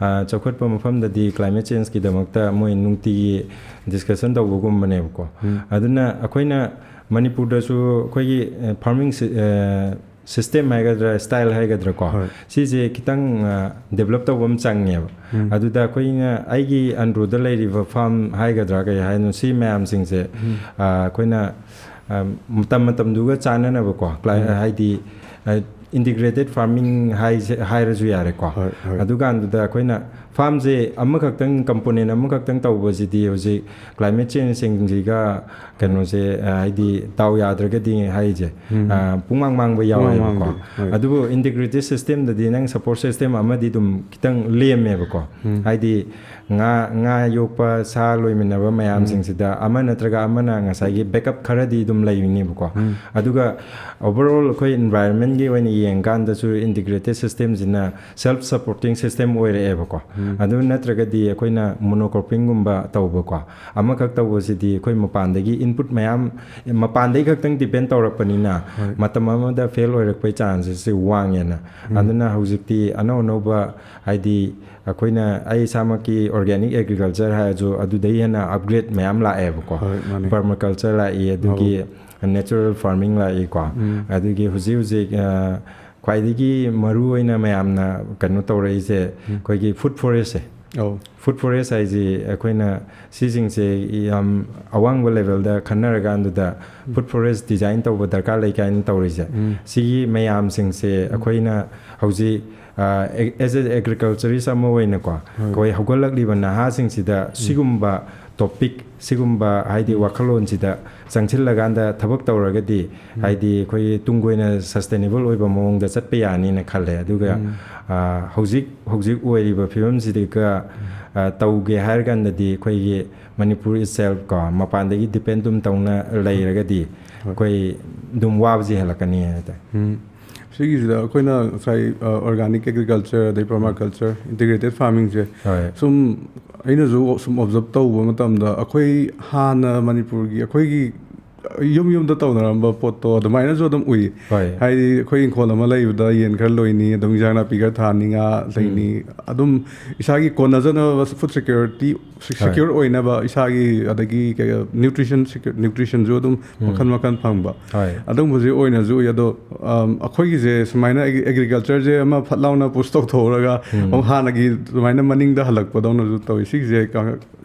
ꯑ, ꯆꯥꯎꯈꯠꯄ ꯃꯐꯝꯗꯗꯤ ꯀ꯭ꯂꯥꯏꯃꯦꯠ ꯆꯦꯟꯖꯀꯤꯗꯃꯛꯇ ꯃꯣꯏ ꯅꯨꯡꯇꯤꯒꯤ ꯗꯤꯁꯀꯁꯟ ꯇꯧꯕꯒꯨꯝꯕꯅꯦꯕꯀꯣ꯫ ꯑꯗꯨꯅ ꯑꯩꯈꯣꯏꯅ ꯃꯅꯤꯄꯨꯔꯗꯁꯨ ꯑꯩꯈꯣꯏꯒꯤ ꯐꯥꯔꯃꯤꯡ ꯁꯤꯁꯇꯦꯝ ꯍꯥꯏꯒꯗ꯭ꯔꯥ, ꯁ꯭ꯇꯥꯏꯜ ꯍꯥꯏꯒꯗ꯭ꯔꯥꯀꯣ, ꯍꯣꯏ꯫ ꯁꯤꯁꯦ ꯈꯤꯇꯪ ꯗꯦꯕꯂꯞ ꯇꯧꯕ ꯑꯃ ꯆꯪꯉꯦꯕ꯫ ꯑꯗꯨꯗ ꯑꯩꯈꯣꯏꯅ ꯑꯩꯒꯤ ꯑꯟꯗ꯭ꯔꯣꯗ ꯂꯩꯔꯤꯕ ꯐꯥꯔꯝ ꯍꯥꯏꯒꯗ꯭ꯔꯥ ꯀꯩ ꯍꯥꯏꯅꯣ, ꯁꯤ ꯃꯌꯥꯝꯁꯤꯡꯁꯦ ꯑ, ꯑꯩꯈꯣꯏꯅ ꯑ, ꯃꯇꯝ ꯃꯇꯝꯗꯨꯒ ꯆꯥꯟꯅꯅꯕꯀꯣ, ꯀ꯭ꯂꯥꯏ-, ꯍꯥꯏꯗꯤ ꯑ, ꯏꯟꯇꯤꯒ꯭ꯔꯦꯇꯦꯠ ꯐꯥꯔꯃꯤꯡ ꯍꯥꯏꯁꯦ, ꯍꯥꯏꯔꯁꯨ ꯌꯥꯔꯦꯀꯣ꯫ ꯍꯣꯏ, ꯍꯣꯏ꯫ ꯑꯗꯨꯀꯥꯟꯗꯨꯗ ꯑꯩꯈꯣꯏꯅ ꯐꯥꯔꯝꯁꯦ ꯑꯃꯈꯛꯇꯪ, ꯀꯝꯄꯣꯅꯦꯟ ꯑꯃꯈꯛꯇꯪ ꯇꯧꯕꯁꯤꯗꯤ ꯍꯧꯖꯤꯛ ꯀ꯭ꯂꯥꯏꯃꯦꯠ ꯆꯦꯟꯖꯁꯤꯡꯁꯤꯒ ꯀꯩꯅꯣꯁꯦ, ꯑ, ꯍꯥꯏꯗꯤ ꯗꯥꯎ ꯌꯥꯗ꯭ꯔꯒꯗꯤ ꯍꯥꯏꯁꯦ, ꯎꯝ꯫ ꯑ, ꯄꯨꯡꯃꯥꯡ ꯃꯥꯡꯕ ꯌꯥꯎꯋꯦꯕꯀꯣ꯫ ꯃꯥꯡꯕ, ꯍꯣꯏ꯫ ꯑꯗꯨꯕꯨ ꯏꯟꯇꯤꯒ꯭ꯔꯦꯇꯦꯠ ꯁꯤꯁꯇꯦꯝꯗꯗꯤ ꯅꯪ ꯁꯄꯣꯔꯠ ꯁꯤꯁꯇꯦꯝ ꯑꯃꯗꯤ ꯑꯗꯨꯝ ꯈꯤꯇꯪ ꯂꯦꯝꯃꯦꯕꯀꯣ꯫ ꯎꯝ꯫ ꯍꯥꯏꯗꯤ ꯉꯥ, ꯉꯥ ꯌꯣꯛꯄ, ꯁꯥ ꯂꯣꯏꯃꯤꯟꯅꯕ ꯃꯌꯥꯝꯁꯤꯡꯁꯤꯗ ꯑꯃ ꯅꯠꯇ꯭ꯔꯒ ꯑꯃꯅ ꯉꯁꯥꯏꯒꯤ ꯕꯦꯛꯑꯞ ꯈꯔꯗꯤ ꯑꯗꯨꯝ ꯂꯩꯅꯦꯕꯀꯣ꯫ ꯎꯝ꯫ ꯑꯗꯨꯒ ꯑꯣꯚꯔꯑꯣꯜ ꯑꯩꯈꯣꯏ ꯏꯟꯚꯥꯏꯔꯟꯃꯦꯟꯒꯤ ꯑꯣꯏꯅ ꯌꯦꯡꯀꯥꯟꯗꯁꯨ ꯏꯟꯇꯤꯒ꯭ꯔꯦꯇꯦꯠ ꯁꯤꯁꯇꯦꯝꯁꯤꯅ ꯁꯦꯜꯐ ꯁꯄꯣꯔꯇꯤꯡ ꯁꯤꯁꯇꯦꯝ ꯑꯣꯏꯔꯛꯑꯦꯕꯀꯣ꯫ ꯎꯝ꯫ ꯑꯗꯨ ꯅꯠꯇ꯭ꯔꯒꯗꯤ ꯑꯩꯈꯣꯏꯅ ꯃꯣꯅꯣꯀ꯭ꯔꯣꯄꯤꯡꯒꯨꯝꯕ ꯇꯧꯕꯀꯣ, ꯑꯃꯈꯛ ꯇꯧꯕꯁꯤꯗꯤ ꯑꯩꯈꯣꯏ ꯃꯄꯥꯟꯗꯒꯤ ꯏꯟꯄꯨꯠ ꯃꯌꯥꯝ, ꯃꯄꯥꯟꯗꯒꯤ ꯈꯛꯇꯪ ꯗꯤꯄꯦꯟ ꯇꯧꯔꯛꯄꯅꯤꯅ ꯍꯣꯏ꯫ ꯃꯇꯝ ꯑꯃꯗ ꯐꯦꯜ ꯑꯣꯏꯔꯛꯄꯩ ꯆꯥꯟꯁꯦꯁꯁꯦ ꯋꯥꯡꯉꯦꯅ꯫ ꯎꯝ꯫ ꯑꯗꯨꯅ ꯍꯧꯖꯤꯛꯇꯤ ꯑꯅꯧ ꯑꯅꯧꯕ, ꯍꯥꯏꯗꯤ ꯑꯩꯈꯣꯏꯅ, ꯑꯩ ꯏꯁꯥꯃꯛꯀꯤ ꯑꯣꯔꯒꯥꯅꯤꯛ ꯑꯦꯒ꯭ꯔꯤꯀꯜꯆꯔ ꯍꯥꯏꯔꯁꯨ ꯑꯗꯨꯗꯩ ꯍꯦꯟꯅ ꯑꯞꯒ꯭ꯔꯦꯗ ꯃꯌꯥꯝ ꯂꯥꯛꯑꯦꯕꯀꯣ꯫ ꯍꯣꯏ, ꯃꯥꯅꯦ꯫ ꯄꯔꯃꯥꯀꯜꯆꯔ ꯂꯥꯛꯏ, ꯑꯗꯨꯒꯤ ꯅꯦꯆꯔꯦꯜ ꯐꯥꯔꯃꯤꯡ ꯂꯥꯛꯏꯀꯣ꯫ ꯎꯝ꯫ ꯑꯗꯨꯒꯤ ꯍꯧꯖꯤꯛ ꯍꯧꯖꯤꯛ, ꯑ, ꯈ꯭ꯋꯥꯏꯗꯒꯤ ꯃꯔꯨ ꯑꯣꯏꯅ ꯃꯌꯥꯝꯅ ꯀꯩꯅꯣ ꯇꯧꯔꯛꯏꯁꯦ ꯎꯝ꯫ ꯑꯩꯈꯣꯏꯒꯤ ꯐꯨꯗ ꯐꯣꯔꯦꯁꯁꯦ꯫ ꯑꯧ꯫ ꯐꯨꯗ ꯐꯣꯔꯦꯁ ꯍꯥꯏꯁꯤ ꯑꯩꯈꯣꯏꯅ ꯁꯤꯁꯤꯡꯁꯦ ꯌꯥꯝ ꯑꯋꯥꯡꯕ ꯂꯦꯚꯦꯜꯗ ꯈꯟꯅꯔꯀꯥꯟꯗꯨꯗ ꯐꯨꯗ ꯐꯣꯔꯦꯁ ꯗꯤꯖꯥꯏꯟ ꯇꯧꯕ ꯗꯔꯀꯥꯔ ꯂꯩ ꯀꯥꯏꯅ ꯇꯧꯔꯤꯁꯦ꯫ ꯎꯝ꯫ ꯁꯤꯒꯤ ꯃꯌꯥꯝꯁꯤꯡꯁꯦ ꯑꯩꯈꯣꯏꯅ ꯍꯧꯖꯤꯛ, ꯑ, ꯑꯦ-, as a agriculturist ꯑꯃ ꯑꯣꯏꯅꯀꯣ, ꯍꯣꯏ꯫ ꯑꯩꯈꯣꯏ ꯍꯧꯒꯠꯂꯛꯂꯤꯕ ꯅꯍꯥꯁꯤꯡꯁꯤꯗ ꯁꯤꯒꯨꯝꯕ ꯇꯣꯄꯤꯛ, ꯁꯤꯒꯨꯝꯕ ꯍꯥꯏꯗꯤ ꯋꯥꯈꯜꯂꯣꯟꯁꯤꯗ ꯆꯪꯁꯤꯜꯂꯒꯥꯟꯗ ꯊꯕꯛ ꯇꯧꯔꯒꯗꯤ, ꯍꯥꯏꯗꯤ ꯑꯩꯈꯣꯏꯒꯤ ꯇꯨꯡ ꯀꯣꯏꯅ ꯁꯁꯇꯦꯅꯦꯕꯜ ꯑꯣꯏꯕ ꯃꯑꯣꯡꯗ ꯆꯠꯄ ꯌꯥꯅꯤꯅ ꯈꯜꯂꯦ꯫ ꯑꯗꯨꯒ, ꯎꯝ꯫ ꯑ, ꯍꯧꯖꯤꯛ, ꯍꯧꯖꯤꯛ ꯑꯣꯏꯔꯤꯕ ꯐꯤꯕꯝꯁꯤꯗꯒ, ꯑ, ꯇꯧꯒꯦ ꯍꯥꯏꯔꯀꯥꯟꯗꯗꯤ ꯑꯩꯈꯣꯏꯒꯤ ꯃꯅꯤꯄꯨꯔ itself ꯀꯣ, ꯃꯄꯥꯟꯗꯒꯤ ꯗꯤꯄꯦꯟ ꯑꯗꯨꯝ ꯇꯧꯅ ꯂꯩꯔꯒꯗꯤ ꯍꯣꯏ꯫ ꯑꯩꯈꯣꯏ ꯑꯗꯨꯝ ꯋꯥꯕꯁꯤ ꯍꯦꯜꯂꯛꯀꯅꯤ ꯍꯥꯏꯇꯥꯔꯦ꯫ ꯎꯝ꯫ ꯁꯤꯒꯤꯁꯤꯗ ꯑꯩꯈꯣꯏꯅ ꯉꯁꯥꯏ, ꯑ, organic agriculture, ꯑꯗꯩ permaculture, integrated farmingꯁꯦ ꯍꯣꯏ꯫ ꯁꯨꯝ ꯑꯩꯅꯁꯨ ꯁꯨꯝ observe ꯇꯧꯕ ꯃꯇꯝꯗ ꯑꯩꯈꯣꯏ ꯍꯥꯟꯅ ꯃꯅꯤꯄꯨꯔꯒꯤ ꯑꯩꯈꯣꯏꯒꯤ ꯌꯨꯝ ꯌꯨꯝꯗ ꯇꯧꯅꯔꯝꯕ ꯄꯣꯠꯇꯣ ꯑꯗꯨꯃꯥꯏꯅꯁꯨ ꯑꯗꯨꯝ ꯎꯏ꯫ ꯍꯣꯏ꯫ ꯍꯥꯏꯗꯤ ꯑꯩꯈꯣꯏ ꯏꯪꯈꯣꯜ ꯑꯃ ꯂꯩꯕꯗ ꯌꯦꯟ ꯈꯔ ꯂꯣꯏꯅꯤ, ꯑꯗꯨꯝ ꯏꯟꯖꯥꯡ ꯅꯥꯄꯤ ꯈꯔ ꯊꯥꯅꯤ, ꯉꯥ ꯂꯩꯅꯤ, ꯑꯗꯨꯝ ꯏꯁꯥꯒꯤ ꯀꯣꯟꯅꯖꯅꯕ food security, secure ꯑꯣꯏꯅꯕ ꯏꯁꯥꯒꯤ, ꯑꯗꯒꯤ ꯀꯩ, nutrition secure, nutritionꯁꯨ ꯑꯗꯨꯝ ꯃꯈꯜ ꯃꯈꯜ ꯐꯪꯕ꯫ ꯍꯣꯏ꯫ ꯑꯗꯨꯝꯕꯁꯦ ꯑꯣꯏꯅꯁꯨ ꯎꯏ꯫ ꯑꯗꯣ, ꯑꯝ, ꯑꯩꯈꯣꯏꯒꯤꯁꯦ ꯁꯨꯃꯥꯏꯅ ꯑꯦꯒ꯭ꯔꯤ-, agricultureꯁꯦ ꯑꯃ ꯐꯠ ꯂꯥꯎꯅ push ꯇꯧꯊꯣꯛꯎꯔꯒ ꯑꯃꯨꯛ ꯍꯥꯟꯅꯒꯤ ꯑꯗꯨꯃꯥꯏꯅ ꯃꯅꯤꯡꯗ ꯍꯜꯂꯛꯄꯗꯧꯅꯁꯨ ꯇꯧꯏ꯫ ꯁꯤꯒꯤꯁꯦ ꯀ-,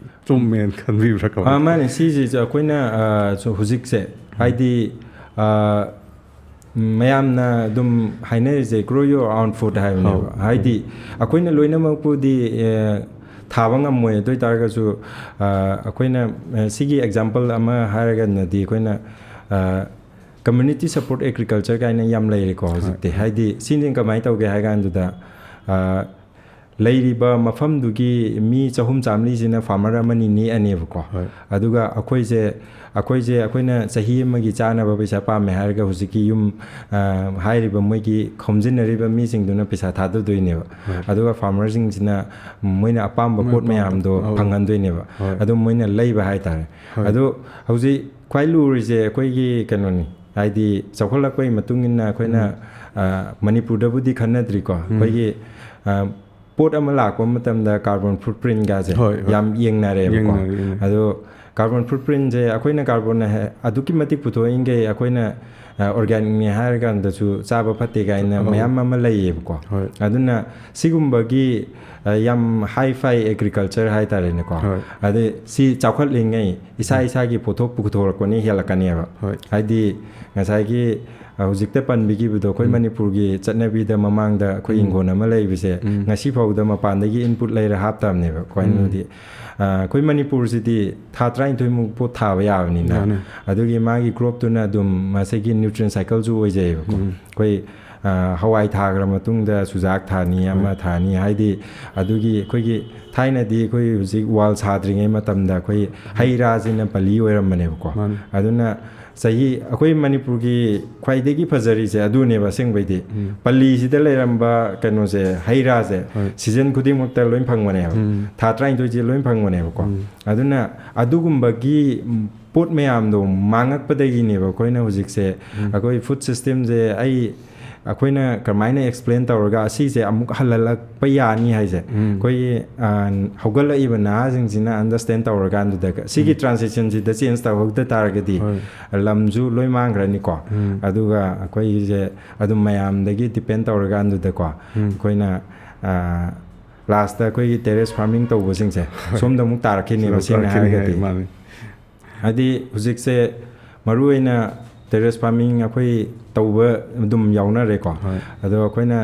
ꯆꯨꯝꯃꯦꯅ ꯈꯟꯕꯤꯕ꯭ꯔꯥ, ꯀꯃꯥꯏꯅ ꯑꯥ, ꯇꯧꯏ? ꯃꯥꯅꯦ꯫ ꯁꯤꯁꯤꯁꯨ ꯑꯩꯈꯣꯏꯅ, ꯑꯥ, ꯁꯨ-, ꯍꯧꯖꯤꯛꯁꯦ, ꯍꯥꯏꯗꯤ, ꯑꯥ, ꯎꯝ, ꯃꯌꯥꯝꯅ ꯑꯗꯨꯝ ꯍꯥꯏꯅꯔꯤꯁꯦ "Grow your own food" ꯍꯥꯏꯕꯅꯦꯕ꯫ ꯍꯥꯎ꯫ ꯍꯥꯏꯗꯤ ꯑꯩꯈꯣꯏꯅ ꯂꯣꯏꯅꯃꯛꯄꯨꯗꯤ ꯑꯦ, ꯊꯥꯕ ꯉꯝꯃꯣꯏ꯫ ꯑꯗꯨ ꯑꯣꯏꯇꯥꯔꯒꯁꯨ ꯑ, ꯑꯩꯈꯣꯏꯅ ꯑ, ꯁꯤꯒꯤ ꯑꯦꯛꯖꯥꯝꯄꯜ ꯑꯃ ꯍꯥꯏꯔꯒꯅꯗꯤ ꯑꯩꯈꯣꯏꯅ ꯀꯝꯃ꯭ꯌꯨꯅꯤꯇꯤ ꯁꯄꯣꯔꯠ ꯑꯦꯒ꯭ꯔꯤꯀꯜꯆꯔ ꯀꯥꯏꯅ ꯌꯥꯝ ꯂꯩꯔꯦꯀꯣ ꯍꯧꯖꯤꯛꯇꯤ꯫ ꯍꯥꯏꯗꯤ ꯁꯤꯅ ꯀꯃꯥꯏꯅ ꯇꯧꯒꯦ ꯍꯥꯏ ꯀꯥꯟꯗꯨꯗ ꯑ, ꯂꯩꯔꯤꯕ ꯃꯐꯝꯗꯨꯒꯤ ꯃꯤ ꯆꯍꯨꯝ ꯆꯥꯝꯃꯔꯤꯁꯤꯅ ꯐꯥꯔꯃꯔ ꯑꯃꯅꯤ ꯅꯦꯛꯑꯅꯦꯕꯀꯣ꯫ ꯍꯣꯏ꯫ ꯑꯗꯨꯒ ꯑꯩꯈꯣꯏꯁꯦ ꯑꯩꯈꯣꯏꯁꯦ ꯑꯩꯈꯣꯏꯅ ꯆꯍꯤ ꯑꯃꯒꯤ ꯆꯥꯅꯕ ꯄꯩꯁꯥ ꯄꯥꯝꯃꯦ ꯍꯥꯏꯔꯒ ꯍꯧꯖꯤꯛꯀꯤ ꯌꯨꯝ ꯑ, ꯍꯥꯏꯔꯤꯕ ꯃꯣꯏꯒꯤ ꯈꯣꯝꯖꯤꯟꯅꯔꯤꯕ ꯃꯤꯁꯤꯡꯗꯨꯅ ꯄꯩꯁꯥ ꯊꯥꯗꯗꯣꯏꯅꯦꯕ꯫ ꯍꯣꯏ꯫ ꯑꯗꯨꯒ ꯐꯥꯔꯃꯔꯁꯤꯡꯁꯤꯅ ꯃꯣꯏꯅ ꯑꯄꯥꯝꯕ ꯃꯣꯏ ꯄꯣꯠ ꯑꯄꯥꯝꯕ ꯃꯌꯥꯝꯗꯣ ꯑꯧ꯫ ꯐꯪꯍꯟꯗꯣꯏꯅꯦꯕ꯫ ꯍꯣꯏ꯫ ꯑꯗꯨꯝ ꯃꯣꯏꯅ ꯂꯩꯕ ꯍꯥꯏꯇꯥꯔꯦ꯫ ꯍꯣꯏ꯫ ꯑꯗꯣ ꯍꯧꯖꯤꯛ ꯈ꯭ꯋꯥꯏ ꯂꯨꯔꯤꯁꯦ ꯑꯩꯈꯣꯏꯒꯤ ꯀꯩꯅꯣꯅꯤ, ꯍꯥꯏꯗꯤ ꯆꯥꯎꯈꯠꯂꯛꯄꯒꯤ ꯃꯇꯨꯡ ꯏꯟꯅ ꯑꯩꯈꯣꯏꯅ ꯎꯝ꯫ ꯑ, ꯃꯅꯤꯄꯨꯔꯗꯕꯨꯗꯤ ꯈꯟꯅꯗ꯭ꯔꯤꯀꯣ꯫ ꯑꯩꯈꯣꯏꯒꯤ ꯑ, ꯄꯣꯠ ꯑꯃ ꯂꯥꯛꯄ ꯃꯇꯝꯗ ꯀꯥꯔꯕꯣꯟ ꯐꯨꯠ ꯄ꯭ꯔꯤꯟꯒꯥꯁꯦ ꯍꯣꯏ, ꯍꯣꯏ꯫ ꯌꯥꯝ ꯌꯦꯡꯅꯔꯦꯕꯀꯣ꯫ ꯌꯦꯡꯅꯔꯦ, ꯌꯦꯡꯅꯔꯦ꯫ ꯑꯗꯣ ꯀꯥꯔꯕꯣꯟ ꯐꯨꯠ ꯄ꯭ꯔꯤꯟꯁꯦ ꯑꯩꯈꯣꯏꯅ ꯀꯥꯔꯕꯣꯟ ꯑꯗꯨꯛꯀꯤ ꯃꯇꯤꯛ ꯄꯨꯊꯣꯛꯏꯈꯩ ꯑꯩꯈꯣꯏꯅ ꯑꯣꯔꯒꯥꯅꯤꯛꯅꯤ ꯍꯥꯏꯔꯀꯥꯟꯗꯁꯨ ꯆꯥꯕ ꯐꯠꯇꯦ ꯀꯥꯏꯅ ꯑꯧ꯫ ꯃꯌꯥꯝ ꯑꯃ ꯂꯩꯌꯦꯕꯀꯣ꯫ ꯍꯣꯏ꯫ ꯑꯗꯨꯅ ꯁꯤꯒꯨꯝꯕꯒꯤ ꯑ, ꯌꯥꯝ ꯍꯥꯏ ꯐꯥꯏ ꯑꯦꯒ꯭ꯔꯤꯀꯜꯆꯔ ꯍꯥꯏꯇꯥꯔꯦꯅꯦꯀꯣ꯫ ꯍꯣꯏ꯫ ꯑꯗꯩ ꯁꯤ ꯆꯥꯎꯈꯠꯂꯤꯉꯩ ꯏꯁꯥ ꯏꯁꯥꯒꯤ ꯄꯣꯠꯊꯣꯛ ꯄꯨꯊꯣꯔꯛꯄꯅ ꯍꯦꯜꯂꯛꯀꯅꯦꯕ꯫ ꯍꯣꯏ꯫ ꯍꯥꯏꯗꯤ ꯉꯁꯥꯏꯒꯤ ꯑ, ꯍꯧꯖꯤꯛꯇ ꯄꯟꯕꯤꯈꯤꯕꯗꯣ ꯑꯩꯈꯣꯏ ꯎꯝ꯫ ꯃꯅꯤꯄꯨꯔꯒꯤ ꯆꯠꯅꯕꯤꯗ ꯃꯃꯥꯡꯗ ꯑꯩꯈꯣꯏ ꯎꯝ꯫ ꯏꯪꯈꯣꯜ ꯑꯃ ꯂꯩꯕꯁꯦ ꯎꯝ꯫ ꯉꯁꯤ ꯐꯥꯎꯗ ꯃꯄꯥꯟꯗꯒꯤ ꯏꯟꯄꯨꯠ ꯂꯩꯔ ꯍꯥꯞꯇꯕꯅꯦꯕ꯫ ꯎꯝ꯫ ꯑ, ꯑꯩꯈꯣꯏ ꯃꯅꯤꯄꯨꯔꯁꯤꯗꯤ ꯊꯥ ꯇꯔꯥꯅꯤꯊꯣꯏꯃꯨꯛ ꯄꯣꯠ ꯊꯥꯕ ꯌꯥꯕꯅꯤꯅ ꯌꯥꯅꯤ꯫ ꯑꯗꯨꯒꯤ ꯃꯥꯒꯤ ꯀ꯭ꯔꯣꯞꯇꯨꯅ ꯑꯗꯨꯝ ꯃꯁꯤꯒꯤ ꯅ꯭ꯌꯨꯇ꯭ꯔꯤꯌꯦꯟ ꯁꯥꯏꯀꯜꯁꯨ ꯑꯣꯏꯖꯩꯌꯦꯕꯀꯣ꯫ ꯎꯝ꯫ ꯑꯩꯈꯣꯏ ꯑ, ꯍꯋꯥꯏ ꯊꯥꯈ꯭ꯔ ꯃꯇꯨꯡꯗ ꯆꯨꯖꯥꯛ ꯊꯥꯅꯤ, ꯑꯃ ꯍꯣꯏ꯫ ꯊꯥꯅꯤ꯫ ꯍꯥꯏꯗꯤ ꯑꯗꯨꯒꯤ ꯑꯩꯈꯣꯏꯒꯤ ꯊꯥꯏꯅꯗꯤ ꯑꯩꯈꯣꯏ ꯍꯧꯖꯤꯛ ꯋꯥꯜ ꯁꯥꯗ꯭ꯔꯤꯉꯩ ꯃꯇꯝꯗ ꯑꯩꯈꯣꯏ ꯍꯩ ꯔꯥꯁꯤꯅ ꯄꯜꯂꯤ ꯑꯣꯏꯔꯝꯕꯅꯦꯕꯀꯣ꯫ ꯃꯥꯅꯤ꯫ ꯑꯗꯨꯅ ꯆꯍꯤ ꯑꯩꯈꯣꯏ ꯃꯅꯤꯄꯨꯔꯒꯤ ꯈ꯭ꯋꯥꯏꯗꯒꯤ ꯐꯖꯔꯤꯁꯦ ꯑꯗꯨꯅꯦꯕ ꯑꯁꯦꯡꯕꯩꯗꯤ꯫ ꯎꯝ꯫ ꯄꯜꯂꯤꯁꯤꯗ ꯂꯩꯔꯝꯕ ꯀꯩꯅꯣꯁꯦ, ꯍꯣꯏ꯫ ꯁꯤꯖꯟ ꯈꯨꯗꯤꯡꯃꯛꯇ ꯂꯣꯏ ꯐꯪꯕꯅꯦꯕ꯫ ꯎꯝ꯫ ꯊꯥ ꯇꯔꯥꯅꯤꯊꯣꯏꯁꯦ ꯂꯣꯏ ꯐꯪꯕꯅꯦꯕꯀꯣ꯫ ꯎꯝ꯫ ꯑꯗꯨꯅ ꯑꯗꯨꯒꯨꯝꯕꯒꯤ ꯄꯣꯠ ꯃꯌꯥꯝꯗꯣ ꯃꯥꯡꯉꯛꯄꯗꯒꯤꯅꯦꯕ ꯑꯩꯈꯣꯏꯅ ꯍꯧꯖꯤꯛꯁꯦ ꯎꯝ꯫ ꯑꯩꯈꯣꯏ ꯐꯨꯗ ꯁꯤꯁꯇꯦꯝꯁꯦ ꯑꯩ ꯑꯩꯈꯣꯏꯅ ꯀꯃꯥꯏꯅ ꯑꯦꯛꯁꯄ꯭ꯂꯦꯟ ꯇꯧꯔꯒ ꯑꯁꯤꯁꯦ ꯑꯃꯨꯛ ꯍꯜꯍꯜꯂꯛꯄ ꯌꯥꯅꯤ ꯍꯥꯏꯁꯦ꯫ ꯎꯝ꯫ ꯑꯩꯈꯣꯏꯒꯤ ꯑ, ꯍꯧꯒꯠꯂꯛꯏꯕ ꯅꯍꯥꯁꯤꯡꯁꯤꯅ ꯑꯟꯗꯔꯁꯇꯦꯟ ꯇꯧꯔꯀꯥꯟꯗꯨꯗ ꯁꯤꯒꯤ ꯎꯝ꯫ ꯇ꯭ꯔꯥꯟꯁꯤꯁꯟꯁꯤꯗ ꯆꯦꯟꯖ ꯇꯧꯍꯧꯗ ꯇꯥꯔꯒꯗꯤ ꯍꯣꯏ꯫ ꯂꯝꯁꯨ ꯂꯣꯏ ꯃꯥꯡꯈ꯭ꯔꯅꯤꯀꯣ꯫ ꯎꯝ꯫ ꯑꯗꯨꯒ ꯑꯩꯈꯣꯏꯒꯤꯁꯦ ꯑꯗꯨꯝ ꯃꯌꯥꯝꯗꯒꯤ ꯗꯤꯄꯦꯟ ꯇꯧꯔꯀꯥꯟꯗꯨꯗꯀꯣ ꯎꯝ꯫ ꯑꯩꯈꯣꯏꯅ ꯑ, ꯂꯥꯁꯇ ꯑꯩꯈꯣꯏꯒꯤ ꯇꯦꯔꯦꯁ ꯐꯥꯔꯃꯤꯡ ꯇꯧꯕꯁꯤꯡꯁꯦ ꯍꯣꯏ꯫ ꯁꯣꯝꯗ ꯑꯃꯨꯛ ꯇꯥꯔꯛꯈꯤꯅꯦꯕ, ꯁꯦꯡꯅ ꯇꯥꯔꯛꯈꯤꯅꯤ ꯍꯥꯏꯔꯒꯗꯤ꯫ ꯍꯥꯏ, ꯃꯥꯅꯤ꯫ ꯍꯥꯏꯗꯤ ꯍꯧꯖꯤꯛꯁꯦ ꯃꯔꯨ ꯑꯣꯏꯅ ꯇꯦꯔꯦꯁ ꯐꯥꯔꯃꯤꯡ ꯑꯩꯈꯣꯏ ꯇꯧꯕ ꯑꯗꯨꯝ ꯌꯥꯎꯅꯔꯦꯀꯣ꯫ ꯍꯣꯏ꯫ ꯑꯗꯣ ꯑꯩꯈꯣꯏꯅ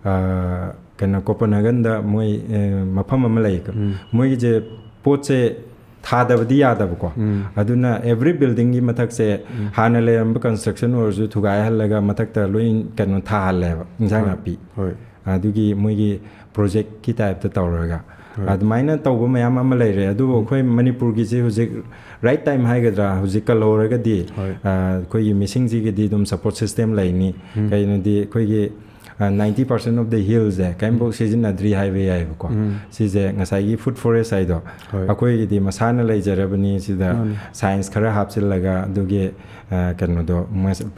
ꯑ, ꯀꯩꯅꯣ, ꯀꯣꯄꯟꯍꯥꯒꯟꯗ ꯃꯣꯏ ꯑ, ꯃꯐꯝ ꯑꯃ ꯂꯩ꯫ ꯎꯝ꯫ ꯃꯣꯏꯒꯤꯁꯦ ꯄꯣꯠꯁꯦ ꯊꯥꯗꯕꯗꯤ ꯌꯥꯗꯕꯀꯣ꯫ ꯎꯝ꯫ ꯑꯗꯨꯅ ꯑꯦꯕ꯭ꯔꯤ ꯕꯤꯜꯗꯤꯡꯒꯤ ꯃꯊꯛꯁꯦ ꯎꯝ꯫ ꯍꯥꯟꯅ ꯂꯩꯔꯝꯕ ꯀꯟꯁꯇ꯭ꯔꯛꯁꯟ ꯑꯣꯏꯔꯁꯨ ꯊꯨꯒꯥꯏꯍꯜꯂꯒ ꯃꯊꯛꯇ ꯂꯣꯏ ꯀꯩꯅꯣ ꯊꯥꯍꯜꯂꯦꯕ, ꯏꯟꯁꯥꯡ ꯍꯣꯏ꯫ ꯅꯥꯄꯤ꯫ ꯍꯣꯏ꯫ ꯑꯗꯨꯒꯤ ꯃꯣꯏꯒꯤ ꯄ꯭ꯔꯣꯖꯦꯛꯀꯤ ꯇꯥꯏꯞꯇ ꯇꯧꯔꯒ ꯍꯣꯏ꯫ ꯑꯗꯨꯃꯥꯏꯅ ꯇꯧꯕ ꯃꯌꯥꯝ ꯑꯃ ꯂꯩꯔꯦ꯫ ꯑꯗꯨꯕꯨ ꯎꯝ꯫ ꯑꯩꯈꯣꯏ ꯃꯅꯤꯄꯨꯔꯒꯤꯁꯤ ꯍꯧꯖꯤꯛ ꯔꯥꯏꯠ ꯇꯥꯏꯝ ꯍꯥꯏꯒꯗ꯭ꯔꯥ, ꯍꯧꯖꯤꯛ ꯀꯜꯍꯧꯔꯒꯗꯤ ꯍꯣꯏ꯫ ꯑ, ꯑꯩꯈꯣꯏꯒꯤ ꯃꯤꯁꯤꯡꯁꯤꯒꯤꯗꯤ ꯑꯗꯨꯝ ꯁꯄꯣꯔꯠ ꯁꯤꯁꯇꯦꯝ ꯂꯩꯅꯤ꯫ ꯎꯝ꯫ ꯀꯩꯅꯣꯗꯤ ꯑꯩꯈꯣꯏꯒꯤ ninety percent of the hillꯁꯦ ꯀꯔꯤꯝꯐꯥꯎ ꯁꯤꯖꯤꯟꯅꯗ꯭ꯔꯤ ꯍꯥꯏꯕ ꯌꯥꯏꯕꯀꯣ꯫ ꯎꯝ꯫ ꯁꯤꯁꯦ ꯉꯁꯥꯏꯒꯤ ꯐꯨꯗ ꯐꯣꯔꯦꯁ ꯍꯥꯏꯗꯣ ꯍꯣꯏ꯫ ꯑꯩꯈꯣꯏꯒꯤꯗꯤ ꯃꯁꯥꯅ ꯂꯩꯖꯔꯕꯅꯤ꯫ ꯁꯤꯗ ꯃꯥꯅꯤ꯫ ꯁꯥꯏꯟꯁ ꯈꯔ ꯍꯥꯞꯆꯤꯜꯂꯒ ꯑꯗꯨꯒꯤ ꯑ, ꯀꯩꯅꯣꯗꯣ,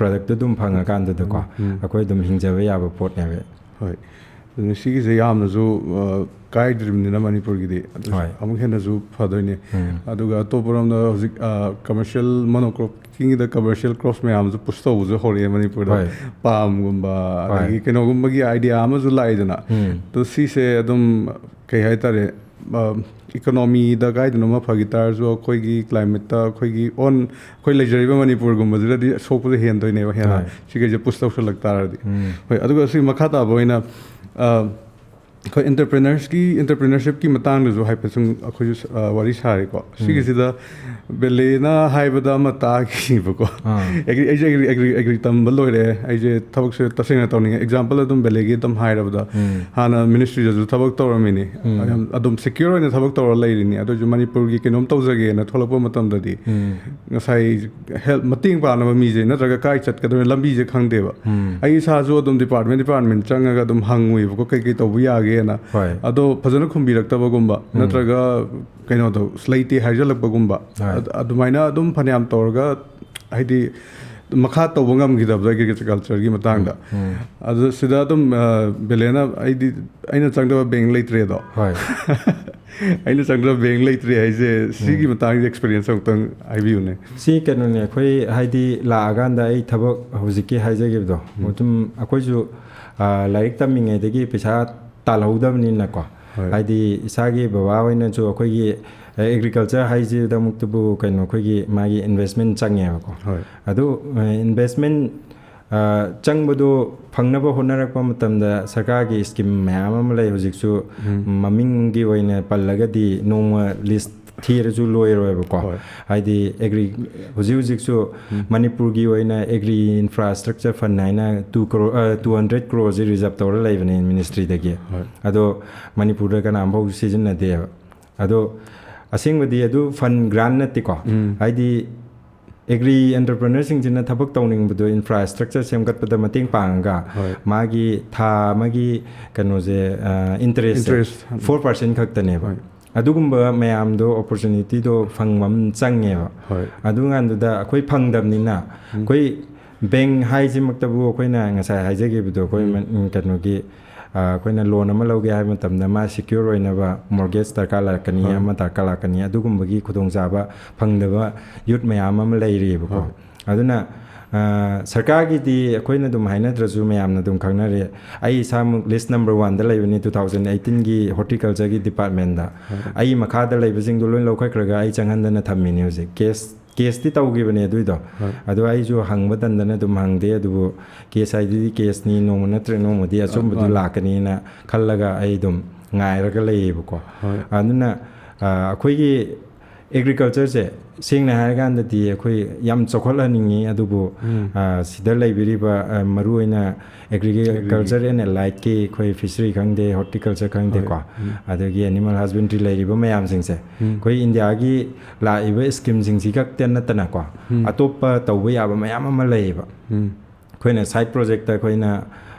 ꯄ꯭ꯔꯗꯛꯇꯣ ꯑꯗꯨꯝ ꯐꯪꯉꯀꯥꯟꯗꯗꯀꯣ ꯎꯝ꯫ ꯑꯩꯈꯣꯏ ꯑꯗꯨꯝ ꯍꯤꯡꯖꯕ ꯌꯥꯕ ꯄꯣꯠꯅꯦꯕ꯫ ꯍꯣꯏ꯫ ꯑꯗꯨꯅ ꯁꯤꯒꯤꯁꯦ ꯌꯥꯝꯅꯁꯨ ꯑ, ꯀꯥꯏꯗ꯭ꯔꯤꯕꯅꯤꯅ ꯃꯅꯤꯄꯨꯔꯒꯤꯗꯤ ꯑꯗꯨ ꯍꯣꯏ꯫ ꯑꯃꯨꯛ ꯍꯦꯟꯅꯁꯨ ꯐꯗꯣꯏꯅꯦ꯫ ꯎꯝ꯫ ꯑꯗꯨꯒ ꯑꯇꯣꯞꯄꯔꯣꯝꯗ ꯍꯧꯖꯤꯛ ꯀꯃꯔꯁꯤꯌꯦꯜ ꯃꯣꯅꯣꯀ꯭ꯔꯣꯞꯀꯤꯡꯒꯤꯗ ꯀꯃꯔꯁꯤꯌꯦꯜ ꯀ꯭ꯔꯣꯞꯁ ꯃꯌꯥꯝꯁꯨ ꯄꯨꯁ ꯇꯧꯕꯁꯨ ꯍꯧꯔꯛꯑꯦ ꯃꯅꯤꯄꯨꯔꯗ꯫ ꯍꯣꯏ꯫ ꯄꯥꯝꯒꯨꯝꯕ ꯍꯣꯏ꯫ ꯑꯗꯒꯤ ꯀꯩꯅꯣꯒꯨꯝꯕꯒꯤ ꯑꯥꯏꯗꯤꯌꯥ ꯑꯃꯁꯨ ꯂꯥꯛꯏꯗꯅ꯫ ꯎꯝ꯫ ꯑꯗꯣ ꯁꯤꯁꯦ ꯑꯗꯨꯝ ꯀꯩ ꯍꯥꯏꯇꯥꯔꯦ, ꯏꯀꯣꯅꯣꯃꯤꯗ ꯀꯥꯏꯗꯅꯣꯃ ꯐꯈꯤ ꯇꯥꯔꯁꯨ ꯑꯩꯈꯣꯏꯒꯤ ꯀ꯭ꯂꯥꯏꯃꯦꯠꯇ ꯑꯩꯈꯣꯏꯒꯤ ꯑꯣꯟ ꯑꯩꯈꯣꯏ ꯂꯩꯖꯔꯤꯕ ꯃꯅꯤꯄꯨꯔꯒꯨꯝꯕꯁꯤꯗꯗꯤ ꯁꯣꯛꯄꯁꯦ ꯍꯦꯟꯗꯣꯏꯅꯦꯕ ꯍꯦꯟꯅ꯫ ꯍꯣꯏ꯫ ꯁꯤꯈꯩꯁꯦ ꯄꯨꯁ ꯇꯧꯁꯜꯂꯛ ꯇꯥꯔꯗꯤ꯫ ꯎꯝ꯫ ꯍꯣꯏ꯫ ꯑꯗꯨꯒ ꯁꯤ ꯃꯈꯥ ꯇꯥꯕ ꯑꯣꯏꯅ ꯑ, ꯑꯩꯈꯣꯏ ꯑꯦꯟꯇꯔꯄ꯭ꯔꯦꯅꯔꯁꯀꯤ ꯑꯦꯟꯇꯔꯄ꯭ꯔꯦꯅꯔꯁꯤꯞꯀꯤ ꯃꯇꯥꯡꯗꯁꯨ ꯍꯥꯏꯐꯦꯠ ꯁꯨꯝ ꯑꯩꯈꯣꯏꯁꯨ ꯑ, ꯋꯥꯔꯤ ꯁꯥꯔꯦꯀꯣ꯫ ꯁꯤꯒꯤꯁꯤꯗ ꯕꯦꯂꯦꯅ ꯍꯥꯏꯕꯗ ꯑꯃ ꯇꯥꯈꯤꯕꯀꯣ꯫ ꯑꯥ꯫ ꯑꯦꯒ꯭ꯔꯤ ꯑꯩꯁꯦ ꯑꯦꯒ꯭ꯔꯤ ꯑꯦꯒ꯭ꯔꯤ ꯑꯦꯒ꯭ꯔꯤ ꯇꯝꯕ ꯂꯣꯏꯔꯦ꯫ ꯑꯩꯁꯦ ꯊꯕꯛꯁꯦ ꯇꯁꯦꯡꯅ ꯇꯧꯅꯤꯡꯉꯦ꯫ ꯑꯦꯛꯖꯥꯝꯄꯜ ꯑꯗꯨꯝ ꯕꯦꯂꯦꯒꯤ ꯑꯗꯨꯝ ꯍꯥꯏꯔꯕꯗ ꯎꯝ꯫ ꯍꯥꯟꯅ ꯃꯤꯅꯤꯁꯇ꯭ꯔꯤꯗꯁꯨ ꯊꯕꯛ ꯇꯧꯔꯝꯃꯤꯅꯤ꯫ ꯎꯝ꯫ ꯌꯥꯝ ꯑꯗꯨꯝ ꯁꯦꯀ꯭ꯌꯣꯔ ꯑꯣꯏꯅ ꯊꯕꯛ ꯇꯧꯔ ꯂꯩꯔꯤꯅꯤ꯫ ꯑꯗꯨ ꯑꯣꯏꯁꯨ ꯃꯅꯤꯄꯨꯔꯒꯤ ꯀꯩꯅꯣꯝ ꯇꯧꯖꯒꯦꯅ ꯊꯣꯛꯂꯛꯄ ꯃꯇꯝꯗꯗꯤ ꯎꯝ꯫ ꯉꯁꯥꯏ ꯍꯦꯜꯞ ꯃꯇꯦꯡ ꯄꯥꯡꯅꯕ ꯃꯤꯁꯦ ꯅꯠꯇ꯭ꯔꯒ ꯀꯥꯏ ꯆꯠꯀꯗꯣꯏꯅꯣ ꯂꯝꯕꯤꯁꯦ ꯈꯪꯗꯦꯕ꯫ ꯎꯝ꯫ ꯑꯩ ꯏꯁꯥꯁꯨ ꯑꯗꯨꯝ ꯗꯤꯄꯥꯔꯠꯃꯦꯟ ꯗꯤꯄꯥꯔꯠꯃꯦꯟ ꯆꯪꯉꯒ ꯑꯗꯨꯝ ꯍꯪꯉꯨꯏꯕꯀꯣ ꯀꯩ ꯀꯩ ꯇꯧꯕ ꯌꯥꯒꯦꯅ꯫ ꯍꯣꯏ꯫ ꯑꯗꯣ ꯐꯖꯅ ꯈꯨꯝꯕꯤꯔꯛꯇꯕꯒꯨꯝꯕ ꯎꯝ꯫ ꯅꯠꯇ꯭ꯔꯒ ꯀꯩꯅꯣꯗꯣ ꯂꯩꯇꯦ ꯍꯥꯏꯖꯜꯂꯛꯄꯒꯨꯝꯕ꯫ ꯍꯣꯏ꯫ ꯑꯗ- ꯑꯗꯨꯃꯥꯏꯅ ꯑꯗꯨꯝ ꯐꯅꯌꯥꯝ ꯇꯧꯔꯒ ꯍꯥꯏꯗꯤ ꯃꯈꯥ ꯇꯧꯕ ꯉꯝꯈꯤꯗꯕꯗꯣ ꯑꯦꯒ꯭ꯔꯤꯀꯜꯆꯔꯒꯤ ꯃꯇꯥꯡꯗ꯫ ꯎꯝ꯫ ꯑꯗꯨ ꯁꯤꯗ ꯑꯗꯨꯝ ꯑ, ꯕꯦꯂꯦꯅ ꯑꯩꯗꯤ ꯑꯩꯅ ꯆꯪꯗꯕ ꯕꯦꯡ ꯂꯩꯇ꯭ꯔꯦꯗꯣ꯫ ꯍꯣꯏ꯫ ꯑꯩꯅ ꯆꯪꯗꯕ ꯕꯦꯡ ꯂꯩꯇ꯭ꯔꯦ ꯍꯥꯏꯁꯦ ꯁꯤꯒꯤ ꯃꯇꯥꯡꯒꯤ ꯑꯦꯛꯁꯄꯤꯔꯤꯌꯦꯟꯁ ꯑꯃꯨꯛꯇꯪ ꯍꯥꯏꯕꯤꯌꯨꯅꯦ꯫ ꯁꯤ ꯀꯩꯅꯣꯅꯦ, ꯑꯩꯈꯣꯏ ꯍꯥꯏꯗꯤ ꯂꯥꯛꯑꯀꯥꯟꯗ ꯑꯩ ꯊꯕꯛ ꯍꯧꯖꯤꯛꯀꯤ ꯍꯥꯏꯖꯈꯤꯕꯗꯣ, ꯑꯗꯨꯝ ꯑꯩꯈꯣꯏꯁꯨ ꯑ, ꯂꯥꯏꯔꯤꯛ ꯇꯝꯃꯤꯉꯩꯗꯒꯤ ꯄꯩꯁꯥ ꯇꯥꯜꯍꯧꯗꯕꯅꯤꯅꯀꯣ꯫ ꯍꯣꯏ꯫ ꯍꯥꯏꯗꯤ ꯏꯁꯥꯒꯤ ꯕꯕꯥ ꯍꯣꯏꯅꯁꯨ ꯑꯩꯈꯣꯏꯒꯤ ꯑꯦꯒ꯭ꯔꯤꯀꯜꯆꯔ ꯍꯥꯏꯁꯤꯗꯃꯛꯇꯕꯨ ꯀꯩꯅꯣ, ꯑꯩꯈꯣꯏꯒꯤ ꯃꯥꯒꯤ ꯏꯟꯚꯦꯁꯃꯦꯟ ꯆꯪꯉꯦꯕꯀꯣ꯫ ꯍꯣꯏ꯫ ꯑꯗꯨ ꯏꯟꯚꯦꯁꯃꯦꯟ ꯆꯪꯕꯗꯣ ꯐꯪꯅꯕ ꯍꯣꯠꯅꯔꯛꯄ ꯃꯇꯝꯗ ꯁꯔꯀꯥꯔꯒꯤ ꯁ꯭ꯀꯤꯝ ꯃꯌꯥꯝ ꯑꯃ ꯂꯩ꯫ ꯍꯧꯖꯤꯛꯁꯨ ꯎꯝ꯫ ꯃꯃꯤꯡꯒꯤ ꯑꯣꯏꯅ ꯄꯜꯂꯒꯗꯤ ꯅꯣꯡꯃ ꯂꯤꯁ ꯊꯤꯔꯁꯨ ꯂꯣꯏꯔꯣꯏꯕꯀꯣ꯫ ꯍꯣꯏ꯫ ꯍꯥꯏꯗꯤ ꯑꯦꯒ꯭ꯔꯤ ꯍꯧꯖꯤꯛ ꯍꯧꯖꯤꯛꯁꯨ ꯎꯝ꯫ ꯃꯅꯤꯄꯨꯔꯒꯤ ꯑꯣꯏꯅ ꯑꯦꯒ꯭ꯔꯤ ꯏꯟꯐ꯭ꯔꯥꯁ꯭ꯇ꯭ꯔꯛꯆꯔ ꯐꯟ ꯍꯥꯏꯅ two crore, two hundred crore ꯁꯤ ꯔꯤꯖꯥꯔꯕ ꯇꯧꯔ ꯂꯩꯕꯅꯦ ꯃꯤꯅꯤꯁꯇ꯭ꯔꯤꯗꯒꯤ꯫ ꯍꯣꯏ꯫ ꯑꯗꯣ ꯃꯅꯤꯄꯨꯔꯗ ꯀꯅꯥꯝꯐꯥꯎ ꯁꯤꯖꯤꯟꯅꯗꯦꯕ꯫ ꯑꯗꯣ ꯑꯁꯦꯡꯕꯗꯤ ꯑꯗꯨ ꯐꯟ ꯒ꯭ꯔꯥꯟ ꯅꯠꯇꯦꯀꯣ꯫ ꯎꯝ꯫ ꯍꯥꯏꯗꯤ ꯑꯦꯒ꯭ꯔꯤ ꯑꯦꯟꯇꯔꯄ꯭ꯔꯤꯅꯔꯁꯤꯡꯁꯤꯅ ꯊꯕꯛ ꯇꯧꯅꯤꯡꯕꯗꯣ ꯏꯟꯐ꯭ꯔꯥꯁ꯭ꯇ꯭ꯔꯛꯆꯔ ꯁꯦꯝꯒꯠꯄꯗ ꯃꯇꯦꯡ ꯄꯥꯡꯉꯒ ꯍꯣꯏ꯫ ꯃꯥꯒꯤ ꯊꯥ ꯑꯃꯒꯤ ꯀꯩꯅꯣꯁꯦ, ꯏꯟꯇꯔꯦꯁ Interest꯫ four percent ꯈꯛꯇꯅꯦꯕ꯫ ꯍꯣꯏ꯫ ꯑꯗꯨꯒꯨꯝꯕ ꯃꯌꯥꯝꯗꯣ ꯑꯣꯄꯣꯔꯆꯨꯅꯤꯇꯤꯗꯣ ꯐꯪꯕ ꯑꯃ ꯆꯪꯉꯦꯕ꯫ ꯍꯣꯏ꯫ ꯑꯗꯨꯀꯥꯟꯗꯨꯗ ꯑꯩꯈꯣꯏ ꯐꯪꯗꯕꯅꯤꯅ ꯎꯝ꯫ ꯑꯩꯈꯣꯏ ꯕꯦꯡ ꯍꯥꯏꯁꯤꯃꯛꯇꯕꯨ ꯑꯩꯈꯣꯏꯅ ꯉꯁꯥꯏ ꯍꯥꯏꯖꯈꯤꯕꯗꯣ ꯑꯩꯈꯣꯏ ꯎꯝ꯫ ꯃ-, ꯎꯝ, ꯀꯩꯅꯣꯒꯤ, ꯑ, ꯑꯩꯈꯣꯏꯅ ꯂꯣꯟ ꯑꯃ ꯂꯧꯒꯦ ꯍꯥꯏꯕ ꯃꯇꯝꯗ ꯃꯥ ꯁꯦꯀ꯭ꯌꯨꯔ ꯑꯣꯏꯅꯕ ꯃꯣꯔꯒꯦꯖ ꯗꯔꯀꯥꯔ ꯂꯥꯛꯀꯅꯤ, ꯍꯣꯏ꯫ ꯑꯃ ꯗꯔꯀꯥꯔ ꯂꯥꯛꯀꯅꯤ, ꯑꯗꯨꯒꯨꯝꯕꯒꯤ ꯈꯨꯗꯣꯡꯆꯥꯕ ꯐꯪꯗꯕ ꯌꯨꯠ ꯃꯌꯥꯝ ꯑꯃ ꯂꯩꯔꯤꯑꯕꯀꯣ꯫ ꯍꯣꯏ꯫ ꯑꯗꯨꯅ, ꯑ, ꯁꯔꯀꯥꯔꯒꯤꯗꯤ ꯑꯩꯈꯣꯏꯅ ꯑꯗꯨꯝ ꯍꯥꯏꯅꯗ꯭ꯔꯁꯨ ꯃꯌꯥꯝꯅ ꯑꯗꯨꯝ ꯈꯪꯅꯔꯦ꯫ ꯑꯩ ꯏꯁꯥꯃꯛ ꯂꯤꯁ ꯅꯝꯕꯔ ꯋꯥꯟꯗ ꯂꯩꯕꯅꯤ two thousand eighteenꯒꯤ ꯍꯣꯔꯇꯤꯀꯜꯆꯔꯒꯤ ꯗꯤꯄꯥꯔꯠꯃꯦꯟꯗ꯫ ꯍꯣꯏ꯫ ꯑꯩ ꯃꯈꯥꯗ ꯂꯩꯕꯁꯤꯡꯗꯣ ꯂꯣꯏ ꯂꯧꯈꯠꯈ꯭ꯔꯒ ꯑꯩ ꯆꯪꯍꯟꯗꯅ ꯊꯝꯃꯤꯅꯤ ꯍꯧꯖꯤꯛ꯫ ꯀꯦꯁ, ꯀꯦꯁꯇꯤ ꯇꯧꯈꯤꯕꯅꯦ ꯑꯗꯨꯏꯗꯣ꯫ ꯍꯣꯏ꯫ ꯑꯗꯣ ꯑꯩꯁꯨ ꯍꯪꯕ ꯇꯟꯗꯅ ꯑꯗꯨꯝ ꯍꯪꯗꯦ, ꯑꯗꯨꯕꯨ ꯀꯦꯁ ꯍꯥꯏꯗꯨꯗꯤ ꯀꯦꯁꯅꯤ, ꯅꯣꯡꯃ ꯅꯠꯇ꯭ꯔꯒ ꯅꯣꯡꯃꯗꯤ ꯑꯆꯨꯝꯕꯗꯨ ꯃꯥꯅꯤ꯫ ꯂꯥꯛꯀꯅꯤꯅ ꯈꯜꯂꯒ ꯑꯩ ꯑꯗꯨꯝ ꯉꯥꯏꯔꯒ ꯂꯩꯌꯦꯕꯀꯣ꯫ ꯍꯣꯏ꯫ ꯑꯗꯨꯅ, ꯑ, ꯑꯩꯈꯣꯏꯒꯤ ꯑꯦꯒ꯭ꯔꯤꯀꯜꯆꯔꯁꯦ ꯁꯦꯡꯅ ꯍꯥꯏꯔꯀꯥꯟꯗꯗꯤ ꯑꯩꯈꯣꯏ ꯌꯥꯝ ꯆꯥꯎꯈꯠꯍꯟꯅꯤꯡꯉꯤ, ꯑꯗꯨꯕꯨ, ꯎꯝ꯫ ꯑ, ꯁꯤꯗ ꯂꯩꯕꯤꯔꯤꯕ, ꯑ, ꯃꯔꯨꯑꯣꯏꯅ ꯑꯦꯒ꯭ꯔꯤꯀꯜꯆꯔ ꯑꯦꯟ ꯑꯦꯂꯥꯏꯠꯀꯤ ꯑꯩꯈꯣꯏ ꯐꯤꯁꯔꯤ ꯈꯪꯗꯦ, ꯍꯣꯔꯇꯤꯀꯜꯆꯔ ꯈꯪꯗꯦꯀꯣ, ꯍꯣꯏ꯫ ꯎꯝ꯫ ꯑꯗꯒꯤ ꯑꯦꯅꯤꯃꯦꯜ ꯍꯁꯕꯦꯟꯗ꯭ꯔꯤ ꯂꯩꯔꯤꯕ ꯃꯌꯥꯝꯁꯤꯡꯁꯦ, ꯎꯝ꯫ ꯑꯩꯈꯣꯏ ꯏꯟꯗꯤꯌꯥꯒꯤ ꯂꯥꯛꯏꯕ ꯁ꯭ꯀꯤꯝꯁꯤꯡꯁꯤ ꯈꯛꯇ ꯅꯠꯇꯅꯀꯣ, ꯎꯝ꯫ ꯑꯇꯣꯞꯄ ꯇꯧꯕ ꯌꯥꯕ ꯃꯌꯥꯝ ꯑꯃ ꯂꯩꯌꯦꯕ꯫ ꯎꯝ꯫ ꯑꯩꯈꯣꯏꯅ ꯁꯥꯏꯠ ꯄ꯭ꯔꯣꯖꯦꯛꯇ ꯑꯩꯈꯣꯏꯅ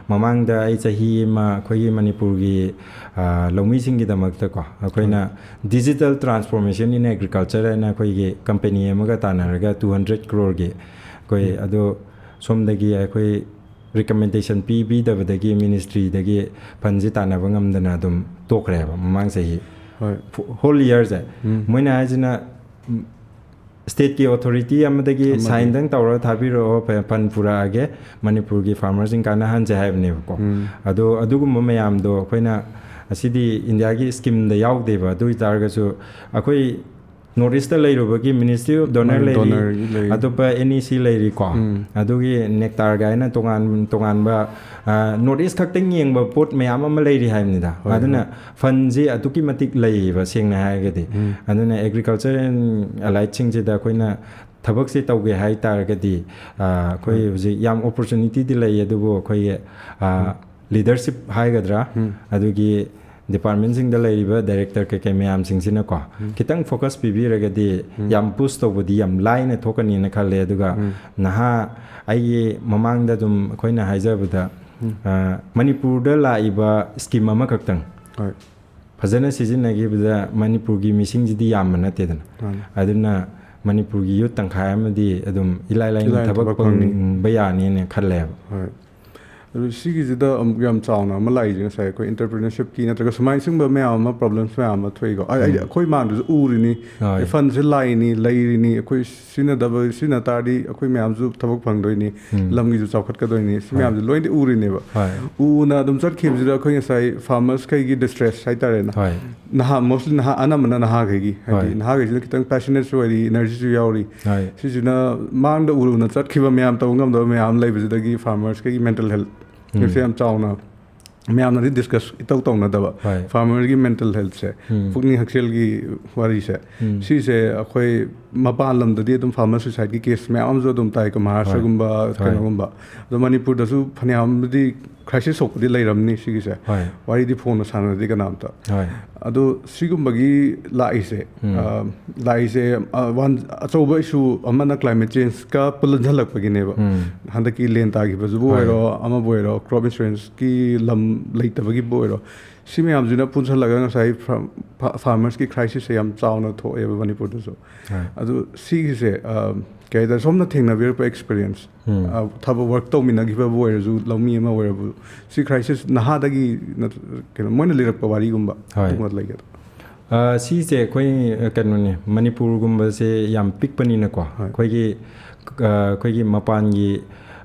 ꯃꯃꯥꯡꯗ ꯑꯩ ꯆꯍꯤ ꯑꯃ ꯑꯩꯈꯣꯏꯒꯤ ꯃꯅꯤꯄꯨꯔꯒꯤ, ꯑ, ꯂꯧꯃꯤꯁꯤꯡꯒꯤꯗꯃꯛꯇꯀꯣ, ꯑꯩꯈꯣꯏꯅ ꯗꯤꯖꯤꯇꯦꯜ ꯇ꯭ꯔꯥꯟꯁꯐꯣꯔꯃꯦꯁꯟ ꯏꯟ ꯑꯦꯒ꯭ꯔꯤꯀꯜꯆꯔ ꯍꯥꯏꯅ ꯑꯩꯈꯣꯏꯒꯤ ꯀꯝꯄꯦꯅꯤ ꯑꯃꯒ ꯇꯥꯟꯅꯔꯒ two hundred crore ꯒꯤ ꯑꯩꯈꯣꯏ, ꯎꯝ꯫ ꯑꯗꯣ ꯁꯣꯝꯗꯒꯤ ꯑꯩꯈꯣꯏ ꯔꯤꯀꯃꯦꯟꯗꯦꯁꯟ ꯄꯤꯕꯤꯗꯕꯗꯒꯤ ꯃꯤꯅꯤꯁꯇ꯭ꯔꯤꯗꯒꯤ ꯐꯟꯁꯤ ꯇꯥꯟꯅꯕ ꯉꯝꯗꯅ ꯑꯗꯨꯝ ꯇꯣꯛꯈ꯭ꯔꯦꯕ ꯃꯃꯥꯡ ꯆꯍꯤ꯫ ꯍꯣꯏ꯫ ꯐꯨ-, ꯍꯣꯜ ꯏꯌꯔꯁꯦ꯫ ꯎꯝ꯫ ꯃꯣꯏꯅ ꯍꯥꯏꯁꯤꯅ, ꯎꯝ, ꯁ꯭ꯇꯦꯠꯀꯤ ꯑꯣꯊꯣꯔꯤꯇꯤ ꯑꯃꯗꯒꯤ ꯑꯃꯗꯒꯤ꯫ ꯁꯥꯏꯟꯗꯪ ꯇꯧꯔꯒ ꯊꯥꯕꯤꯔꯛꯑꯣ, ꯐ-, ꯐꯟ ꯄꯨꯔꯛꯑꯒꯦ, ꯃꯅꯤꯄꯨꯔꯒꯤ ꯐꯥꯔꯃꯔꯁꯤꯡ ꯀꯥꯟꯅꯍꯟꯁꯦ ꯍꯥꯏꯕꯅꯦꯕꯀꯣ꯫ ꯎꯝ꯫ ꯑꯗꯣ ꯑꯗꯨꯒꯨꯝꯕ ꯃꯌꯥꯝꯗꯣ ꯑꯩꯈꯣꯏꯅ, ꯑꯁꯤꯗꯤ ꯏꯟꯗꯤꯌꯥꯒꯤ ꯁ꯭ꯀꯤꯝꯗ ꯌꯥꯎꯗꯦꯕ꯫ ꯑꯗꯨ ꯑꯣꯏꯇꯥꯔꯒꯁꯨ ꯑꯩꯈꯣꯏ ꯅꯣꯔꯠ ꯏꯁꯇ ꯂꯩꯔꯨꯕꯒꯤ ꯃꯤꯅꯤꯁꯇ꯭ꯔꯤ ꯑꯣꯐ ꯗꯣꯅꯔ ꯂꯩꯔꯤ, ꯗꯣꯅꯔꯒꯤ ꯂꯩꯔꯤ꯫ ꯑꯇꯣꯞꯄ ꯑꯦꯟ ꯏ ꯁꯤ ꯂꯩꯔꯤꯀꯣ꯫ ꯎꯝ꯫ ꯑꯗꯨꯒꯤ ꯅꯦꯛꯇꯥꯔ ꯀꯥꯏꯅ ꯇꯣꯉꯥꯟ ꯇꯣꯉꯥꯟꯕ ꯅꯣꯔꯠ ꯏꯁ ꯈꯛꯇꯪ ꯌꯦꯡꯕ ꯄꯣꯠ ꯃꯌꯥꯝ ꯑꯃ ꯂꯩꯔꯤ ꯍꯥꯏꯕꯅꯤꯗ꯫ ꯍꯣꯏ, ꯑꯗꯨꯅ ꯐꯟꯁꯤ ꯑꯗꯨꯛꯀꯤ ꯃꯇꯤꯛ ꯂꯩꯌꯦꯕ, ꯁꯦꯡꯅ ꯍꯥꯏꯔꯒꯗꯤ꯫ ꯎꯝ꯫ ꯑꯗꯨꯅ ꯑꯦꯒ꯭ꯔꯤꯀꯜꯆꯔ ꯑꯦꯟ ꯑꯂꯥꯏꯠꯁꯤꯡꯁꯤꯗ ꯑꯩꯈꯣꯏꯅ ꯊꯕꯛꯁꯦ ꯇꯧꯒꯦ ꯍꯥꯏ ꯇꯥꯔꯒꯗꯤ, ꯑ, ꯑꯩꯈꯣꯏ ꯎꯝ꯫ ꯍꯧꯖꯤꯛ ꯌꯥꯝ ꯑꯣꯄꯣꯔꯆꯨꯅꯤꯇꯤꯗꯤ ꯂꯩ, ꯑꯗꯨꯕꯨ ꯑꯩꯈꯣꯏꯒꯤ, ꯑ, ꯎꯝ꯫ ꯂꯤꯗꯔꯁꯤꯞ ꯍꯥꯏꯒꯗ꯭ꯔꯥ, ꯎꯝ꯫ ꯑꯗꯨꯒꯤ ꯗꯤꯄꯥꯔꯠꯃꯦꯟꯁꯤꯡꯗ ꯂꯩꯔꯤꯕ ꯗꯥꯏꯔꯦꯛꯇꯔ ꯀꯩꯀꯩ ꯃꯌꯥꯝꯁꯤꯡꯁꯤꯅꯀꯣ, ꯎꯝ꯫ ꯈꯤꯇꯪ ꯐꯣꯀꯁ ꯄꯤꯕꯤꯔꯒꯗꯤ ꯎꯝ꯫ ꯌꯥꯝ ꯄꯨꯁ ꯇꯧꯕꯗꯤ ꯌꯥꯝ ꯂꯥꯏꯅ ꯊꯣꯛꯀꯅꯤꯅ ꯈꯜꯂꯦ꯫ ꯑꯗꯨꯒ ꯎꯝ꯫ ꯅꯍꯥ, ꯑꯩꯒꯤ ꯃꯃꯥꯡꯗ ꯑꯗꯨꯝ ꯑꯩꯈꯣꯏꯅ ꯍꯥꯏꯖꯕꯗ, ꯎꯝ꯫ ꯑ, ꯃꯅꯤꯄꯨꯔꯗ ꯂꯥꯛꯏꯕ ꯁ꯭ꯀꯤꯝ ꯑꯃꯈꯛꯇꯪ ꯍꯣꯏ꯫ ꯐꯖꯅ ꯁꯤꯖꯤꯟꯅꯈꯤꯕꯗ ꯃꯅꯤꯄꯨꯔꯒꯤ ꯃꯤꯁꯤꯡꯁꯤꯗꯤ ꯌꯥꯝꯕ ꯅꯠꯇꯦꯗꯅ꯫ ꯃꯥꯅꯤ꯫ ꯑꯗꯨꯅ ꯃꯅꯤꯄꯨꯔꯒꯤ ꯌꯨꯠ ꯇꯪꯈꯥꯏ ꯑꯃꯗꯤ ꯑꯗꯨꯝ ꯏꯂꯥꯏ ꯂꯥꯏꯅ ꯏꯂꯥꯏꯅ ꯊꯕꯛ ꯊꯕꯛ ꯐꯪꯅꯤ꯫ ꯐꯪꯕ ꯌꯥꯅꯤꯅ ꯈꯜꯂꯦꯕ꯫ ꯍꯣꯏ꯫ ꯑꯗꯨ ꯁꯤꯒꯤꯁꯤꯗ ꯑꯃꯨꯛ ꯌꯥꯝ ꯆꯥꯎꯅ ꯑꯃ ꯂꯥꯛꯏꯁꯦ, ꯉꯁꯥꯏ ꯑꯩꯈꯣꯏ ꯏꯟꯇꯔꯄ꯭ꯔꯤꯅꯔꯁꯤꯞꯀꯤ ꯅꯠꯇ꯭ꯔꯒ ꯁꯨꯃꯥꯏꯅ ꯁꯤꯒꯨꯝꯕ ꯃꯌꯥꯝ ꯑꯃ ꯄ꯭ꯔꯣꯕ꯭ꯂꯦꯝꯁ ꯃꯌꯥꯝ ꯑꯃ ꯊꯣꯛꯏꯀꯣ꯫ ꯑꯩ, ꯑꯩ, ꯎꯝ꯫ ꯑꯩꯈꯣꯏ ꯃꯥꯡꯗꯁꯨ ꯎꯔꯤꯅꯤ꯫ ꯍꯣꯏ꯫ ꯐꯟꯁꯦ ꯂꯥꯛꯏꯅꯤ, ꯂꯩꯔꯤꯅꯤ, ꯑꯩꯈꯣꯏ ꯁꯤꯖꯤꯟꯅꯗꯕ, ꯁꯤꯖꯤꯟꯅ ꯇꯥꯔꯗꯤ ꯑꯩꯈꯣꯏ ꯃꯌꯥꯝꯁꯨ ꯊꯕꯛ ꯐꯪꯗꯣꯏꯅꯤ, ꯎꯝ꯫ ꯂꯝꯒꯤꯁꯨ ꯆꯥꯎꯈꯠꯀꯗꯣꯏꯅꯤ, ꯁꯤ ꯍꯣꯏ꯫ ꯃꯌꯥꯝꯁꯦ ꯂꯣꯏꯅꯗꯤ ꯎꯔꯤꯅꯦꯕ꯫ ꯍꯣꯏ꯫ ꯎꯅ ꯑꯗꯨꯝ ꯆꯠꯈꯤꯕꯁꯤꯗ ꯑꯩꯈꯣꯏ ꯉꯁꯥꯏ ꯐꯥꯔꯃꯔꯁꯈꯩꯒꯤ ꯗꯤꯁꯇ꯭ꯔꯦꯁ ꯍꯥꯏꯇꯥꯔꯦꯅꯦ꯫ ꯍꯣꯏ꯫ ꯅꯍꯥ, ꯃꯣꯁꯂꯤ ꯅꯍꯥ, ꯑꯅꯝꯕꯅ ꯅꯍꯥꯈꯩꯒꯤ, ꯍꯥꯏꯗꯤ ꯍꯣꯏ꯫ ꯅꯍꯥꯈꯩꯁꯤꯅ ꯈꯤꯇꯪ ꯄꯦꯁꯅꯦꯠꯁꯨ ꯑꯣꯏꯔꯤ, ꯏꯅꯔꯖꯤꯁꯨ ꯌꯥꯎꯔꯤ꯫ ꯍꯣꯏ꯫ ꯁꯤꯁꯤꯅ ꯃꯥꯡꯗ ꯎꯔꯨꯅ ꯆꯠꯈꯤꯕ ꯃꯌꯥꯝ, ꯇꯧꯕ ꯉꯝꯗꯕ ꯃꯌꯥꯝ ꯂꯩꯕꯁꯤꯗꯒꯤ ꯐꯥꯔꯃꯔꯁꯈꯩꯒꯤ ꯃꯦꯟꯇꯦꯜ ꯍꯦꯜꯠ ꯎꯝ꯫ ꯁꯦ ꯌꯥꯝ ꯆꯥꯎꯅ ꯃꯌꯥꯝꯅꯗꯤ ꯗꯤꯁꯀꯁ ꯏꯇꯧ ꯇꯧꯅꯗꯕ꯫ ꯍꯣꯏ꯫ ꯐꯥꯔꯃꯔꯒꯤ ꯃꯦꯟꯇꯦꯜ ꯍꯦꯜꯠꯁꯦ, ꯎꯝ꯫ ꯄꯨꯛꯅꯤꯡ ꯍꯛꯁꯦꯜꯒꯤ ꯋꯥꯔꯤꯁꯦ, ꯎꯝ꯫ ꯁꯤꯁꯦ ꯑꯩꯈꯣꯏ ꯃꯄꯥꯟ ꯂꯝꯗꯗꯤ ꯑꯗꯨꯝ ꯐꯥꯔꯃꯔ ꯁꯨꯏꯁꯥꯏꯗꯀꯤ ꯀꯦꯁ ꯃꯌꯥꯝ ꯑꯃꯁꯨ ꯑꯗꯨꯝ ꯇꯥꯏꯀꯣ, ꯃꯍꯥꯔꯥꯁꯇ꯭ꯔꯒꯨꯝꯕ, ꯍꯣꯏ꯫ ꯀꯩꯅꯣꯒꯨꯝꯕ꯫ ꯑꯗꯣ ꯃꯅꯤꯄꯨꯔꯗꯁꯨ ꯐꯅꯌꯥꯝꯗꯤ ꯀ꯭ꯔꯥꯏꯁꯤꯁ ꯊꯣꯛꯄꯗꯤ ꯂꯩꯔꯝꯅꯤ ꯁꯤꯒꯤꯁꯦ꯫ ꯍꯣꯏ꯫ ꯋꯥꯔꯤꯗꯤ ꯐꯣꯡꯅ ꯁꯥꯟꯅꯗꯦ ꯀꯅꯥꯝꯇ꯫ ꯍꯣꯏ꯫ ꯑꯗꯣ ꯁꯤꯒꯨꯝꯕꯒꯤ ꯂꯥꯛꯏꯁꯦ, ꯎꯝ꯫ ꯑ, ꯂꯥꯛꯏꯁꯦ, ꯑ, ꯋꯥꯟ, ꯑꯆꯧꯕ ꯏꯁꯨ ꯑꯃꯅ ꯀ꯭ꯂꯥꯏꯃꯦꯠ ꯆꯦꯟꯖꯀ ꯄꯨꯟꯁꯤꯜꯂꯛꯄꯒꯤꯅꯦꯕ꯫ ꯎꯝ꯫ ꯍꯟꯗꯛꯀꯤ ꯂꯦꯟ ꯇꯥꯈꯤꯕꯁꯤꯕꯨ ꯍꯣꯏ꯫ ꯑꯣꯏꯔꯣ, ꯑꯃꯕꯨ ꯑꯣꯏꯔꯣ, ꯀ꯭ꯔꯣꯞ ꯏꯟꯁꯨꯔꯦꯟꯁꯀꯤ ꯂꯝ ꯂꯩꯇꯕꯒꯤꯕꯨ ꯑꯣꯏꯔꯣ, ꯁꯤ ꯃꯌꯥꯝꯁꯤꯅ ꯄꯨꯟꯁꯤꯜꯂꯒ ꯉꯁꯥꯏ ꯐꯥꯔꯝ-, ꯐꯥ-, ꯐꯥꯔꯃꯔꯁꯀꯤ ꯀ꯭ꯔꯥꯏꯁꯤꯁꯁꯦ ꯌꯥꯝ ꯆꯥꯎꯅ ꯊꯣꯛꯑꯦꯕ ꯃꯅꯤꯄꯨꯔꯗꯁꯨ꯫ ꯍꯣꯏ꯫ ꯑꯗꯨ ꯁꯤꯒꯤꯁꯦ, ꯑ, ꯀꯩ ꯍꯥꯏꯇꯥꯔꯦ, ꯁꯣꯝꯅ ꯊꯦꯡꯅꯕꯤꯔꯛꯄ ꯑꯦꯛꯁꯄꯤꯔꯤꯌꯦꯟꯁ, ꯎꯝ꯫ ꯑ, ꯊꯕꯛ ꯋꯥꯔꯛ ꯇꯧꯃꯤꯟꯅꯈꯤꯕꯕꯨ ꯑꯣꯏꯔꯁꯨ, ꯂꯧꯃꯤ ꯑꯃ ꯑꯣꯏꯔꯕꯨ, ꯁꯤ ꯀ꯭ꯔꯥꯏꯁꯤꯁ ꯅꯍꯥꯗꯒꯤ ꯅꯠ-, ꯀꯩꯅꯣ, ꯃꯣꯏꯅ ꯂꯤꯔꯛꯄ ꯋꯥꯔꯤꯒꯨꯝꯕ ꯍꯣꯏ꯫ ꯑꯗꯨꯒꯨꯝꯕ ꯂꯩꯒꯗ꯭ꯔꯥ? ꯑ, ꯁꯤꯁꯦ ꯑꯩꯈꯣꯏ, ꯑ, ꯀꯩꯅꯣꯅꯤ, ꯃꯅꯤꯄꯨꯔꯒꯨꯝꯕꯁꯦ ꯌꯥꯝ ꯄꯤꯛꯄꯅꯤꯅꯀꯣ, ꯍꯣꯏ꯫ ꯑꯩꯈꯣꯏꯒꯤ, ꯑ, ꯑꯩꯈꯣꯏꯒꯤ ꯃꯄꯥꯟꯒꯤ,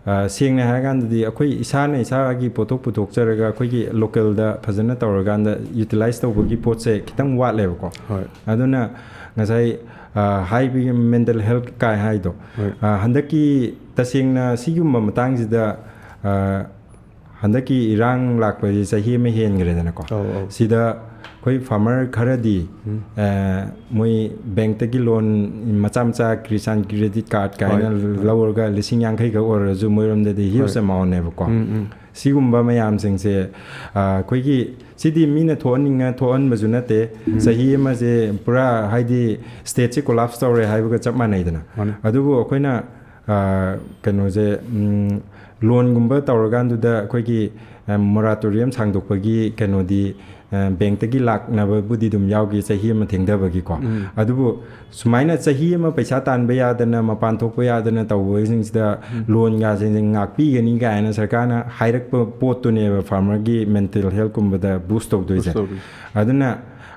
ꯑ, ꯁꯦꯡꯅ ꯍꯥꯏꯔꯀꯥꯟꯗꯗꯤ ꯑꯩꯈꯣꯏ ꯏꯁꯥꯅ ꯏꯁꯥꯒꯤ ꯄꯣꯠꯊꯣꯛ ꯄꯨꯊꯣꯛꯆꯔꯒ ꯑꯩꯈꯣꯏꯒꯤ ꯂꯣꯀꯦꯜꯗ ꯐꯖꯅ ꯇꯧꯔꯀꯥꯟꯗ ꯌꯨꯇꯤꯂꯥꯏꯁ ꯇꯧꯕꯒꯤ ꯄꯣꯠꯁꯦ ꯈꯤꯇꯪ ꯋꯥꯠꯂꯦꯕꯀꯣ꯫ ꯍꯣꯏ꯫ ꯑꯗꯨꯅ ꯉꯁꯥꯏ, ꯑ, ꯍꯥꯏꯕꯒꯤ ꯃꯦꯟꯇꯦꯜ ꯍꯦꯜꯠ ꯀꯥꯏ ꯍꯥꯏꯗꯣ, ꯍꯣꯏ꯫ ꯑ, ꯍꯟꯗꯛꯀꯤ ꯇꯁꯦꯡꯅ ꯁꯤꯒꯨꯝꯕ ꯃꯇꯥꯡꯁꯤꯗ, ꯑ, ꯍꯟꯗꯛꯀꯤ ꯏꯔꯥꯡ ꯂꯥꯛꯄꯁꯤ ꯆꯍꯤ ꯑꯃ ꯍꯦꯟꯈ꯭ꯔꯦꯗꯅꯀꯣ꯫ ꯑꯧ, ꯑꯧ꯫ ꯁꯤꯗ ꯑꯩꯈꯣꯏ ꯐꯥꯔꯃꯔ ꯈꯔꯗꯤ, ꯎꯝ꯫ ꯑ, ꯃꯣꯏ ꯕꯦꯡꯛꯇꯒꯤ ꯂꯣꯟ ꯃꯆꯥ ꯃꯆꯥ ꯀ꯭ꯔꯤꯁꯥꯟ ꯀ꯭ꯔꯦꯗꯤꯠ ꯀꯥꯔꯠ ꯀꯥꯏꯅ ꯍꯣꯏ, ꯍꯣꯏ꯫ ꯂꯧꯔꯒ ꯂꯤꯁꯤꯡ ꯌꯥꯡꯈꯩꯈꯛ ꯑꯣꯏꯔꯁꯨ ꯃꯣꯏꯔꯣꯝꯗꯗꯤ ꯍ꯭ꯌꯨꯖ ꯍꯣꯏ꯫ ꯑꯦꯃꯥꯎꯟꯅꯦꯕꯀꯣ꯫ ꯎꯝ, ꯎꯝ꯫ ꯁꯤꯒꯨꯝꯕ ꯃꯌꯥꯝꯁꯤꯡꯁꯦ, ꯑ, ꯑꯩꯈꯣꯏꯒꯤ ꯁꯤꯗꯤ ꯃꯤꯅ ꯊꯣꯛꯍꯟꯅꯤꯡꯉ ꯊꯣꯛꯍꯟꯕꯁꯨ ꯅꯠꯇꯦ꯫ ꯎꯝ꯫ ꯆꯍꯤ ꯑꯃꯁꯦ ꯄꯨꯔꯥ ꯍꯥꯏꯗꯤ ꯁ꯭ꯇꯦꯠꯁꯦ ꯀꯣꯂꯥꯞꯁ ꯇꯧꯔꯦ ꯍꯥꯏꯕꯒ ꯆꯞ ꯃꯥꯟꯅꯩꯗꯅ꯫ ꯃꯥꯅꯦ꯫ ꯑꯗꯨꯕꯨ ꯑꯩꯈꯣꯏꯅ, ꯑ, ꯀꯩꯅꯣꯁꯦ, ꯎꯝ, ꯂꯣꯟꯒꯨꯝꯕ ꯇꯧꯔꯀꯥꯟꯗꯨꯗ ꯑꯩꯈꯣꯏꯒꯤ, ꯑ, ꯃꯣꯔꯥꯇꯣꯔꯤꯌꯝ ꯁꯥꯡꯗꯣꯛꯄꯒꯤ ꯀꯩꯅꯣꯗꯤ, ꯑ, ꯕꯦꯡꯛꯇꯒꯤ ꯂꯥꯛꯅꯕꯕꯨꯗꯤ ꯑꯗꯨꯝ ꯌꯥꯎꯈꯤ, ꯆꯍꯤ ꯑꯃ ꯊꯦꯡꯊꯕꯒꯤꯀꯣ꯫ ꯎꯝ꯫ ꯑꯗꯨꯕꯨ ꯁꯨꯃꯥꯏꯅ ꯆꯍꯤ ꯑꯃ ꯄꯩꯁꯥ ꯇꯥꯟꯕ ꯌꯥꯗꯅ, ꯃꯄꯥꯟ ꯊꯣꯛꯄ ꯌꯥꯗꯅ ꯇꯧꯕꯁꯤꯡꯁꯤꯗ ꯎꯝ꯫ ꯂꯣꯟꯒꯁꯦ ꯉꯥꯛꯄꯤꯒꯅꯤ ꯀꯥꯏꯅ ꯁꯔꯀꯥꯔꯅ ꯍꯥꯏꯔꯛꯄ ꯄꯣꯠꯇꯨꯅꯦꯕ ꯐꯥꯔꯃꯔꯒꯤ ꯃꯦꯟꯇꯦꯜ ꯍꯦꯜꯠꯀꯨꯝꯕꯗ ꯕꯨꯁ ꯇꯧꯗꯣꯏꯁꯦ꯫ ꯕꯨꯁ ꯇꯧꯗꯣꯏꯁꯦ꯫ ꯑꯗꯨꯅ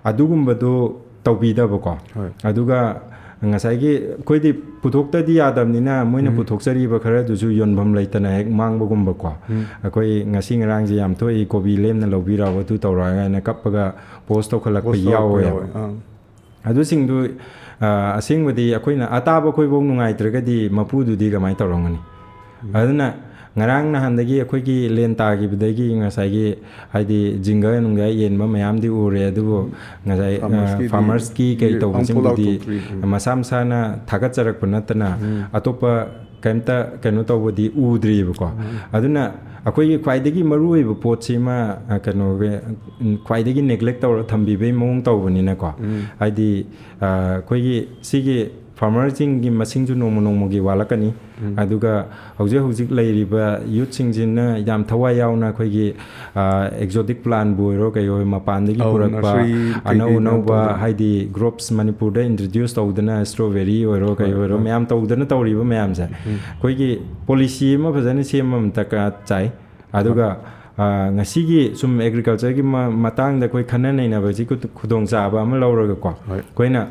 ꯑꯗꯨꯒꯨꯝꯕꯗꯨ ꯇꯧꯕꯤꯗꯕꯀꯣ꯫ ꯍꯣꯏ꯫ ꯑꯗꯨꯒ ꯉꯁꯥꯏꯒꯤ ꯑꯩꯈꯣꯏꯗꯤ ꯄꯨꯊꯣꯛꯇꯗꯤ ꯌꯥꯗꯕꯅꯤꯅ ꯃꯣꯏꯅ ꯎꯝ꯫ ꯄꯨꯊꯣꯛꯆꯔꯤꯕ ꯈꯔꯗꯨꯁꯨ ꯌꯣꯟꯐꯝ ꯂꯩꯇꯅ ꯍꯦꯛ ꯃꯥꯡꯕꯒꯨꯝꯕꯀꯣ꯫ ꯎꯝ꯫ ꯑꯩꯈꯣꯏ ꯉꯁꯤ ꯉꯔꯥꯡꯁꯦ ꯌꯥꯝ ꯊꯣꯛꯏ, ꯀꯣꯕꯤ ꯂꯦꯝꯅ ꯂꯧꯕꯤꯔꯛꯑꯣ ꯑꯗꯨ ꯇꯧꯔꯛꯑꯒ ꯍꯥꯏꯅ ꯀꯞꯄꯒ ꯄꯣꯁ ꯇꯧꯈꯠꯂꯛꯄ ꯄꯣꯁ ꯇꯧꯔꯛꯄ ꯌꯥꯎꯋꯦꯕ꯫ ꯌꯥꯎꯋꯦ꯫ ꯑꯥ꯫ ꯑꯗꯨꯁꯤꯡꯗꯨ, ꯑ, ꯑꯁꯦꯡꯕꯗꯤ ꯑꯩꯈꯣꯏꯅ ꯑꯇꯥꯕ ꯑꯩꯈꯣꯏꯐꯧ ꯅꯨꯡꯉꯥꯏꯇ꯭ꯔꯒꯗꯤ ꯃꯄꯨꯗꯨꯗꯤ ꯀꯃꯥꯏꯅ ꯇꯧꯔꯝꯒꯅꯤ? ꯎꯝ꯫ ꯑꯗꯨꯅ ꯉꯔꯥꯡ ꯅꯍꯥꯟꯗꯒꯤ ꯑꯩꯈꯣꯏꯒꯤ ꯂꯦꯟ ꯇꯥꯈꯤꯕꯗꯒꯤ ꯉꯁꯥꯏꯒꯤ ꯍꯥꯏꯗꯤ ꯖꯤꯡꯒ ꯅꯨꯡꯒ ꯌꯦꯟꯕ ꯃꯌꯥꯝꯗꯤ ꯎꯔꯦ, ꯑꯗꯨꯕꯨ ꯉꯁꯥꯏ, ꯑ, ꯐꯥꯔꯃꯔꯁꯀꯤꯗꯤ ꯐꯥꯔꯃꯔꯁꯀꯤ ꯀꯩ ꯑꯝꯐꯥꯎ ꯇꯧꯕꯁꯤꯡꯗꯨꯗꯤ ꯂꯥꯎꯊꯣꯛꯇ꯭ꯔꯤ꯫ ꯎꯝ꯫ ꯃꯁꯥ ꯃꯁꯥꯅ ꯊꯥꯒꯠꯆꯔꯛꯄ ꯅꯠꯇꯅ ꯎꯝ꯫ ꯑꯇꯣꯞꯄ ꯀꯩꯝꯇ ꯀꯩꯅꯣ ꯇꯧꯕꯗꯤ ꯎꯗ꯭ꯔꯤꯕꯀꯣ꯫ ꯎꯝ꯫ ꯑꯗꯨꯅ ꯑꯩꯈꯣꯏꯒꯤ ꯈ꯭ꯋꯥꯏꯗꯒꯤ ꯃꯔꯨꯑꯣꯏꯕ ꯄꯣꯠꯁꯤꯃ, ꯑ, ꯀꯩꯅꯣꯒꯤ, ꯎꯝ, ꯈ꯭ꯋꯥꯏꯗꯒꯤ ꯅꯦꯒ꯭ꯂꯦꯛ ꯇꯧꯔ ꯊꯝꯕꯤꯕꯩ ꯃꯑꯣꯡ ꯇꯧꯕꯅꯤꯅꯀꯣ꯫ ꯎꯝ꯫ ꯍꯥꯏꯗꯤ, ꯑ, ꯑꯩꯈꯣꯏꯒꯤ ꯁꯤꯒꯤ ꯐꯥꯔꯃꯔꯁꯤꯡꯒꯤ ꯃꯁꯤꯡꯁꯨ ꯅꯣꯡꯃ ꯅꯣꯡꯃꯒꯤ ꯋꯥꯠꯂꯛꯀꯅꯤ꯫ ꯎꯝ꯫ ꯑꯗꯨꯒ ꯍꯧꯖꯤꯛ ꯍꯧꯖꯤꯛ ꯂꯩꯔꯤꯕ ꯌꯨꯠꯁꯤꯡꯁꯤꯅ ꯌꯥꯝ ꯊꯋꯥꯏ ꯌꯥꯎꯅ ꯑꯩꯈꯣꯏꯒꯤ, ꯑ, ꯑꯦꯛꯖꯣꯇꯤꯛ ꯄ꯭ꯂꯥꯟꯕꯨ ꯑꯣꯏꯔꯣ ꯀꯩ ꯑꯣꯏ ꯃꯄꯥꯟꯗꯒꯤ ꯑꯧ, ꯄꯨꯔꯛꯄ ꯅꯔꯁꯔꯤ ꯀꯩꯀꯩ ꯑꯅꯧ ꯃꯌꯥꯝ ꯑꯅꯧꯕ ꯇꯧꯗꯅ꯫ ꯍꯥꯏꯗꯤ ꯒ꯭ꯔꯣꯞꯁ ꯃꯅꯤꯄꯨꯔꯗ ꯏꯟꯇ꯭ꯔꯣꯗ꯭ꯌꯨꯁ ꯇꯧꯗꯅ ꯁ꯭ꯇ꯭ꯔꯣꯕꯦꯔꯤ ꯑꯣꯏꯔꯣ ꯀꯩ ꯍꯣꯏ, ꯑꯣꯏꯔꯣ ꯍꯣꯏ꯫ ꯃꯌꯥꯝ ꯇꯧꯗꯅ ꯇꯧꯔꯤꯕ ꯃꯌꯥꯝꯁꯦ ꯎꯝ꯫ ꯑꯩꯈꯣꯏꯒꯤ ꯄꯣꯂꯤꯁꯤ ꯑꯃ ꯐꯖꯅ ꯁꯦꯝꯕ ꯑꯃ ꯗꯔꯀꯥꯔ ꯇꯥꯏ꯫ ꯑꯗꯨꯒ, ꯑ, ꯉꯁꯤꯒꯤ ꯁꯨꯝ ꯑꯦꯒ꯭ꯔꯤꯀꯜꯆꯔꯒꯤ ꯃ-, ꯃꯇꯥꯡꯗ ꯑꯩꯈꯣꯏ ꯈꯟꯅ ꯅꯩꯅꯕꯁꯤ ꯈꯨꯗ-, ꯈꯨꯗꯣꯡꯆꯥꯕ ꯑꯃ ꯂꯧꯔꯒꯀꯣ꯫ ꯍꯣꯏ꯫ ꯑꯩꯈꯣꯏꯅ,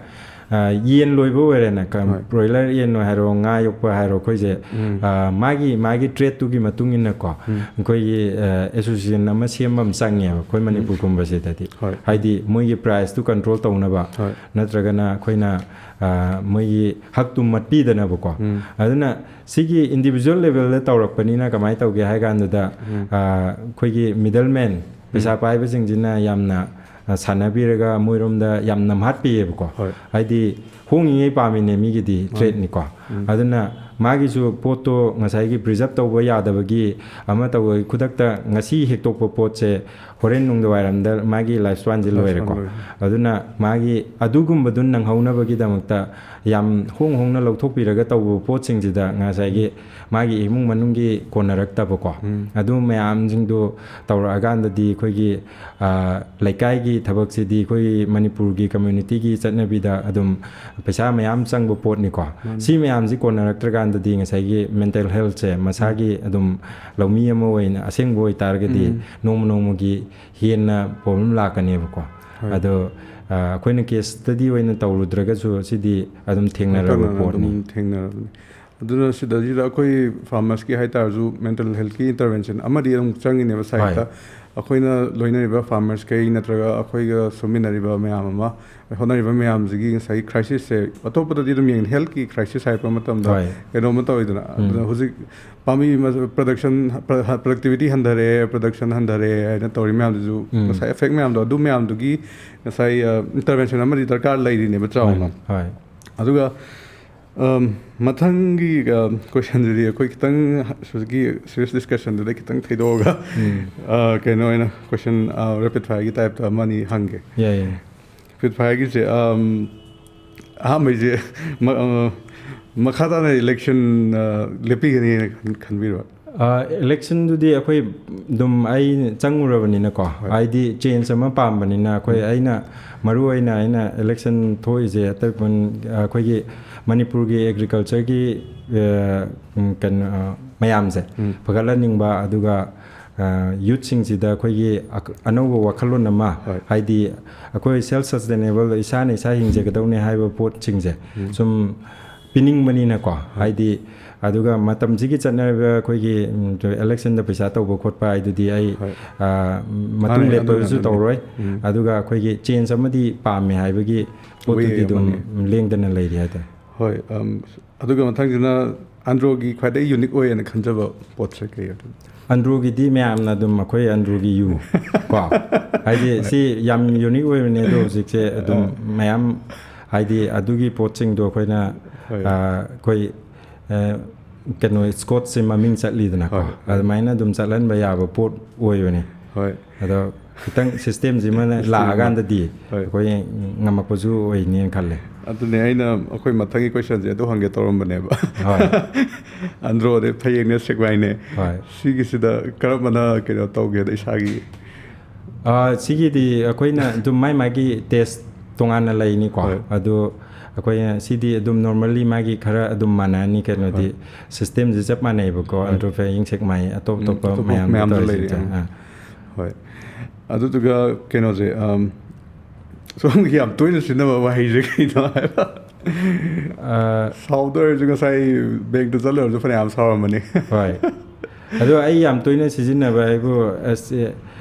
ꯑ, ꯌꯦꯟ ꯂꯣꯏꯕ ꯑꯣꯏꯔꯦꯅ, ꯀ-, ꯍꯣꯏ꯫ broiler ꯌꯦꯟ ꯑꯣꯏ ꯍꯥꯏꯔꯣ, ꯉꯥ ꯌꯣꯛꯄ ꯍꯥꯏꯔꯣ, ꯑꯩꯈꯣꯏꯁꯦ, ꯎꯝ꯫ ꯑ, ꯃꯥꯒꯤ, ꯃꯥꯒꯤ trade ꯇꯨꯒꯤ ꯃꯇꯨꯡ ꯏꯟꯅꯀꯣ, ꯎꯝ꯫ ꯑꯩꯈꯣꯏꯒꯤ, ꯑ, association ꯑꯃ ꯁꯦꯝꯕ ꯑꯃ ꯆꯪꯉꯦꯕ ꯑꯩꯈꯣꯏ ꯎꯝ꯫ ꯃꯅꯤꯄꯨꯔꯒꯨꯝꯕꯁꯤꯗꯗꯤ꯫ ꯍꯣꯏ꯫ ꯍꯥꯏꯗꯤ ꯃꯣꯏꯒꯤ price ꯇꯨ control ꯇꯧꯅꯕ, ꯍꯣꯏ꯫ ꯅꯠꯇ꯭ꯔꯒꯅ ꯑꯩꯈꯣꯏꯅ, ꯑ, ꯃꯣꯏꯒꯤ ꯍꯛꯇꯨ ꯃꯠꯄꯤꯗꯅꯕꯀꯣ꯫ ꯎꯝ꯫ ꯑꯗꯨꯅ ꯁꯤꯒꯤ individual level ꯗ ꯇꯧꯔꯛꯄꯅꯤꯅ ꯀꯃꯥꯏꯅ ꯇꯧꯒꯦ ꯍꯥꯏ ꯀꯥꯟꯗꯨꯗ, ꯎꯝ꯫ ꯑ, ꯑꯩꯈꯣꯏꯒꯤ middleman, ꯄꯩꯁꯥ ꯄꯥꯏꯕꯁꯤꯡꯁꯤꯅ ꯌꯥꯝꯅ, ꯑ, ꯁꯥꯟꯅꯕꯤꯔꯒ ꯃꯣꯏꯔꯣꯝꯗ ꯌꯥꯝ ꯅꯝꯍꯠꯄꯤꯌꯦꯕꯀꯣ꯫ ꯍꯣꯏ꯫ ꯍꯥꯏꯗꯤ ꯍꯣꯡꯉꯤꯉꯩ ꯄꯥꯝꯃꯤꯅꯦ, ꯃꯤꯒꯤꯗꯤ ꯃꯥꯅꯤ꯫ trade ꯅꯤꯀꯣ꯫ ꯎꯝ꯫ ꯑꯗꯨꯅ ꯃꯥꯒꯤꯁꯨ ꯄꯣꯠꯇꯣ ꯉꯁꯥꯏꯒꯤ preserve ꯇꯧꯕ ꯌꯥꯗꯕꯒꯤ ꯑꯃ ꯇꯧꯕꯒꯤ, ꯈꯨꯗꯛꯇ ꯉꯁꯤ ꯍꯦꯛꯇꯣꯛꯄ ꯄꯣꯠꯁꯦ ꯍꯣꯔꯦꯟ ꯅꯨꯡꯗꯥꯡꯋꯥꯏꯔꯝꯗ ꯃꯥꯒꯤ life span ꯁꯦ Life span ꯂꯣꯏꯔꯦꯀꯣ꯫ ꯂꯣꯏꯔꯦ꯫ ꯑꯗꯨꯅ ꯃꯥꯒꯤ ꯑꯗꯨꯒꯨꯝꯕꯗꯨ ꯅꯪꯍꯧꯅꯕꯒꯤꯗꯃꯛꯇ ꯌꯥꯝ ꯍꯣꯡ ꯍꯣꯡꯅ ꯂꯧꯊꯣꯛꯄꯤꯔꯒ ꯇꯧꯕ ꯄꯣꯠꯁꯤꯡꯁꯤꯗ ꯉꯁꯥꯏꯒꯤ ꯃꯥꯒꯤ ꯏꯃꯨꯡ ꯃꯅꯨꯡꯒꯤ ꯀꯣꯟꯅꯔꯛꯇꯕꯀꯣ꯫ ꯎꯝ꯫ ꯑꯗꯨ ꯃꯌꯥꯝꯁꯤꯡꯗꯣ ꯇꯧꯔꯛꯑꯀꯥꯟꯗꯗꯤ ꯑꯩꯈꯣꯏꯒꯤ, ꯑ, ꯂꯩꯀꯥꯏꯒꯤ ꯊꯕꯛꯁꯤꯗꯤ ꯑꯩꯈꯣꯏ ꯃꯅꯤꯄꯨꯔꯒꯤ community ꯒꯤ ꯆꯠꯅꯕꯤꯗ ꯑꯗꯨꯝ ꯄꯩꯁꯥ ꯃꯌꯥꯝ ꯆꯪꯕ ꯄꯣꯠꯅꯤꯀꯣ꯫ ꯃꯥꯅꯤ꯫ ꯁꯤ ꯃꯌꯥꯝꯁꯤ ꯀꯣꯟꯅꯔꯛꯇ꯭ꯔꯀꯥꯟꯗꯗꯤ ꯉꯁꯥꯏꯒꯤ mental health ꯁꯦ ꯃꯁꯥꯒꯤ ꯑꯗꯨꯝ ꯂꯧꯃꯤ ꯑꯃ ꯑꯣꯏꯅ ꯑꯁꯦꯡꯕ ꯑꯣꯏꯇꯥꯔꯒꯗꯤ ꯎꯝ꯫ ꯅꯣꯡꯃ ꯅꯣꯡꯃꯒꯤ ꯍꯦꯟꯅ problem ꯂꯥꯛꯀꯅꯦꯕꯀꯣ꯫ ꯍꯣꯏ꯫ ꯑꯗꯣ, ꯑ, ꯑꯩꯈꯣꯏꯅ case study ꯑꯣꯏꯅ ꯇꯧꯔꯨꯗ꯭ꯔꯒꯁꯨ ꯁꯤꯗꯤ ꯑꯗꯨꯝ ꯊꯦꯡꯅꯔꯕ ꯍꯥꯏꯇꯥꯔꯦ, ꯄꯣꯠꯅꯤ꯫ ꯑꯗꯨꯝ ꯊꯦꯡꯅꯔꯕꯅꯤ꯫ ꯑꯗꯨꯅ ꯁꯤꯗꯩꯁꯤꯗ ꯑꯩꯈꯣꯏ farmers ꯀꯤ ꯍꯥꯏꯇꯥꯔꯁꯨ mental health ꯀꯤ intervention ꯑꯃꯗꯤ ꯑꯗꯨꯝ ꯆꯪꯉꯤꯅꯦꯕ side ꯇ꯫ ꯍꯣꯏ꯫ ꯑꯩꯈꯣꯏꯅ ꯂꯣꯏꯅꯔꯤꯕ farmers ꯈꯩ ꯅꯠꯇ꯭ꯔꯒ ꯑꯩꯈꯣꯏꯒ ꯁꯨꯃꯤꯟꯅꯔꯤꯕ ꯃꯌꯥꯝ ꯑꯃ, ꯍꯣꯠꯅꯔꯤꯕ ꯃꯌꯥꯝꯁꯤꯒꯤ ꯉꯁꯥꯏꯒꯤ crisis ꯁꯦ ꯑꯇꯣꯞꯄꯗꯗꯤ ꯑꯗꯨꯝ ꯌꯦꯡꯉꯦ, health ꯀꯤ crisis ꯍꯥꯏꯔꯛꯄ ꯃꯇꯝꯗ ꯍꯣꯏ꯫ ꯀꯩꯅꯣꯝꯃ ꯇꯧꯋꯤꯗꯅ꯫ ꯎꯝ꯫ ꯑꯗꯨꯅ ꯍꯧꯖꯤꯛ ꯄꯥꯝꯕꯤ ꯃ-, production, ꯄ꯭ꯔ-, productivity ꯍꯟꯊꯔꯦ, production ꯍꯟꯊꯔꯦ ꯍꯥꯏꯅ ꯇꯧꯔꯤ ꯃꯌꯥꯝꯗꯨꯁꯨ ꯎꯝ꯫ ꯉꯁꯥꯏ effect ꯃꯌꯥꯝꯗꯣ, ꯑꯗꯨ ꯃꯌꯥꯝꯗꯨꯒꯤ ꯉꯁꯥꯏ, ꯑ, intervention ꯑꯃꯗꯤ ꯗꯔꯀꯥꯔ ꯂꯩꯔꯤꯅꯦꯕ ꯆꯥꯎꯅ꯫ ꯍꯣꯏ꯫ ꯑꯗꯨꯒ, ꯑꯝ, ꯃꯊꯪꯒꯤ, ꯑ, question ꯁꯤꯗꯤ ꯑꯩꯈꯣꯏ ꯈꯤꯇꯪ ꯍꯧꯖꯤꯛꯀꯤ serious discussion ꯗꯨꯗꯩ ꯈꯤꯇꯪ ꯊꯩꯗꯣꯛꯑꯒ, ꯎꯝ꯫ ꯑ, ꯀꯩꯅꯣ ꯑꯣꯏꯅ question, ꯑ, rapid fire ꯒꯤ type ꯇ ꯑꯃꯅꯤ ꯍꯪꯒꯦ꯫ ꯌꯥꯏ, ꯌꯥꯏ꯫ Rapid fire ꯒꯤꯁꯦ, ꯑꯝ, ꯑꯍꯥꯟꯕꯩꯁꯦ, ꯃ-, ꯑ, ꯃꯈꯥ ꯇꯥꯅ election, ꯑ, ꯂꯦꯞꯄꯤꯒꯅꯤꯅ ꯈꯟ-, ꯈꯟꯕꯤꯕ꯭ꯔꯥ? ꯑ, election ꯗꯨꯗꯤ ꯑꯩꯈꯣꯏ ꯑꯗꯨꯝ ꯑꯩ ꯆꯪꯉꯨꯔꯕꯅꯤꯅꯀꯣ, ꯍꯣꯏ꯫ ꯍꯥꯏꯗꯤ change ꯑꯃ ꯄꯥꯝꯕꯅꯤꯅ ꯑꯩꯈꯣꯏ, ꯎꯝ꯫ ꯑꯩꯅ ꯃꯔꯨ ꯑꯣꯏꯅ ꯑꯩꯅ election ꯊꯣꯛꯏꯁꯦ ꯑꯇꯩ ꯄꯨꯟ-, ꯑꯩꯈꯣꯏꯒꯤ ꯃꯅꯤꯄꯨꯔꯒꯤ agriculture ꯒꯤ, ꯑ, ꯎꯝ, ꯀꯩꯅꯣ, ꯑ, ꯃꯌꯥꯝꯁꯦ ꯎꯝ꯫ ꯐꯒꯠꯍꯟꯅꯤꯡꯕ, ꯑꯗꯨꯒ ꯌꯨꯠꯁꯤꯡꯁꯤꯗ ꯑꯩꯈꯣꯏꯒꯤ ꯑꯅꯧꯕ ꯋꯥꯈꯜꯂꯣꯟ ꯑꯃ, ꯍꯥꯏꯗꯤ ꯑꯩꯈꯣꯏ ꯁꯦꯜꯐ ꯁꯁꯇꯦꯅꯦꯕꯜ, ꯏꯁꯥꯅ ꯏꯁꯥ ꯍꯤꯡꯖꯒꯗꯧꯅꯦ ꯍꯥꯏꯕ ꯄꯣꯠꯁꯤꯡꯁꯦ ꯁꯨꯝ ꯄꯤꯅꯤꯡꯕꯅꯤꯅꯀꯣ, ꯍꯥꯏꯗꯤ ꯑꯗꯨꯒ ꯃꯇꯝꯁꯤꯒꯤ ꯆꯠꯅꯔꯤꯕ ꯑꯩꯈꯣꯏꯒꯤ ꯏꯂꯦꯛꯁꯟꯗ ꯄꯩꯁꯥ ꯇꯧꯕ ꯈꯣꯠꯄ ꯍꯥꯏꯗꯨꯗꯤ ꯑꯩ ꯃꯇꯨꯡ ꯂꯦꯞꯄꯁꯨ ꯇꯧꯔꯣꯏ꯫ ꯑꯗꯨꯒ ꯑꯩꯈꯣꯏꯒꯤ ꯆꯦꯟꯖ ꯑꯃꯗꯤ ꯄꯥꯝꯃꯦ ꯍꯥꯏꯕꯒꯤ ꯄꯣꯠꯇꯨꯗꯤ ꯑꯗꯨꯝ ꯂꯦꯡꯗꯅ ꯂꯩꯔꯤ ꯍꯥꯏꯇꯥꯔꯦ꯫ ꯍꯣꯏ, ꯑꯗꯨꯒ ꯃꯊꯪꯁꯤꯅ ꯑꯟꯗ꯭ꯔꯣꯒꯤ ꯈ꯭ꯋꯥꯏꯗꯒꯤ ꯌꯨꯅꯤꯛ ꯑꯣꯏꯌꯦꯅ ꯈꯟꯖꯕ ꯄꯣꯠꯁꯦ ꯀꯩ ꯑꯣꯏꯗꯣꯏꯅꯣ? ꯑꯟꯗ꯭ꯔꯣꯒꯤꯗꯤ ꯃꯌꯥꯝꯅ ꯑꯗꯨꯝ ꯑꯩꯈꯣꯏ ꯑꯟꯗ꯭ꯔꯣꯒꯤ ꯌꯨ ꯀꯣ, ꯍꯥꯏꯗꯤ ꯁꯤ ꯌꯥꯝ ꯌꯨꯅꯤꯛ ꯑꯣꯏꯕꯅꯦ꯫ ꯑꯗꯣ ꯍꯧꯖꯤꯛꯁꯦ ꯑꯗꯨꯝ ꯃꯌꯥꯝ, ꯍꯥꯏꯗꯤ ꯑꯗꯨꯒꯤ ꯄꯣꯠꯁꯤꯡꯗꯣ ꯑꯩꯈꯣꯏꯅ, ꯑꯩꯈꯣꯏ ꯀꯩꯅꯣ, ꯁ꯭ꯀꯣꯠꯁꯦ ꯃꯃꯤꯡ ꯆꯠꯂꯤꯗꯅꯀꯣ, ꯑꯗꯨꯃꯥꯏꯅ ꯑꯗꯨꯝ ꯆꯠꯍꯟꯕ ꯌꯥꯕ ꯄꯣꯠ ꯑꯣꯏꯕꯅꯦ꯫ ꯑꯗꯣ ꯈꯤꯇꯪ ꯁꯤꯁꯇꯦꯝꯁꯤꯃꯅ ꯂꯥꯛꯑꯀꯥꯟꯗꯗꯤ ꯑꯩꯈꯣꯏ ꯉꯝꯃꯛꯄꯁꯨ ꯑꯣꯏꯅꯤꯅ ꯈꯜꯂꯦ꯫ ꯑꯗꯨꯅꯦ ꯑꯩꯅ ꯑꯩꯈꯣꯏ ꯃꯊꯪꯒꯤ ꯀꯣꯏꯁꯟꯁꯦ ꯑꯗꯨ ꯍꯪꯒꯦ ꯇꯧꯔꯝꯕꯅꯦꯕ꯫ ꯑꯟꯗ꯭ꯔꯣꯅꯦ, ꯐꯌꯦꯡꯅꯦ, ꯁꯦꯛꯃꯥꯏꯅꯦ, ꯁꯤꯒꯤꯁꯤꯗ ꯀꯔꯝꯕꯅ ꯀꯩꯅꯣ ꯇꯧꯒꯦꯗ ꯏꯁꯥꯒꯤ? ꯁꯤꯒꯤꯗꯤ ꯑꯩꯈꯣꯏꯅ ꯑꯗꯨꯝ ꯃꯥꯏ ꯃꯥꯒꯤ ꯇꯦꯁ ꯇꯣꯉꯥꯟꯅ ꯂꯩꯅꯤꯀꯣ꯫ ꯑꯗꯣ ꯑꯩꯈꯣꯏꯅ ꯁꯤꯗꯤ ꯑꯗꯨꯝ ꯅꯣꯔꯃꯦꯜꯂꯤ ꯃꯥꯒꯤ ꯈꯔ ꯑꯗꯨꯝ ꯃꯥꯟꯅꯔꯅꯤ, ꯀꯩꯅꯣꯗꯤ ꯁꯤꯁꯇꯦꯝꯁꯦ ꯆꯞ ꯃꯥꯟꯅꯩꯕꯀꯣ꯫ ꯑꯟꯗ꯭ꯔꯣ, ꯐꯌꯦꯡ, ꯁꯦꯛꯃꯥꯏ, ꯑꯇꯣꯞ ꯑꯇꯣꯞꯄ ꯃꯌꯥꯝ ꯇꯧꯔꯤꯁꯤꯡꯁꯦ꯫ ꯍꯣꯏ, ꯑꯗꯨꯗꯨꯒ ꯀꯩꯅꯣꯁꯦ, ꯁꯣꯝꯒꯤ ꯌꯥꯝ ꯇꯣꯏꯅ ꯁꯤꯖꯤꯟꯅꯕ ꯋꯥꯍꯩꯁꯦ ꯀꯩꯅꯣ ꯍꯥꯏꯕ? ꯁꯥꯎꯗ ꯑꯣꯏꯔꯁꯨ ꯉꯁꯥꯏ ꯕꯦꯡꯛꯇ ꯆꯠꯂꯨꯔꯁꯨ ꯐꯅꯌꯥꯝ ꯁꯥꯎꯔꯝꯃꯅꯤ꯫ ꯍꯣꯏ, ꯑꯗꯣ ꯑꯩ ꯌꯥꯝ ꯇꯣꯏꯅ ꯁꯤꯖꯤꯟꯅꯕ ꯍꯥꯏꯕꯨ, ꯑꯁ,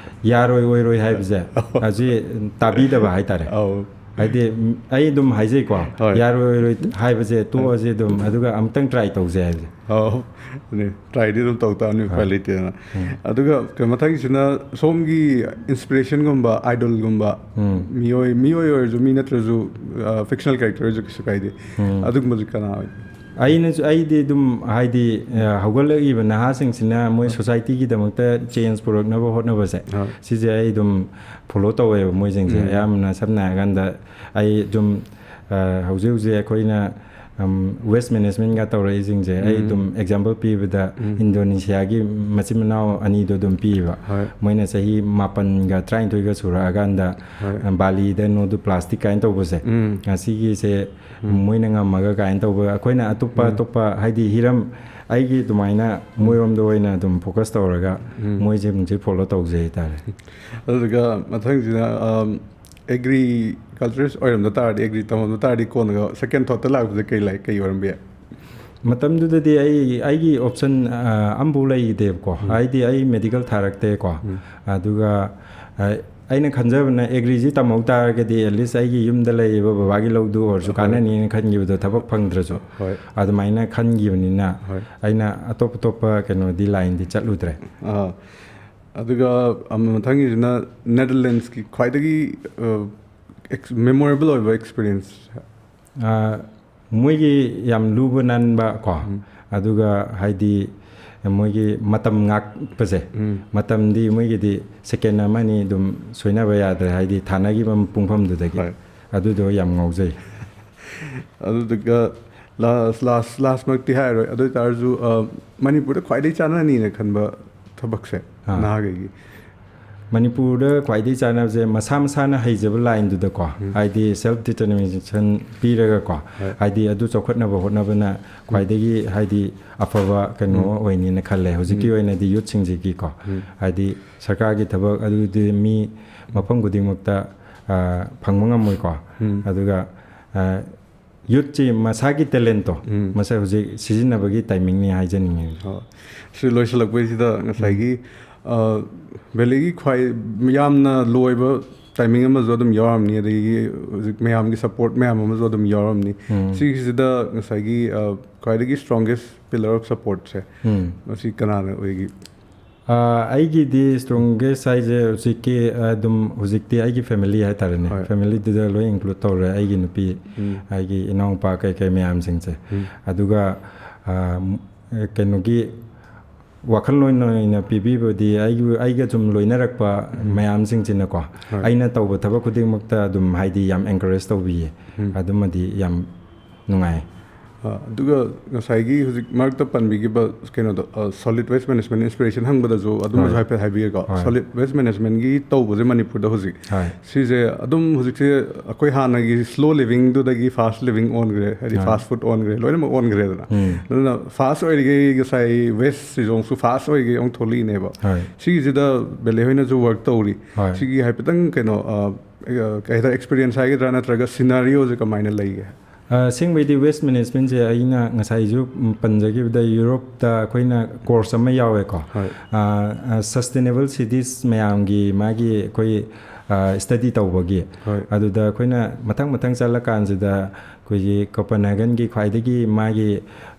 ꯌꯥꯔꯣꯏ ꯑꯣꯏꯔꯣꯏ ꯍꯥꯏꯕꯁꯦ, ꯑꯁꯤ ꯇꯥꯕꯤꯗꯕ ꯍꯥꯏꯇꯥꯔꯦ꯫ ꯍꯥꯏꯗꯤ ꯑꯩ ꯑꯗꯨꯝ ꯍꯥꯏꯖꯩꯀꯣ, ꯌꯥꯔꯣꯏ ꯑꯣꯏꯔꯣꯏ ꯍꯥꯏꯕꯁꯦ ꯇꯣꯛꯑꯁꯤ ꯑꯗꯨꯝ, ꯑꯗꯨꯒ ꯑꯃꯨꯛꯇꯪ ꯇ꯭ꯔꯥꯏ ꯇꯧꯁꯦ ꯍꯥꯏꯕꯁꯦ꯫ ꯑꯧ, ꯑꯗꯨꯅꯦ, ꯇ꯭ꯔꯥꯏꯗꯤ ꯑꯗꯨꯝ ꯇꯧ ꯇꯥꯕꯅꯤ, ꯎꯄꯥꯏ ꯂꯩꯇꯦꯗꯅ꯫ ꯑꯗꯨꯒ ꯀꯩ-, ꯃꯊꯪꯒꯤꯁꯤꯅ ꯁꯣꯝꯒꯤ ꯏꯟꯁꯄꯤꯔꯦꯁꯟꯒꯨꯝꯕ, ꯑꯥꯏꯗꯣꯜꯒꯨꯝꯕ, ꯃꯤꯑꯣꯏ, ꯃꯤꯑꯣꯏ ꯑꯣꯏꯔꯁꯨ, ꯃꯤ ꯅꯠꯇ꯭ꯔꯁꯨ, ꯐꯤꯛꯁꯅꯦꯜ ꯀꯦꯔꯦꯛꯇꯔ ꯑꯣꯏꯔꯁꯨ ꯀꯩꯁꯨ ꯀꯥꯏꯗꯦ꯫ ꯑꯗꯨꯒꯨꯝꯕꯁꯨ ꯀꯅꯥ ꯑꯣꯏ? ꯑꯩꯅꯁꯨ, ꯑꯩꯗꯤ ꯑꯗꯨꯝ, ꯍꯥꯏꯗꯤ, ꯍꯧꯒꯠꯂꯛꯏꯕ ꯅꯍꯥꯁꯤꯡꯁꯤꯅ ꯃꯣꯏ ꯁꯣꯁꯥꯏꯇꯤꯒꯤꯗꯃꯛꯇ ꯆꯦꯟꯖ ꯄꯨꯔꯛꯅꯕ ꯍꯣꯠꯅꯕꯁꯦ, ꯁꯤꯁꯦ ꯑꯩ ꯑꯗꯨꯝ ꯐꯣꯂꯣ ꯇꯧꯋꯦꯕ ꯃꯣꯏꯁꯤꯡꯁꯦ꯫ ꯑꯌꯥꯝꯕꯅ, ꯁꯝꯅ ꯍꯥꯏꯔꯀꯥꯟꯗ, ꯑꯩ ꯑꯗꯨꯝ, ꯍꯧꯖꯤꯛ ꯍꯧꯖꯤꯛ ꯑꯩꯈꯣꯏꯅ ꯋꯦꯁ ꯃꯦꯅꯦꯖꯃꯦꯟꯒ ꯇꯧꯔꯛꯏꯁꯤꯡꯁꯦ ꯑꯩ ꯑꯗꯨꯝ ꯑꯦꯛꯖꯥꯝꯄꯜ ꯄꯤꯕꯗ ꯏꯟꯗꯣꯅꯦꯁꯤꯌꯥꯒꯤ ꯃꯆꯤꯟ ꯃꯅꯥꯎ ꯑꯅꯤꯗꯣ ꯑꯗꯨꯝ ꯄꯤꯕ꯫ ꯍꯣꯏ꯫ ꯃꯣꯏꯅ ꯆꯍꯤ ꯃꯥꯄꯟꯒ ꯇꯔꯥꯅꯤꯊꯣꯏꯒ ꯁꯨꯔꯛꯑꯀꯥꯟꯗ ꯍꯣꯏ꯫ ꯕꯥꯂꯤꯗ ꯅꯣ ꯗꯨ ꯄ꯭ꯂꯥꯁꯇꯤꯛ ꯀꯥꯏꯅ ꯇꯧꯕꯁꯦ ꯎꯝ꯫ ꯑꯁꯤꯒꯤꯁꯦ ꯃꯣꯏꯅ ꯉꯝꯃꯒ ꯀꯥꯏꯅ ꯇꯧꯕ꯫ ꯑꯩꯈꯣꯏꯅ ꯑꯇꯣꯞꯄ ꯑꯇꯣꯞꯄ ꯍꯥꯏꯗꯤ ꯍꯤꯔꯝ ꯑꯩꯒꯤ ꯑꯗꯨꯃꯥꯏꯅ ꯃꯣꯏꯔꯣꯝꯗ ꯑꯣꯏꯅ ꯑꯗꯨꯝ ꯐꯣꯀꯁ ꯇꯧꯔꯒ ꯃꯣꯏꯁꯤꯡꯁꯦ ꯐꯣꯂꯣ ꯇꯧꯖꯩ ꯍꯥꯏꯇꯥꯔꯦ꯫ ꯑꯗꯨꯒ ꯃꯊꯪꯁꯤꯅ ꯑꯦꯒ꯭ꯔꯤꯀꯜꯆꯔꯤꯁ ꯑꯣꯏꯔꯝꯗ ꯇꯥꯔꯗꯤ, ꯑꯦꯒ꯭ꯔꯤ ꯇꯝꯃꯝꯗ ꯇꯥꯔꯗꯤ, ꯀꯣꯟꯅꯒ ꯁꯦꯀꯦꯟ ꯊꯣꯠꯇ ꯂꯥꯛꯄꯁꯦ ꯀꯩ ꯂꯩ, ꯀꯩ ꯑꯣꯏꯔꯝꯕ ꯌꯥꯏ? ꯃꯇꯝꯗꯨꯗꯗꯤ ꯑꯩ ꯑꯩꯒꯤ ꯑꯣꯞꯁꯟ ꯑꯃꯐꯥꯎ ꯂꯩꯇꯦꯕꯀꯣ꯫ ꯍꯥꯏꯗꯤ ꯑꯩ ꯃꯦꯗꯤꯀꯦꯜ ꯊꯥꯔꯛꯇꯦꯀꯣ꯫ ꯑꯗꯨꯒ ꯑ, ꯑꯩꯅ ꯈꯟꯖꯕꯅ ꯑꯦꯒ꯭ꯔꯤꯁꯤ ꯇꯝꯍꯧ ꯇꯥꯔꯒꯗꯤ ꯑꯦꯠꯂꯤꯁ ꯑꯩꯒꯤ ꯌꯨꯝꯗ ꯂꯩꯔꯤꯕ ꯕꯕꯥꯒꯤ ꯂꯧꯗꯨ ꯑꯣꯏꯔꯁꯨ ꯀꯥꯟꯅꯅꯤꯅ ꯈꯟꯈꯤꯕꯗꯣ, ꯊꯕꯛ ꯐꯪꯗ꯭ꯔꯁꯨ꯫ ꯍꯣꯏ꯫ ꯑꯗꯨꯃꯥꯏꯅ ꯈꯟꯈꯤꯕꯅꯤꯅ ꯍꯣꯏ꯫ ꯑꯩꯅ ꯑꯇꯣꯞ ꯑꯇꯣꯞꯄ ꯀꯩꯅꯣꯗꯤ ꯂꯥꯏꯟꯗꯤ ꯆꯠꯂꯨꯗ꯭ꯔꯦ꯫ ꯑꯥ꯫ ꯑꯗꯨꯒ ꯑꯃ ꯃꯊꯪꯒꯤꯁꯤꯅ ꯅꯦꯗꯔꯂꯦꯟꯁꯀꯤ ꯈ꯭ꯋꯥꯏꯗꯒꯤ ꯃꯦꯃꯣꯔꯦꯕꯜ ꯑꯣꯏꯕ ꯑꯦꯛꯁꯄꯤꯔꯤꯌꯦꯟꯁ꯫ ꯑ, ꯃꯣꯏꯒꯤ ꯌꯥꯝ ꯂꯨꯕ ꯅꯥꯟꯕ ꯀꯣ꯫ ꯑꯗꯨꯒ ꯍꯥꯏꯗꯤ ꯃꯣꯏꯒꯤ ꯃꯇꯝ ꯉꯥꯛꯄꯁꯦ꯫ ꯃꯇꯝꯗꯤ ꯃꯣꯏꯒꯤꯗꯤ ꯁꯦꯀꯦꯟ ꯑꯃꯅꯤ ꯑꯗꯨꯝ ꯁꯣꯏꯅꯕ ꯌꯥꯗ꯭ꯔꯦ, ꯍꯥꯏꯗꯤ ꯊꯥꯅꯈꯤꯕ ꯄꯨꯡꯐꯝꯗꯨꯗꯒꯤ꯫ ꯍꯣꯏ꯫ ꯑꯗꯨꯗꯣ ꯌꯥꯝ ꯉꯥꯎꯖꯩ꯫ ꯑꯗꯨꯗꯨꯒ ꯂꯥꯁ ꯂꯥꯁ ꯂꯥꯁꯃꯛꯇꯤ ꯍꯥꯏꯔꯣꯏ, ꯑꯗꯨ ꯑꯣꯏꯇꯥꯔꯁꯨ ꯑ, ꯃꯅꯤꯄꯨꯔꯗ ꯈ꯭ꯋꯥꯏꯗꯒꯤ ꯆꯥꯟꯅꯅꯤꯅ ꯈꯟꯕ ꯊꯕꯛꯁꯦ ꯑꯥ꯫ ꯅꯍꯥꯈꯩꯒꯤ? ꯃꯅꯤꯄꯨꯔꯗ ꯈ꯭ꯋꯥꯏꯗꯒꯤ ꯆꯥꯟꯅꯕꯁꯦ ꯃꯁꯥ ꯃꯁꯥꯅ ꯍꯩꯖꯕ ꯂꯥꯏꯟꯗꯨꯗꯀꯣ꯫ ꯍꯥꯏꯗꯤ ꯁꯦꯜꯐ ꯗꯤꯇꯔꯃꯤꯅꯦꯁꯟ ꯄꯤꯔꯒꯀꯣ꯫ ꯍꯣꯏ꯫ ꯍꯥꯏꯗꯤ ꯑꯗꯨ ꯆꯥꯎꯈꯠꯅꯕ ꯍꯣꯠꯅꯕꯅ ꯈ꯭ꯋꯥꯏꯗꯒꯤ ꯍꯥꯏꯗꯤ ꯑꯐꯕ ꯀꯩꯅꯣ ꯑꯣꯏꯅꯤꯅ ꯈꯜꯂꯦ ꯍꯧꯖꯤꯛꯀꯤ ꯑꯣꯏꯅꯗꯤ ꯌꯨꯠꯁꯤꯡꯁꯤꯒꯤꯀꯣ꯫ ꯍꯥꯏꯗꯤ ꯁꯔꯀꯥꯔꯒꯤ ꯊꯕꯛ ꯑꯗꯨꯗꯤ ꯃꯤ ꯃꯐꯝ ꯈꯨꯗꯤꯡꯃꯛꯇ ꯑ, ꯐꯪꯕ ꯉꯝꯃꯣꯏꯀꯣ꯫ ꯑꯗꯨꯒ ꯑ, ꯌꯨꯠꯁꯤ ꯃꯁꯥꯒꯤ ꯇꯦꯂꯦꯟꯠꯇꯣ ꯃꯁꯛ ꯍꯧꯖꯤꯛ ꯁꯤꯖꯤꯟꯅꯕꯒꯤ ꯇꯥꯏꯃꯤꯡꯅꯤ ꯍꯥꯏꯖꯅꯤꯡꯉꯤ꯫ ꯑꯣ꯫ ꯁꯤ ꯂꯣꯏꯁꯤꯜꯂꯛꯄꯩꯁꯤꯗ ꯉꯁꯥꯏꯒꯤ, ꯑ, ꯚꯦꯂꯤꯒꯤ ꯈ꯭ꯋꯥꯏ ꯌꯥꯝꯅ ꯂꯣꯏꯕ ꯇꯥꯏꯃꯤꯡ ꯑꯃꯁꯨ ꯑꯗꯨꯝ ꯌꯥꯎꯔꯝꯅꯤ, ꯑꯗꯒꯤ ꯍꯧꯖꯤꯛ ꯃꯌꯥꯝꯒꯤ ꯁꯄꯣꯔꯠ ꯃꯌꯥꯝ ꯑꯃꯁꯨ ꯑꯗꯨꯝ ꯌꯥꯎꯔꯝꯅꯤ꯫ ꯁꯤꯒꯤꯁꯤꯗ ꯉꯁꯥꯏꯒꯤ, ꯑ, ꯈ꯭ꯋꯥꯏꯗꯒꯤ ꯁ꯭ꯇ꯭ꯔꯣꯡꯒꯦꯁ ꯄꯤꯂꯔ ꯑꯣꯐ ꯁꯄꯣꯔꯠꯁꯦ ꯃꯁꯤ ꯀꯅꯥꯅ ꯑꯣꯏꯒꯦ? ꯑ, ꯑꯩꯒꯤꯗꯤ ꯁ꯭ꯇ꯭ꯔꯣꯡꯒꯦꯁ ꯍꯥꯏꯁꯦ ꯍꯧꯖꯤꯛꯀꯤ, ꯑ, ꯑꯗꯨꯝ ꯍꯧꯖꯤꯛꯇꯤ ꯑꯩꯒꯤ ꯐꯦꯃꯤꯂꯤ ꯍꯥꯏꯇꯥꯔꯦꯅꯦ꯫ ꯍꯣꯏ꯫ ꯐꯦꯃꯤꯂꯤꯗꯨꯗ ꯂꯣꯏ ꯏꯟꯀ꯭ꯂꯨꯗ ꯇꯧꯔꯦ, ꯑꯩꯒꯤ ꯅꯨꯄꯤ, ꯑꯩꯒꯤ ꯏꯅꯥꯎꯄꯥ ꯀꯩꯀꯩ ꯃꯌꯥꯝꯁꯤꯡꯁꯦ꯫ ꯑꯗꯨꯒ, ꯑ, ꯀꯩꯅꯣꯒꯤ ꯋꯥꯈꯜꯂꯣꯟ ꯑꯣꯏꯅ ꯄꯤꯕꯤꯕꯗꯤ ꯑꯩꯒꯤ, ꯑꯩꯒ ꯁꯨꯝ ꯂꯣꯏꯅꯔꯛꯄ ꯃꯌꯥꯝꯁꯤꯡꯁꯤꯅꯀꯣ꯫ ꯍꯣꯏ꯫ ꯑꯩꯅ ꯇꯧꯕ ꯊꯕꯛ ꯈꯨꯗꯤꯡꯃꯛꯇ ꯑꯗꯨꯝ ꯍꯥꯏꯗꯤ ꯌꯥꯝ ꯑꯦꯟꯀꯔꯦꯖ ꯇꯧꯕꯤꯌꯦ꯫ ꯑꯗꯨꯃꯗꯤ ꯌꯥꯝ ꯅꯨꯡꯉꯥꯏ꯫ ꯑꯗꯨꯒ ꯉꯁꯥꯏꯒꯤ ꯍꯧꯖꯤꯛ ꯃꯔꯛꯇ ꯄꯟꯕꯤꯈꯤꯕ ꯀꯩꯅꯣꯗꯣ, solid waste management inspiration ꯍꯪꯕꯗꯁꯨ ꯑꯗꯨꯝꯕꯁꯨ ꯍꯣꯏ꯫ ꯍꯥꯏꯐꯦꯠ ꯍꯥꯏꯕꯤꯒꯦꯀꯣ꯫ ꯍꯣꯏ꯫ Solid waste managementꯒꯤ ꯇꯧꯕꯁꯦ ꯃꯅꯤꯄꯨꯔꯗ ꯍꯧꯖꯤꯛ ꯍꯣꯏ꯫ ꯁꯤꯁꯦ ꯑꯗꯨꯝ ꯍꯧꯖꯤꯛꯁꯦ ꯑꯩꯈꯣꯏ ꯍꯥꯟꯅꯒꯤ slow livingꯗꯨꯗꯒꯤ fast living ꯑꯣꯟꯈ꯭ꯔꯦ, ꯍꯥꯏꯗꯤ ꯍꯣꯏ꯫ Fast food ꯑꯣꯟꯈ꯭ꯔꯦ, ꯂꯣꯏꯅꯃꯛ ꯑꯣꯟꯈ꯭ꯔꯦꯗꯅ꯫ ꯎꯝ꯫ ꯑꯗꯨꯅ fast ꯑꯣꯏꯔꯤꯈꯩ ꯉꯁꯥꯏ wasteꯁꯤꯁꯨ ꯑꯃꯨꯛꯁꯨ fast ꯑꯣꯏꯔꯤꯈꯩ ꯑꯃꯨꯛ ꯊꯣꯛꯂꯛꯏꯅꯦꯕ꯫ ꯍꯣꯏ꯫ ꯁꯤꯒꯤꯁꯤꯗ ꯕꯦꯂꯦ ꯍꯣꯏꯅꯁꯨ work ꯇꯧꯔꯤ꯫ ꯍꯣꯏ꯫ ꯁꯤꯒꯤ ꯍꯥꯏꯐꯦꯠꯇꯪ ꯀꯩꯅꯣ, ꯑ, ꯑ, ꯀꯩ ꯍꯥꯏꯇꯥꯔꯦ, experience ꯍꯥꯏꯒꯗ꯭ꯔꯥ ꯅꯠꯇ꯭ꯔꯒ scenarioꯁꯦ ꯀꯃꯥꯏꯅ ꯂꯩꯒꯦ? ꯑ, ꯑꯁꯦꯡꯕꯩꯗꯤ waste managementꯁꯦ ꯑꯩꯅ ꯉꯁꯥꯏꯁꯨ, ꯎꯝ, ꯄꯟꯖꯈꯤꯕꯗ ꯌꯨꯔꯣꯞꯇ ꯑꯩꯈꯣꯏꯅ course ꯑꯃ ꯌꯥꯎꯋꯦꯀꯣ꯫ ꯍꯣꯏ꯫ ꯑ, ꯑ, sustainable cities ꯃꯌꯥꯝꯒꯤ ꯃꯥꯒꯤ ꯑꯩꯈꯣꯏ, ꯑ, study ꯇꯧꯕꯒꯤ꯫ ꯍꯣꯏ꯫ ꯑꯗꯨꯗ ꯑꯩꯈꯣꯏꯅ ꯃꯊꯪ ꯃꯊꯪ ꯆꯠꯂꯀꯥꯟꯁꯤꯗ ꯑꯩꯈꯣꯏꯒꯤ ꯀꯣꯄꯟꯍꯦꯒꯟꯒꯤ ꯈ꯭ꯋꯥꯏꯗꯒꯤ ꯃꯥꯒꯤ,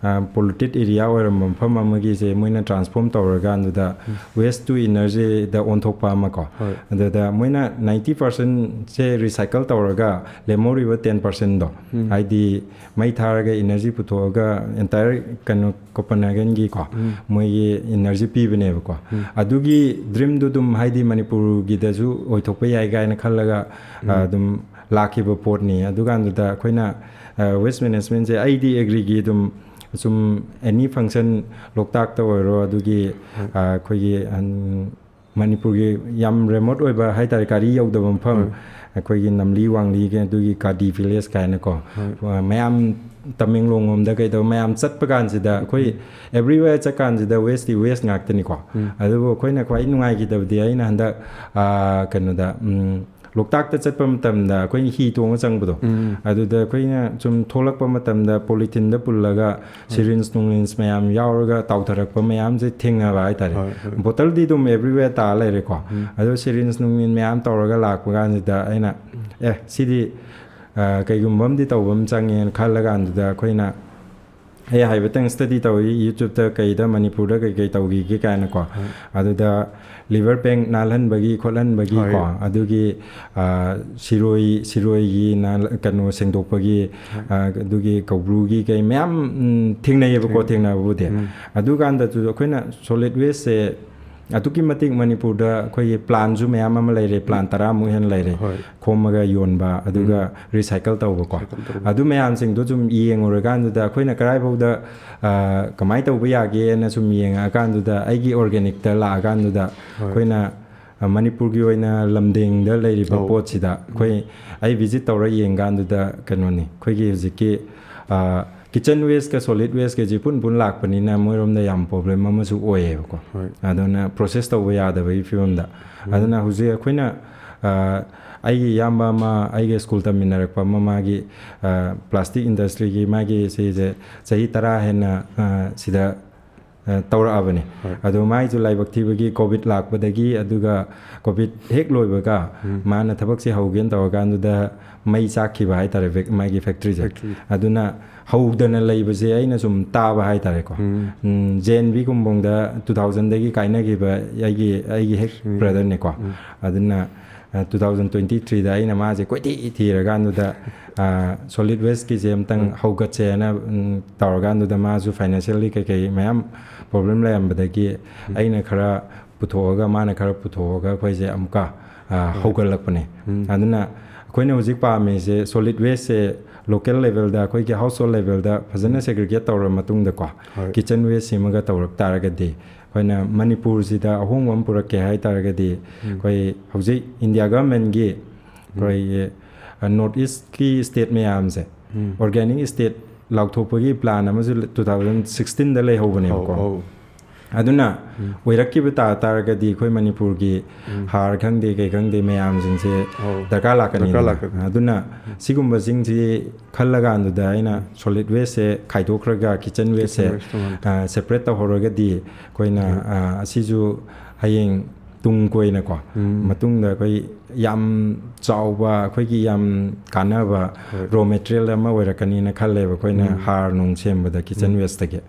ꯑ, polluted area ꯑꯣꯏꯔꯝꯕ ꯃꯐꯝ ꯑꯃꯒꯤꯁꯦ ꯃꯣꯏꯅ transform ꯇꯧꯔꯀꯥꯟꯗꯨꯗ ꯎꯝ꯫ Waste to energyꯗ ꯑꯣꯟꯊꯣꯛꯄ ꯑꯃ ꯀꯣ꯫ ꯍꯣꯏ꯫ ꯑꯗꯨꯗ ꯃꯣꯏꯅ ninety percentꯁꯦ recycle ꯇꯧꯔꯒ ꯂꯦꯝꯍꯧꯔꯤꯕ ten percentꯗꯣ, ꯎꯝ꯫ ꯍꯥꯏꯗꯤ ꯃꯩ ꯊꯥꯔꯒ energy ꯄꯨꯊꯣꯛꯑꯒ entire ꯀꯩꯅꯣ ꯀꯣꯄꯟꯍꯦꯒꯟꯒꯤꯀꯣ, ꯎꯝ꯫ ꯃꯣꯏꯒꯤ energy ꯄꯤꯕꯅꯦꯕꯀꯣ꯫ ꯎꯝ꯫ ꯑꯗꯨꯒꯤ dreamꯗꯨ ꯑꯗꯨꯝ ꯍꯥꯏꯗꯤ ꯃꯅꯤꯄꯨꯔꯒꯤꯗꯁꯨ ꯑꯣꯏꯊꯣꯛꯄ ꯌꯥꯏ ꯀꯥꯏꯅ ꯈꯜꯂꯒ, ꯎꯝ꯫ ꯑ, ꯑꯗꯨꯝ ꯂꯥꯛꯈꯤꯕ ꯄꯣꯠꯅꯤ꯫ ꯑꯗꯨꯀꯥꯟꯗꯨꯗ ꯑꯩꯈꯣꯏꯅ, ꯑ, waste managementꯁꯦ ꯑꯩꯗꯤ agriꯒꯤ ꯑꯗꯨꯝ ꯁꯨꯝ any function, ꯂꯣꯛꯇꯥꯛꯇ ꯑꯣꯏꯔꯣ, ꯑꯗꯨꯒꯤ, ꯎꯝ꯫ ꯑ, ꯑꯩꯈꯣꯏꯒꯤ, ꯑꯟ-, ꯃꯅꯤꯄꯨꯔꯒꯤ ꯌꯥꯝ remote ꯑꯣꯏꯕ ꯍꯥꯏꯇꯥꯔꯦ, ꯒꯥꯔꯤ ꯌꯧꯗꯕ ꯃꯐꯝ, ꯎꯝ꯫ ꯑꯩꯈꯣꯏꯒꯤ ꯅꯝꯂꯤ ꯋꯥꯡꯂꯤꯒꯤ ꯑꯗꯨꯒꯤ ꯀꯥꯗꯤ village ꯀꯥꯏꯅꯀꯣ, ꯎꯝ꯫ ꯑ, ꯃꯌꯥꯝ ꯇꯃꯦꯡꯂꯣꯡ ꯂꯣꯝꯗ ꯀꯩꯗꯧꯕ ꯃꯌꯥꯝ ꯆꯠꯄ ꯀꯥꯟꯁꯤꯗ ꯑꯩꯈꯣꯏ ꯎꯝ꯫ Everywhere ꯆꯠꯀꯥꯟꯁꯤꯗ wasteꯇꯤ waste ꯉꯥꯛꯇꯅꯤꯀꯣ꯫ ꯎꯝ꯫ ꯑꯗꯨꯕꯨ ꯑꯩꯈꯣꯏꯅ ꯈ꯭ꯋꯥꯏ ꯅꯨꯡꯉꯥꯏꯈꯤꯗꯕꯗꯤ ꯑꯩꯅ ꯍꯟꯗꯛ, ꯑ, ꯀꯩꯅꯣꯗ, ꯎꯝ, ꯂꯣꯛꯇꯥꯛꯇ ꯆꯠꯄ ꯃꯇꯝꯗ ꯑꯩꯈꯣꯏꯅ ꯍꯤ ꯇꯣꯡꯉ ꯆꯪꯕꯗꯣ, ꯎꯝ꯫ ꯑꯗꯨꯗ ꯑꯩꯈꯣꯏꯅ ꯁꯨꯝ ꯊꯣꯛꯂꯛꯄ ꯃꯇꯝꯗ polytheneꯗ ꯄꯨꯜꯂꯒ ꯍꯣꯏ꯫ Syringe ꯅꯨꯡꯔꯤꯟꯁ ꯃꯌꯥꯝ ꯌꯥꯎꯔꯒ ꯇꯥꯎꯊꯔꯛꯄ ꯃꯌꯥꯝꯁꯦ ꯊꯦꯡꯅꯕ ꯍꯥꯏꯇꯥꯔꯦ꯫ ꯍꯣꯏ, ꯍꯣꯏ꯫ Bottleꯗꯤ ꯑꯗꯨꯝ everywhere ꯇꯥ ꯂꯩꯔꯦꯀꯣ꯫ ꯎꯝ꯫ ꯑꯗꯣ syringe ꯅꯨꯡꯔꯤꯟ ꯃꯌꯥꯝ ꯇꯧꯔꯒ ꯂꯥꯛꯄ ꯀꯥꯟꯁꯤꯗ ꯑꯩꯅ, ꯎꯝ꯫ "ꯑꯦ, ꯁꯤꯗꯤ, ꯑ, ꯀꯩꯒꯨꯝꯕ ꯑꯃꯗꯤ ꯇꯧꯕ ꯑꯃ ꯆꯪꯉꯦꯅ" ꯈꯜꯂ ꯀꯥꯟꯗꯨꯗ ꯑꯩꯈꯣꯏꯅ ꯑꯩ ꯍꯥꯏꯐꯦꯠꯇꯪ study ꯇꯧꯏ, YouTubeꯇ ꯀꯩꯗ ꯃꯅꯤꯄꯨꯔꯗ ꯀꯩ ꯀꯩ ꯇꯧꯈꯤꯒꯦ ꯀꯥꯏꯅꯀꯣ꯫ ꯍꯣꯏ꯫ ꯑꯗꯨꯗ river bank ꯅꯥꯜꯍꯟꯕꯒꯤ ꯈꯣꯠꯍꯟꯕꯒꯤ ꯍꯣꯏ꯫ ꯀꯣ, ꯑꯗꯨꯒꯤ, ꯑ, ꯁꯤꯔꯣꯏ, ꯁꯤꯔꯣꯏꯒꯤ ꯅꯥꯜ-, ꯀꯩꯅꯣ ꯁꯦꯡꯗꯣꯛꯄꯒꯤ, ꯍꯣꯏ꯫ ꯑ, ꯑꯗꯨꯒꯤ ꯀꯧꯕ꯭ꯔꯨꯒꯤ ꯀꯩ ꯃꯌꯥꯝ, ꯎꯝ, ꯊꯦꯡꯅꯩꯌꯦꯕꯀꯣ, ꯊꯦꯡ-, ꯊꯦꯡꯅꯕꯕꯨꯗꯤ꯫ ꯎꯝ꯫ ꯑꯗꯨꯀꯥꯟꯗꯁꯨ ꯑꯩꯈꯣꯏꯅ solid wasteꯁꯦ ꯑꯗꯨꯛꯀꯤ ꯃꯇꯤꯛ ꯃꯅꯤꯄꯨꯔꯗ ꯑꯩꯈꯣꯏꯒꯤ ꯄ꯭ꯂꯥꯟꯁꯨ ꯃꯌꯥꯝ ꯑꯃ ꯂꯩꯔꯦ, ꯄ꯭ꯂꯥꯟ ꯇꯔꯥꯃꯨꯛ ꯍꯦꯟꯅ ꯂꯩꯔꯦ꯫ ꯍꯣꯏ꯫ ꯈꯣꯝꯃꯒ ꯌꯣꯟꯕ, ꯑꯗꯨꯒ ꯔꯤꯁꯥꯏꯀꯜ ꯇꯧꯕꯀꯣ꯫ ꯔꯤꯁꯥꯏꯀꯜ ꯇꯧꯕ꯫ ꯑꯗꯨ ꯃꯌꯥꯝꯁꯤꯡꯗꯣ ꯁꯨꯝ ꯌꯦꯡꯉꯨꯔꯀꯥꯟꯗꯨꯗ ꯑꯩꯈꯣꯏꯅ ꯀꯗꯥꯏꯐꯥꯎꯗ, ꯑ, ꯀꯃꯥꯏꯅ ꯇꯧꯕ ꯌꯥꯒꯦꯅ ꯁꯨꯝ ꯌꯦꯡꯉꯛꯑꯀꯥꯟꯗꯨꯗ ꯑꯩꯒꯤ ꯑꯣꯔꯒꯥꯅꯤꯛꯇ ꯂꯥꯛꯑꯀꯥꯟꯗꯨꯗ ꯍꯣꯏ꯫ ꯑꯩꯈꯣꯏꯅ, ꯑ, ꯃꯅꯤꯄꯨꯔꯒꯤ ꯑꯣꯏꯅ ꯂꯝꯗꯦꯡꯗ ꯂꯩꯔꯤꯕ ꯑꯧ꯫ ꯄꯣꯠꯁꯤꯗ ꯑꯩꯈꯣꯏ, ꯑꯩ ꯚꯤꯖꯤꯠ ꯇꯧꯔ ꯌꯦꯡꯀꯥꯟꯗꯨꯗ ꯀꯩꯅꯣꯅꯤ, ꯑꯩꯈꯣꯏꯒꯤ ꯍꯧꯖꯤꯛꯀꯤ, ꯑ, ꯀꯤꯠꯆꯟ ꯋꯦꯁꯀ ꯁꯣꯂꯤꯠ ꯋꯦꯁꯀꯁꯤ ꯄꯨꯟ ꯄꯨꯟ ꯂꯥꯛꯄꯅꯤꯅ ꯃꯣꯏꯔꯣꯝꯗ ꯌꯥꯝ ꯄ꯭ꯔꯣꯕ꯭ꯂꯦꯝ ꯑꯃꯁꯨ ꯑꯣꯏꯌꯦꯕꯀꯣ꯫ ꯍꯣꯏ꯫ ꯑꯗꯨꯅ ꯄ꯭ꯔꯣꯁꯦꯁ ꯇꯧꯕ ꯌꯌꯥꯗꯕꯒꯤ ꯐꯤꯕꯝꯗ꯫ ꯎꯝ꯫ ꯑꯗꯨꯅ ꯍꯧꯖꯤꯛ ꯑꯩꯈꯣꯏꯅ, ꯑ, ꯑꯩꯒꯤ ꯏꯌꯥꯝꯕ ꯑꯃ, ꯑꯩꯒ ꯁ꯭ꯀꯨꯜ ꯇꯝꯃꯤꯟꯅꯔꯛꯄ ꯑꯃ, ꯃꯥꯒꯤ, ꯑ, ꯄ꯭ꯂꯥꯁꯇꯤꯛ ꯏꯟꯗꯁꯇ꯭ꯔꯤꯒꯤ ꯃꯥꯒꯤ ꯁꯤꯁꯦ ꯆꯍꯤ ꯇꯔꯥ ꯍꯦꯟꯅ, ꯑ, ꯁꯤꯗ, ꯑ, ꯇꯧꯔꯛꯑꯕꯅꯤ꯫ ꯍꯣꯏ꯫ ꯑꯗꯣ ꯃꯥꯏꯁꯨ ꯂꯥꯏꯕꯛ ꯊꯤꯕꯒꯤ ꯀꯣꯚꯤꯗ ꯂꯥꯛꯄꯗꯒꯤ, ꯑꯗꯨꯒ ꯀꯣꯚꯤꯗ ꯍꯦꯛ ꯂꯣꯏꯕꯒ ꯎꯝ꯫ ꯃꯥꯅ ꯊꯕꯛꯁꯦ ꯍꯧꯒꯦꯅ ꯇꯧꯔꯀꯥꯟꯗꯨꯗ ꯃꯩ ꯆꯥꯛꯈꯤꯕ ꯍꯥꯏꯇꯥꯔꯦ, ꯐꯦꯛ-, ꯃꯥꯒꯤ ꯐꯦꯛꯇ꯭ꯔꯤꯁꯦ꯫ ꯐꯦꯛꯇ꯭ꯔꯤ꯫ ꯑꯗꯨꯅ ꯍꯧꯗꯅ ꯂꯩꯕꯁꯦ ꯑꯩꯅ ꯁꯨꯝ ꯇꯥꯕ ꯍꯥꯏꯇꯥꯔꯦꯀꯣ꯫ ꯎꯝ꯫ ꯎꯝ, ꯖꯦ ꯑꯦꯟ ꯕꯤ ꯀꯨꯝꯕꯣꯡꯗ ꯇꯨ ꯊꯥꯎꯖꯟꯗꯒꯤ ꯀꯥꯏꯅꯈꯤꯕ ꯑꯩꯒꯤ, ꯑꯩꯒꯤ ꯍꯦꯛ ꯎꯝ꯫ ꯕ꯭ꯔꯗꯔꯅꯤꯀꯣ꯫ ꯎꯝ꯫ ꯑꯗꯨꯅ, ꯑ, ꯇꯨ ꯊꯥꯎꯖꯟ ꯇ꯭ꯋꯦꯟꯇꯤ ꯊ꯭ꯔꯤꯗ ꯑꯩꯅ ꯃꯥꯁꯦ ꯀꯣꯏꯊꯤ ꯊꯤꯔꯀꯥꯟꯗꯨꯗ, ꯑ, ꯁꯣꯂꯤꯠ ꯋꯦꯁꯀꯤꯁꯦ ꯑꯝꯇꯪ ꯎꯝ꯫ ꯍꯧꯒꯠꯁꯦꯅ, ꯎꯝ, ꯇꯧꯔꯀꯥꯟꯗꯨꯗ ꯃꯥꯁꯨ ꯐꯥꯏꯅꯥꯟꯁꯤꯌꯦꯜꯂꯤ ꯀꯩꯀꯩ ꯃꯌꯥꯝ ꯄ꯭ꯔꯣꯕ꯭ꯂꯦꯝ ꯂꯩꯔꯝꯕꯗꯒꯤ ꯎꯝ꯫ ꯑꯩꯅ ꯈꯔ ꯄꯨꯊꯣꯛꯑꯒ, ꯃꯥꯅ ꯈꯔ ꯄꯨꯊꯣꯛꯑꯒ ꯑꯩꯈꯣꯏꯁꯦ ꯑꯃꯨꯛꯀ, ꯑ, ꯍꯣꯏ꯫ ꯍꯧꯒꯠꯂꯛꯄꯅꯦ꯫ ꯎꯝ꯫ ꯑꯗꯨꯅ ꯑꯩꯈꯣꯏꯅ ꯍꯧꯖꯤꯛ ꯄꯥꯝꯃꯤꯁꯦ ꯁꯣꯂꯤꯠ ꯋꯦꯁꯁꯦ ꯂꯣꯀꯦꯜ ꯂꯦꯚꯦꯜꯗ, ꯑꯩꯈꯣꯏꯒꯤ ꯍꯥꯎꯁ ꯍꯣꯜ ꯂꯦꯚꯦꯜꯗ ꯐꯖꯅ ꯎꯝ꯫ ꯁꯦꯒ꯭ꯔꯤꯒꯦꯠ ꯇꯧꯔ ꯃꯇꯨꯡꯗꯀꯣ, ꯍꯣꯏ꯫ ꯀꯤꯠꯆꯟ ꯋꯦꯁ ꯁꯤꯃꯒ ꯇꯧꯔꯛ ꯇꯥꯔꯒꯗꯤ ꯑꯩꯈꯣꯏꯅ ꯃꯅꯤꯄꯨꯔꯁꯤꯗ ꯑꯍꯣꯡꯕ ꯑꯃ ꯄꯨꯔꯛꯀꯦ ꯍꯥꯏ ꯇꯥꯔꯒꯗꯤ, ꯎꯝ꯫ ꯑꯩꯈꯣꯏ ꯍꯧꯖꯤꯛ ꯏꯟꯗꯤꯌꯥ ꯒꯚꯔꯟꯃꯦꯟꯠꯒꯤ ꯎꯝ꯫ ꯑꯩꯈꯣꯏꯒꯤ, ꯑ, ꯅꯣꯔꯠ ꯏꯁ꯭ꯠꯀꯤ ꯁ꯭ꯇꯦꯠ ꯃꯌꯥꯝꯁꯦ ꯎꯝ꯫ ꯑꯣꯔꯒꯥꯅꯤꯛ ꯁ꯭ꯇꯦꯠ ꯂꯥꯎꯊꯣꯛꯄꯒꯤ ꯄ꯭ꯂꯥꯟ ꯑꯃꯁꯨ ꯇꯨ ꯊꯥꯎꯖꯟ ꯁꯤꯛꯁꯇꯤꯟꯗ ꯂꯩꯍꯧꯕꯅꯦꯕꯀꯣ꯫ ꯑꯧ, ꯑꯧ꯫ ꯑꯗꯨꯅ ꯎꯝ꯫ ꯑꯣꯏꯔꯛꯈꯤꯕ ꯇꯥ ꯇꯥꯔꯒꯗꯤ ꯑꯩꯈꯣꯏ ꯃꯅꯤꯄꯨꯔꯒꯤ ꯎꯝ꯫ ꯍꯥꯔ ꯈꯪꯗꯦ ꯀꯩ ꯈꯪꯗꯦ ꯃꯌꯥꯝꯁꯤꯡꯁꯦ ꯑꯧ꯫ ꯗꯔꯀꯥꯔ ꯂꯥꯛꯀꯅꯤꯗꯅ꯫ ꯗꯔꯀꯥꯔ ꯂꯥꯛꯀꯅꯤ꯫ ꯑꯗꯨꯅ ꯁꯤꯒꯨꯝꯕꯁꯤꯡꯁꯤ ꯈꯜꯂꯀꯥꯟꯗꯨꯗ ꯑꯩꯅ ꯁꯣꯂꯤꯠ ꯋꯦꯁꯁꯦ ꯈꯥꯏꯗꯣꯛꯈ꯭ꯔꯒ ꯀꯤꯠꯆꯟ ꯋꯦꯁꯁꯦ, ꯀꯤꯠꯆꯟ ꯋꯦꯁ ꯇꯣꯉꯥꯟꯅ꯫ ꯑ, ꯁꯦꯄꯔꯦꯠ ꯇꯧꯍꯧꯔꯒꯗꯤ ꯑꯩꯈꯣꯏꯅ, ꯎꯝ꯫ ꯑ, ꯑꯁꯤꯁꯨ ꯍꯌꯦꯡ ꯇꯨꯡ ꯀꯣꯏꯅꯀꯣ, ꯎꯝ꯫ ꯃꯇꯨꯡꯗ ꯑꯩꯈꯣꯏ ꯌꯥꯝ ꯆꯥꯎꯕ, ꯑꯩꯈꯣꯏꯒꯤ ꯌꯥꯝ ꯀꯥꯟꯅꯕ ꯍꯣꯏ꯫ ꯔꯣ ꯃꯦꯇꯔꯤꯌꯦꯜ ꯑꯃ ꯑꯣꯏꯔꯛꯀꯅꯤꯅ ꯈꯜꯂꯦꯕ ꯑꯩꯈꯣꯏꯅ ꯎꯝ꯫ ꯍꯥꯔ ꯅꯨꯡ ꯁꯦꯝꯕꯗ ꯀꯤꯠꯆꯟ ꯎꯝ꯫ ꯋꯦꯁꯇꯒꯤ꯫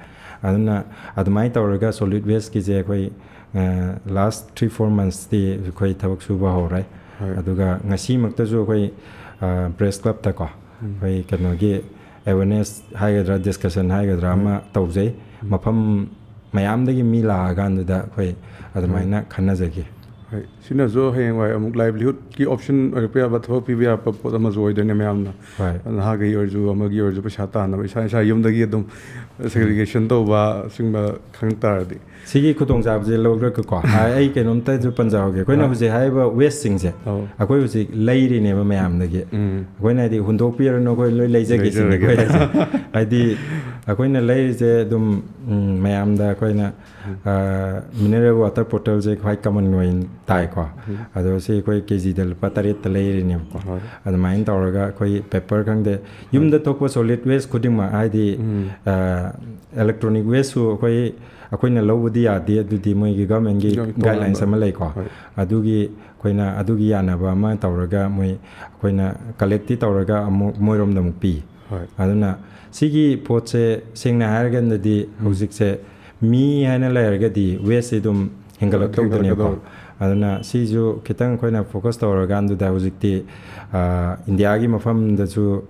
ꯑꯗꯨꯅ ꯑꯗꯨꯃꯥꯏꯅ ꯇꯧꯔꯒ ꯁꯣꯂꯤꯠ ꯋꯦꯁꯀꯤꯁꯦ ꯑꯩꯈꯣꯏ, ꯑ, ꯂꯥꯁ ꯊ꯭ꯔꯤ ꯐꯣꯔ ꯃꯟꯁꯇꯤ ꯑꯩꯈꯣꯏ ꯊꯕꯛ ꯁꯨꯕ ꯍꯧꯔꯦ꯫ ꯍꯣꯏ꯫ ꯑꯗꯨꯒ ꯉꯁꯤꯃꯛꯇꯁꯨ ꯑꯩꯈꯣꯏ, ꯑ, ꯄ꯭ꯔꯦꯁ ꯀ꯭ꯂꯕꯇꯀꯣ, ꯎꯝ꯫ ꯑꯩꯈꯣꯏ ꯀꯩꯅꯣꯒꯤ ꯑꯦꯋꯦꯔꯅꯦꯁ ꯍꯥꯏꯒꯗ꯭ꯔꯥ, ꯗꯤꯁꯀꯁꯟ ꯍꯥꯏꯒꯗ꯭ꯔꯥ ꯍꯣꯏ꯫ ꯑꯃ ꯇꯧꯖꯩ꯫ ꯎꯝ꯫ ꯃꯐꯝ ꯃꯌꯥꯝꯗꯒꯤ ꯃꯤ ꯂꯥꯛꯑꯀꯥꯟꯗꯨꯗ ꯑꯩꯈꯣꯏ ꯑꯗꯨꯃꯥꯏꯅ ꯈꯟꯅꯖꯒꯦ꯫ ꯍꯣꯏ, ꯁꯤꯅꯁꯨ ꯍꯌꯦꯡꯋꯥꯏ ꯑꯃꯨꯛ ꯂꯥꯏꯚꯂꯤꯍꯨꯗꯀꯤ ꯑꯣꯞꯁꯟ ꯑꯣꯏꯔꯛꯄ ꯌꯥꯕ, ꯊꯕꯛ ꯄꯤꯕ ꯌꯥꯕ ꯄꯣꯠ ꯑꯃꯁꯨ ꯑꯣꯏꯗꯣꯏꯅꯦ ꯃꯌꯥꯝꯅ꯫ ꯍꯣꯏ꯫ ꯅꯍꯥꯈꯩ ꯑꯣꯏꯔꯁꯨ ꯑꯃꯒꯤ ꯑꯣꯏꯔꯁꯨ ꯄꯩꯁꯥ ꯇꯥꯟꯅꯕ, ꯏꯁꯥ ꯏꯁꯥ ꯌꯨꯝꯗꯒꯤ ꯑꯗꯨꯝ ꯁꯦꯒ꯭ꯔꯤꯒꯦꯁꯟ ꯇꯧꯕ ꯑꯁꯤꯒꯨꯝꯕ ꯈꯪ ꯇꯥꯔꯗꯤ꯫ ꯁꯤꯒꯤ ꯈꯨꯗꯣꯡꯆꯥꯕꯁꯦ ꯂꯧꯔꯒꯀꯣ, ꯑꯩ ꯀꯩꯅꯣꯝꯇꯁꯨ ꯄꯟꯖꯍꯧꯒꯦ꯫ ꯑꯩꯈꯣꯏꯅ ꯑ꯫ ꯍꯧꯖꯤꯛ ꯍꯥꯏꯔꯤꯕ ꯋꯦꯁꯁꯤꯡꯁꯦ ꯑꯧ꯫ ꯑꯩꯈꯣꯏ ꯍꯧꯖꯤꯛ ꯂꯩꯔꯤꯅꯦꯕ ꯃꯌꯥꯝꯗꯒꯤ꯫ ꯎꯝ꯫ ꯑꯩꯈꯣꯏꯅ ꯍꯥꯏꯗꯤ ꯍꯨꯟꯗꯣꯛꯄꯤꯔꯅꯨ, ꯑꯩꯈꯣꯏ ꯂꯣꯏ ꯂꯩꯖꯒꯦ ꯁꯤꯅꯤ ꯂꯩꯖꯔꯒꯦ꯫ ꯑꯩꯈꯣꯏ ꯍꯥꯏꯁꯦ꯫ ꯍꯥꯏꯗꯤ ꯑꯩꯈꯣꯏꯅ ꯂꯩꯔꯤꯁꯦ ꯑꯗꯨꯝ, ꯎꯝ, ꯃꯌꯥꯝꯗ ꯑꯩꯈꯣꯏꯅ, ꯑ, ꯃꯤꯅꯔꯦꯜ ꯋꯥꯇꯔ ꯕꯣꯇꯜꯁꯦ ꯈ꯭ꯋꯥꯏ ꯀꯃꯟ ꯑꯣꯏꯅ ꯇꯥꯏꯀꯣ꯫ ꯑꯗꯣ ꯁꯤ ꯑꯩꯈꯣꯏ ꯀꯦ ꯖꯤꯗ ꯂꯨꯄꯥ ꯇꯔꯦꯠꯇ ꯂꯩꯔꯤꯅꯦꯕꯀꯣ꯫ ꯍꯣꯏ꯫ ꯑꯗꯨꯃꯥꯏꯅ ꯇꯧꯔꯒ ꯑꯩꯈꯣꯏ ꯄꯦꯄꯔ ꯈꯪꯗꯦ, ꯌꯨꯝꯗ ꯊꯣꯛꯄ ꯁꯣꯂꯤꯠ ꯋꯦꯁ ꯈꯨꯗꯤꯡꯃꯛ, ꯍꯥꯏꯗꯤ, ꯎꯝ꯫ ꯑ, ꯏꯂꯦꯛꯇ꯭ꯔꯣꯅꯤꯛ ꯋꯦꯁꯁꯨ ꯑꯩꯈꯣꯏ, ꯑꯩꯈꯣꯏꯅ ꯂꯧꯕꯗꯤ ꯌꯥꯗꯦ, ꯑꯗꯨꯗꯤ ꯃꯣꯏꯒꯤ ꯒꯚꯔꯟꯃꯦꯟꯒꯤ ꯌꯥꯝ ꯒꯥꯏꯗꯂꯥꯏꯟꯁ ꯇꯣꯉꯥꯟꯕ꯫ ꯑꯃ ꯂꯩꯀꯣ꯫ ꯍꯣꯏ꯫ ꯑꯗꯨꯒꯤ ꯑꯩꯈꯣꯏꯅ ꯑꯗꯨꯒꯤ ꯌꯥꯅꯕ ꯑꯃ ꯇꯧꯔꯒ ꯃꯣꯏ, ꯑꯩꯈꯣꯏꯅ ꯀꯂꯦꯛꯇꯤ ꯇꯧꯔꯒ ꯑꯃꯨꯛ ꯃꯣꯏꯔꯣꯝꯗ ꯑꯃꯨꯛ ꯄꯤ꯫ ꯍꯣꯏ꯫ ꯑꯗꯨꯅ ꯁꯤꯒꯤ ꯄꯣꯠꯁꯦ ꯁꯦꯡꯅ ꯍꯥꯏꯔꯒꯗꯤ ꯍꯧꯖꯤꯛꯁꯦ ꯃꯤ ꯍꯥꯏꯅ ꯂꯩꯔꯒꯗꯤ ꯋꯦꯁꯁꯦ ꯑꯗꯨꯝ ꯍꯦꯟꯒꯠꯂꯛꯇꯧꯗꯅꯦꯕꯀꯣ꯫ ꯍꯦꯟꯒꯠꯂꯛꯀꯗꯧꯔꯦ꯫ ꯑꯗꯨꯅ ꯁꯤꯁꯨ ꯈꯤꯇꯪ ꯑꯩꯈꯣꯏꯅ ꯐꯣꯀꯁ ꯇꯧꯔꯀꯥꯟꯗꯨꯗ ꯍꯧꯖꯤꯛꯇꯤ, ꯑ, ꯏꯟꯗꯤꯌꯥꯒꯤ ꯃꯐꯝꯗꯁꯨ,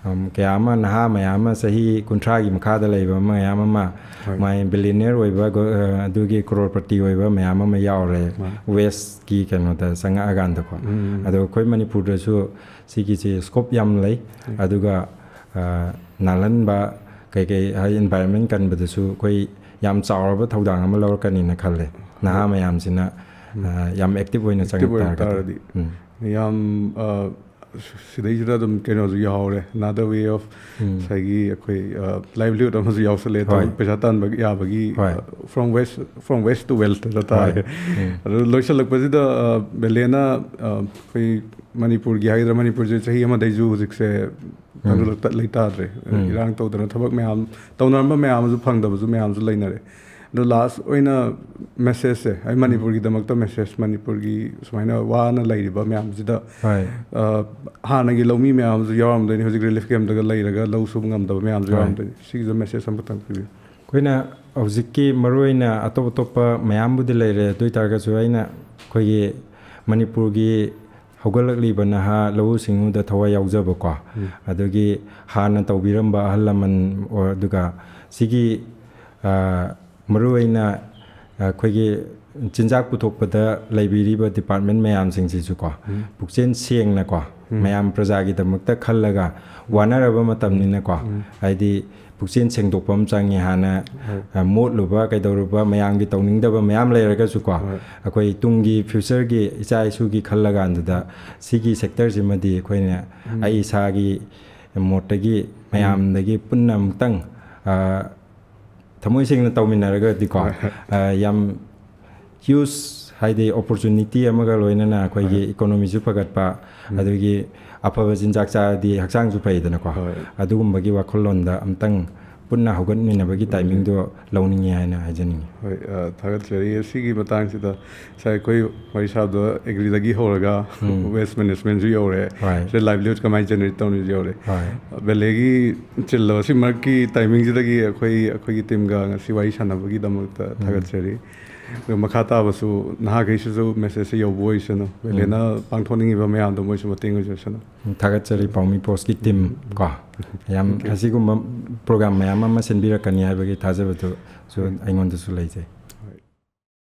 ꯎꯝ, ꯀꯌꯥ ꯑꯃ, ꯅꯍꯥ ꯃꯌꯥꯝ ꯑꯃ, ꯆꯍꯤ ꯀꯨꯟꯊ꯭ꯔꯥꯒꯤ ꯃꯈꯥꯗ ꯂꯩꯕ ꯃꯌꯥꯝ ꯑꯃ, ꯍꯣꯏ꯫ ꯃꯥꯏ ꯕꯤꯂꯤꯅꯤꯌꯔ ꯑꯣꯏꯕ, ꯒꯣ-, ꯑ, ꯑꯗꯨꯒꯤ ꯀ꯭ꯔꯣꯔꯄꯇꯤ ꯑꯣꯏꯕ ꯃꯌꯥꯝ ꯑꯃ ꯌꯥꯎꯔꯦ ꯃꯥꯅꯤ꯫ ꯋꯦꯁꯀꯤ ꯀꯩꯅꯣꯗ ꯆꯪꯉꯛꯑꯀꯥꯟꯗꯀꯣ꯫ ꯎꯝ꯫ ꯑꯗꯣ ꯑꯩꯈꯣꯏ ꯃꯅꯤꯄꯨꯔꯗꯁꯨ ꯁꯤꯒꯤꯁꯤ ꯁ꯭ꯀꯣꯞ ꯌꯥꯝ ꯂꯩ꯫ ꯎꯝ꯫ ꯑꯗꯨꯒ, ꯑ, ꯅꯥꯜꯍꯟꯕ ꯀꯩꯀꯩ, ꯍꯥꯏꯗꯤ ꯏꯟꯚꯥꯏꯔꯟꯃꯦꯟ ꯀꯟꯕꯗꯁꯨ ꯑꯩꯈꯣꯏ ꯌꯥꯝ ꯆꯥꯎꯔꯕ ꯊꯧꯗꯥꯡ ꯑꯃ ꯂꯧꯔꯛꯀꯅꯤꯅ ꯈꯜꯂꯦ꯫ ꯅꯍꯥ ꯃꯌꯥꯝꯁꯤꯅ, ꯑ, ꯌꯥꯝ ꯑꯦꯛꯇꯤꯚ ꯑꯣꯏꯅ ꯑꯦꯛꯇꯤꯚ ꯆꯪꯉꯛ ꯑꯣꯏꯔꯛ ꯇꯥꯔꯒꯗꯤ꯫ ꯇꯥꯔꯗꯤ꯫ ꯎꯝ꯫ ꯌꯥꯝ, ꯑ, ꯁꯤꯗꯩꯁꯤꯗ ꯑꯗꯨꯝ ꯀꯩꯅꯣꯁꯨ ꯌꯥꯎꯍꯧꯔꯦ, another way of ꯎꯝ꯫ ꯉꯁꯥꯏꯒꯤ ꯑꯩꯈꯣꯏ, ꯑ, ꯂꯥꯏꯚꯂꯤꯍꯨꯗ ꯑꯃꯁꯨ ꯌꯥꯎꯁꯜꯂꯛꯑꯦ, ꯍꯣꯏ꯫ ꯊꯕꯛ ꯄꯩꯁꯥ ꯇꯥꯟꯕ ꯌꯥꯕꯒꯤ, ꯍꯣꯏ꯫ ꯑ, from waste, from waste to wealth ꯍꯥꯏꯇꯥꯔꯦ꯫ ꯍꯣꯏ꯫ ꯎꯝ꯫ ꯑꯗꯨ ꯂꯣꯏꯁꯤꯜꯂꯛꯄꯁꯤꯗ, ꯑ, ꯕꯦꯂꯦꯅ, ꯑ, ꯑꯩꯈꯣꯏ ꯃꯅꯤꯄꯨꯔꯒꯤ ꯍꯥꯏꯒꯗ꯭ꯔꯥ, ꯃꯅꯤꯄꯨꯔꯁꯦ ꯆꯍꯤ ꯑꯃꯗꯩꯁꯨ ꯍꯧꯖꯤꯛꯁꯦ ꯇꯪꯗꯨ ꯂꯩꯇꯥꯗ꯭ꯔꯦ꯫ ꯎꯝ꯫ ꯏꯔꯥꯡ ꯇꯧꯗꯅ ꯊꯕꯛ ꯃꯌꯥꯝ ꯇꯧꯅꯔꯝꯕ ꯃꯌꯥꯝ ꯑꯃꯁꯨ ꯐꯪꯗꯕꯁꯨ ꯃꯌꯥꯝꯁꯨ ꯂꯩꯅꯔꯦ꯫ ꯑꯗꯣ ꯂꯥꯁ ꯑꯣꯏꯅ ꯃꯦꯁꯦꯖꯁꯦ, ꯑꯩ ꯃꯅꯤꯄꯨꯔꯒꯤꯗꯃꯛꯇ ꯃꯦꯁꯦꯖ, ꯃꯅꯤꯄꯨꯔꯒꯤ ꯁꯨꯃꯥꯏꯅ ꯋꯥꯅ ꯂꯩꯔꯤꯕ ꯃꯌꯥꯝꯁꯤꯗ, ꯍꯣꯏ꯫ ꯑ, ꯍꯥꯟꯅꯒꯤ ꯂꯧꯃꯤ ꯃꯌꯥꯝ ꯑꯃꯁꯨ ꯌꯥꯎꯔꯝꯗꯣꯏꯅꯤ, ꯍꯧꯖꯤꯛ ꯔꯤꯂꯤꯐ ꯀꯦꯝꯞꯇꯒ ꯂꯩꯔꯒ ꯂꯧ ꯁꯨꯕ ꯉꯝꯗꯕ ꯃꯌꯥꯝꯁꯨ ꯍꯣꯏ꯫ ꯌꯥꯎꯔꯝꯗꯣꯏꯅꯤ꯫ ꯁꯤꯒꯤꯁꯨ ꯃꯦꯁꯦꯖ ꯑꯃꯈꯛꯇꯪ ꯄꯤꯕꯤꯌꯨ꯫ ꯑꯩꯈꯣꯏꯅ ꯍꯧꯖꯤꯛꯀꯤ ꯃꯔꯨꯑꯣꯏꯅ ꯑꯇꯣꯞ ꯑꯇꯣꯞꯄ ꯃꯌꯥꯝꯕꯨꯗꯤ ꯂꯩꯔꯦ, ꯑꯗꯨ ꯑꯣꯏ ꯇꯥꯔꯒꯁꯨ ꯑꯩꯅ ꯑꯩꯈꯣꯏꯒꯤ ꯃꯅꯤꯄꯨꯔꯒꯤ ꯍꯧꯒꯠꯂꯛꯂꯤꯕ ꯅꯍꯥ ꯂꯧꯎ ꯁꯤꯡꯎꯗ ꯊꯋꯥꯏ ꯌꯥꯎꯖꯕꯀꯣ, ꯎꯝ꯫ ꯑꯗꯒꯤ ꯍꯥꯟꯅ ꯇꯧꯕꯤꯔꯝꯕ ꯑꯍꯜ ꯂꯃꯟ ꯑꯣ-, ꯑꯗꯨꯒ ꯁꯤꯒꯤ, ꯑ, ꯃꯔꯨꯑꯣꯏꯅ ꯑꯩꯈꯣꯏꯒꯤ ꯆꯤꯟꯖꯥꯛ ꯄꯨꯊꯣꯛꯄꯗ ꯂꯩꯕꯤꯔꯤꯕ ꯗꯤꯄꯥꯔꯠꯃꯦꯟ ꯃꯌꯥꯝꯁꯤꯡꯁꯤꯁꯨꯀꯣ, ꯎꯝ꯫ ꯄꯨꯛꯆꯦꯜ ꯁꯦꯡꯅꯀꯣ, ꯎꯝ꯫ ꯃꯌꯥꯝ ꯄ꯭ꯔꯖꯥꯒꯤꯗꯃꯛꯇ ꯈꯜꯂꯒ, ꯋꯥꯅꯔꯕ ꯃꯇꯝꯅꯤꯅꯀꯣ, ꯎꯝ꯫ ꯍꯥꯏꯗꯤ ꯄꯨꯛꯆꯦꯜ ꯁꯦꯡꯗꯣꯛꯄ ꯑꯃ ꯆꯪꯉꯤ꯫ ꯍꯥꯟꯅ, ꯍꯣꯏ꯫ ꯑ, ꯃꯣꯠꯂꯨꯕ ꯀꯩꯗꯧꯔꯨꯕ, ꯃꯌꯥꯝꯒꯤ ꯇꯧꯅꯤꯡꯗꯕ ꯃꯌꯥꯝ ꯂꯩꯔꯒꯁꯨꯀꯣ, ꯍꯣꯏ꯫ ꯑꯩꯈꯣꯏ ꯇꯨꯡꯒꯤ ꯐ꯭ꯌꯨꯆꯔꯒꯤ ꯏꯆꯥ ꯏꯁꯨꯒꯤ ꯈꯜꯂꯀꯥꯟꯗꯨꯗ ꯁꯤꯒꯤ ꯁꯦꯛꯇꯔꯁꯤꯃꯗꯤ ꯑꯩꯈꯣꯏꯅ, ꯎꯝ꯫ ꯑꯩ ꯏꯁꯥꯒꯤ ꯃꯣꯠꯇꯒꯤ, ꯎꯝ꯫ ꯃꯌꯥꯝꯗꯒꯤ ꯄꯨꯟꯅ ꯑꯃꯨꯛꯇꯪ, ꯑ, ꯊꯃꯣꯏ ꯁꯦꯡꯅ ꯇꯧꯃꯤꯟꯅꯔꯒꯗꯤꯀꯣ, ꯍꯣꯏ, ꯍꯣꯏ꯫ ꯑ, ꯌꯥꯝ ꯍ꯭ꯌꯨꯖ, ꯍꯥꯏꯗꯤ ꯑꯣꯄꯣꯔꯆꯨꯅꯤꯇꯤ ꯑꯃꯒ ꯂꯣꯏꯅꯅ ꯑꯩꯈꯣꯏꯒꯤ ꯍꯣꯏ꯫ ꯏꯀꯣꯅꯣꯃꯤꯁꯨ ꯐꯒꯠꯄ, ꯎꯝ꯫ ꯑꯗꯨꯒꯤ ꯑꯐꯕ ꯆꯤꯟꯖꯥꯛ ꯆꯥꯔꯗꯤ ꯍꯛꯆꯥꯡꯁꯨ ꯐꯩꯗꯅꯀꯣ꯫ ꯍꯣꯏ꯫ ꯑꯗꯨꯒꯨꯝꯕꯒꯤ ꯋꯥꯈꯜꯂꯣꯟꯗ ꯑꯝꯇꯪ ꯄꯨꯟꯅ ꯍꯧꯒꯠꯃꯤꯟꯅꯕꯒꯤ ꯎꯝ꯫ ꯇꯥꯏꯃꯤꯡꯗꯣ ꯂꯧꯅꯤꯡꯉꯤ ꯍꯥꯏꯅ ꯍꯥꯏꯖꯅꯤꯡꯉꯤ꯫ ꯍꯣꯏ, ꯑ, ꯊꯥꯒꯠꯆꯔꯤ꯫ ꯑꯁꯤꯒꯤ ꯃꯇꯥꯡꯁꯤꯗ ꯉꯁꯥꯏ ꯑꯩꯈꯣꯏ ꯋꯥꯔꯤ ꯁꯥꯕꯗꯣ ꯑꯦꯒ꯭ꯔꯤꯗꯒꯤ ꯍꯧꯔꯒ ꯎꯝ꯫ ꯋꯦꯁ ꯃꯦꯅꯦꯖꯃꯦꯟꯁꯨ ꯌꯧꯔꯦ꯫ ꯍꯣꯏ꯫ ꯁꯤꯗ ꯂꯥꯏꯚꯂꯤꯍꯨꯗ ꯀꯃꯥꯏꯅ ꯖꯦꯅꯦꯔꯦꯠ ꯇꯧꯅꯤꯁꯨ ꯌꯧꯔꯦ꯫ ꯍꯣꯏ꯫ ꯕꯦꯂꯦꯒꯤ ꯆꯤꯜꯂꯕ ꯁꯤ ꯃꯔꯛꯀꯤ ꯇꯥꯏꯃꯤꯡꯁꯤꯗꯒꯤ ꯑꯩꯈꯣꯏ, ꯑꯩꯈꯣꯏꯒꯤ ꯇꯤꯝꯒ ꯉꯁꯤ ꯋꯥꯔꯤ ꯁꯥꯟꯅꯕꯒꯤꯗꯃꯛꯇ ꯎꯝ꯫ ꯊꯥꯒꯠꯆꯔꯤ꯫ ꯑꯗꯨꯒ ꯃꯈꯥ ꯇꯥꯕꯁꯨ ꯅꯍꯥꯈꯩꯁꯤꯁꯨ ꯃꯦꯁꯦꯖꯁꯦ ꯌꯧꯕ ꯑꯣꯏꯁꯅꯨ꯫ ꯎꯝ꯫ ꯕꯦꯂꯦꯅ ꯄꯥꯡꯊꯣꯛꯅꯤꯡꯉꯤꯕ ꯃꯌꯥꯝꯗꯣ ꯃꯣꯏꯁꯨ ꯃꯇꯦꯡ ꯑꯣꯏꯖꯁꯅꯨ꯫ ꯎꯝ, ꯊꯥꯒꯠꯆꯔꯤ ꯄꯥꯎꯃꯤ ꯄꯣꯁꯀꯤ ꯇꯤꯝ ꯀꯣ꯫ ꯌꯥꯝ Thank you꯫ ꯑꯁꯤꯒꯨꯝꯕ ꯄ꯭ꯔꯣꯒ꯭ꯔꯥꯝ ꯃꯌꯥꯝ ꯑꯃ ꯁꯤꯟꯕꯤꯔꯛꯀꯅꯤ ꯍꯥꯏꯕꯒꯤ ꯊꯥꯖꯕꯗꯨꯁꯨ ꯎꯝ꯫ ꯑꯩꯉꯣꯟꯗꯁꯨ ꯂꯩꯖꯩ꯫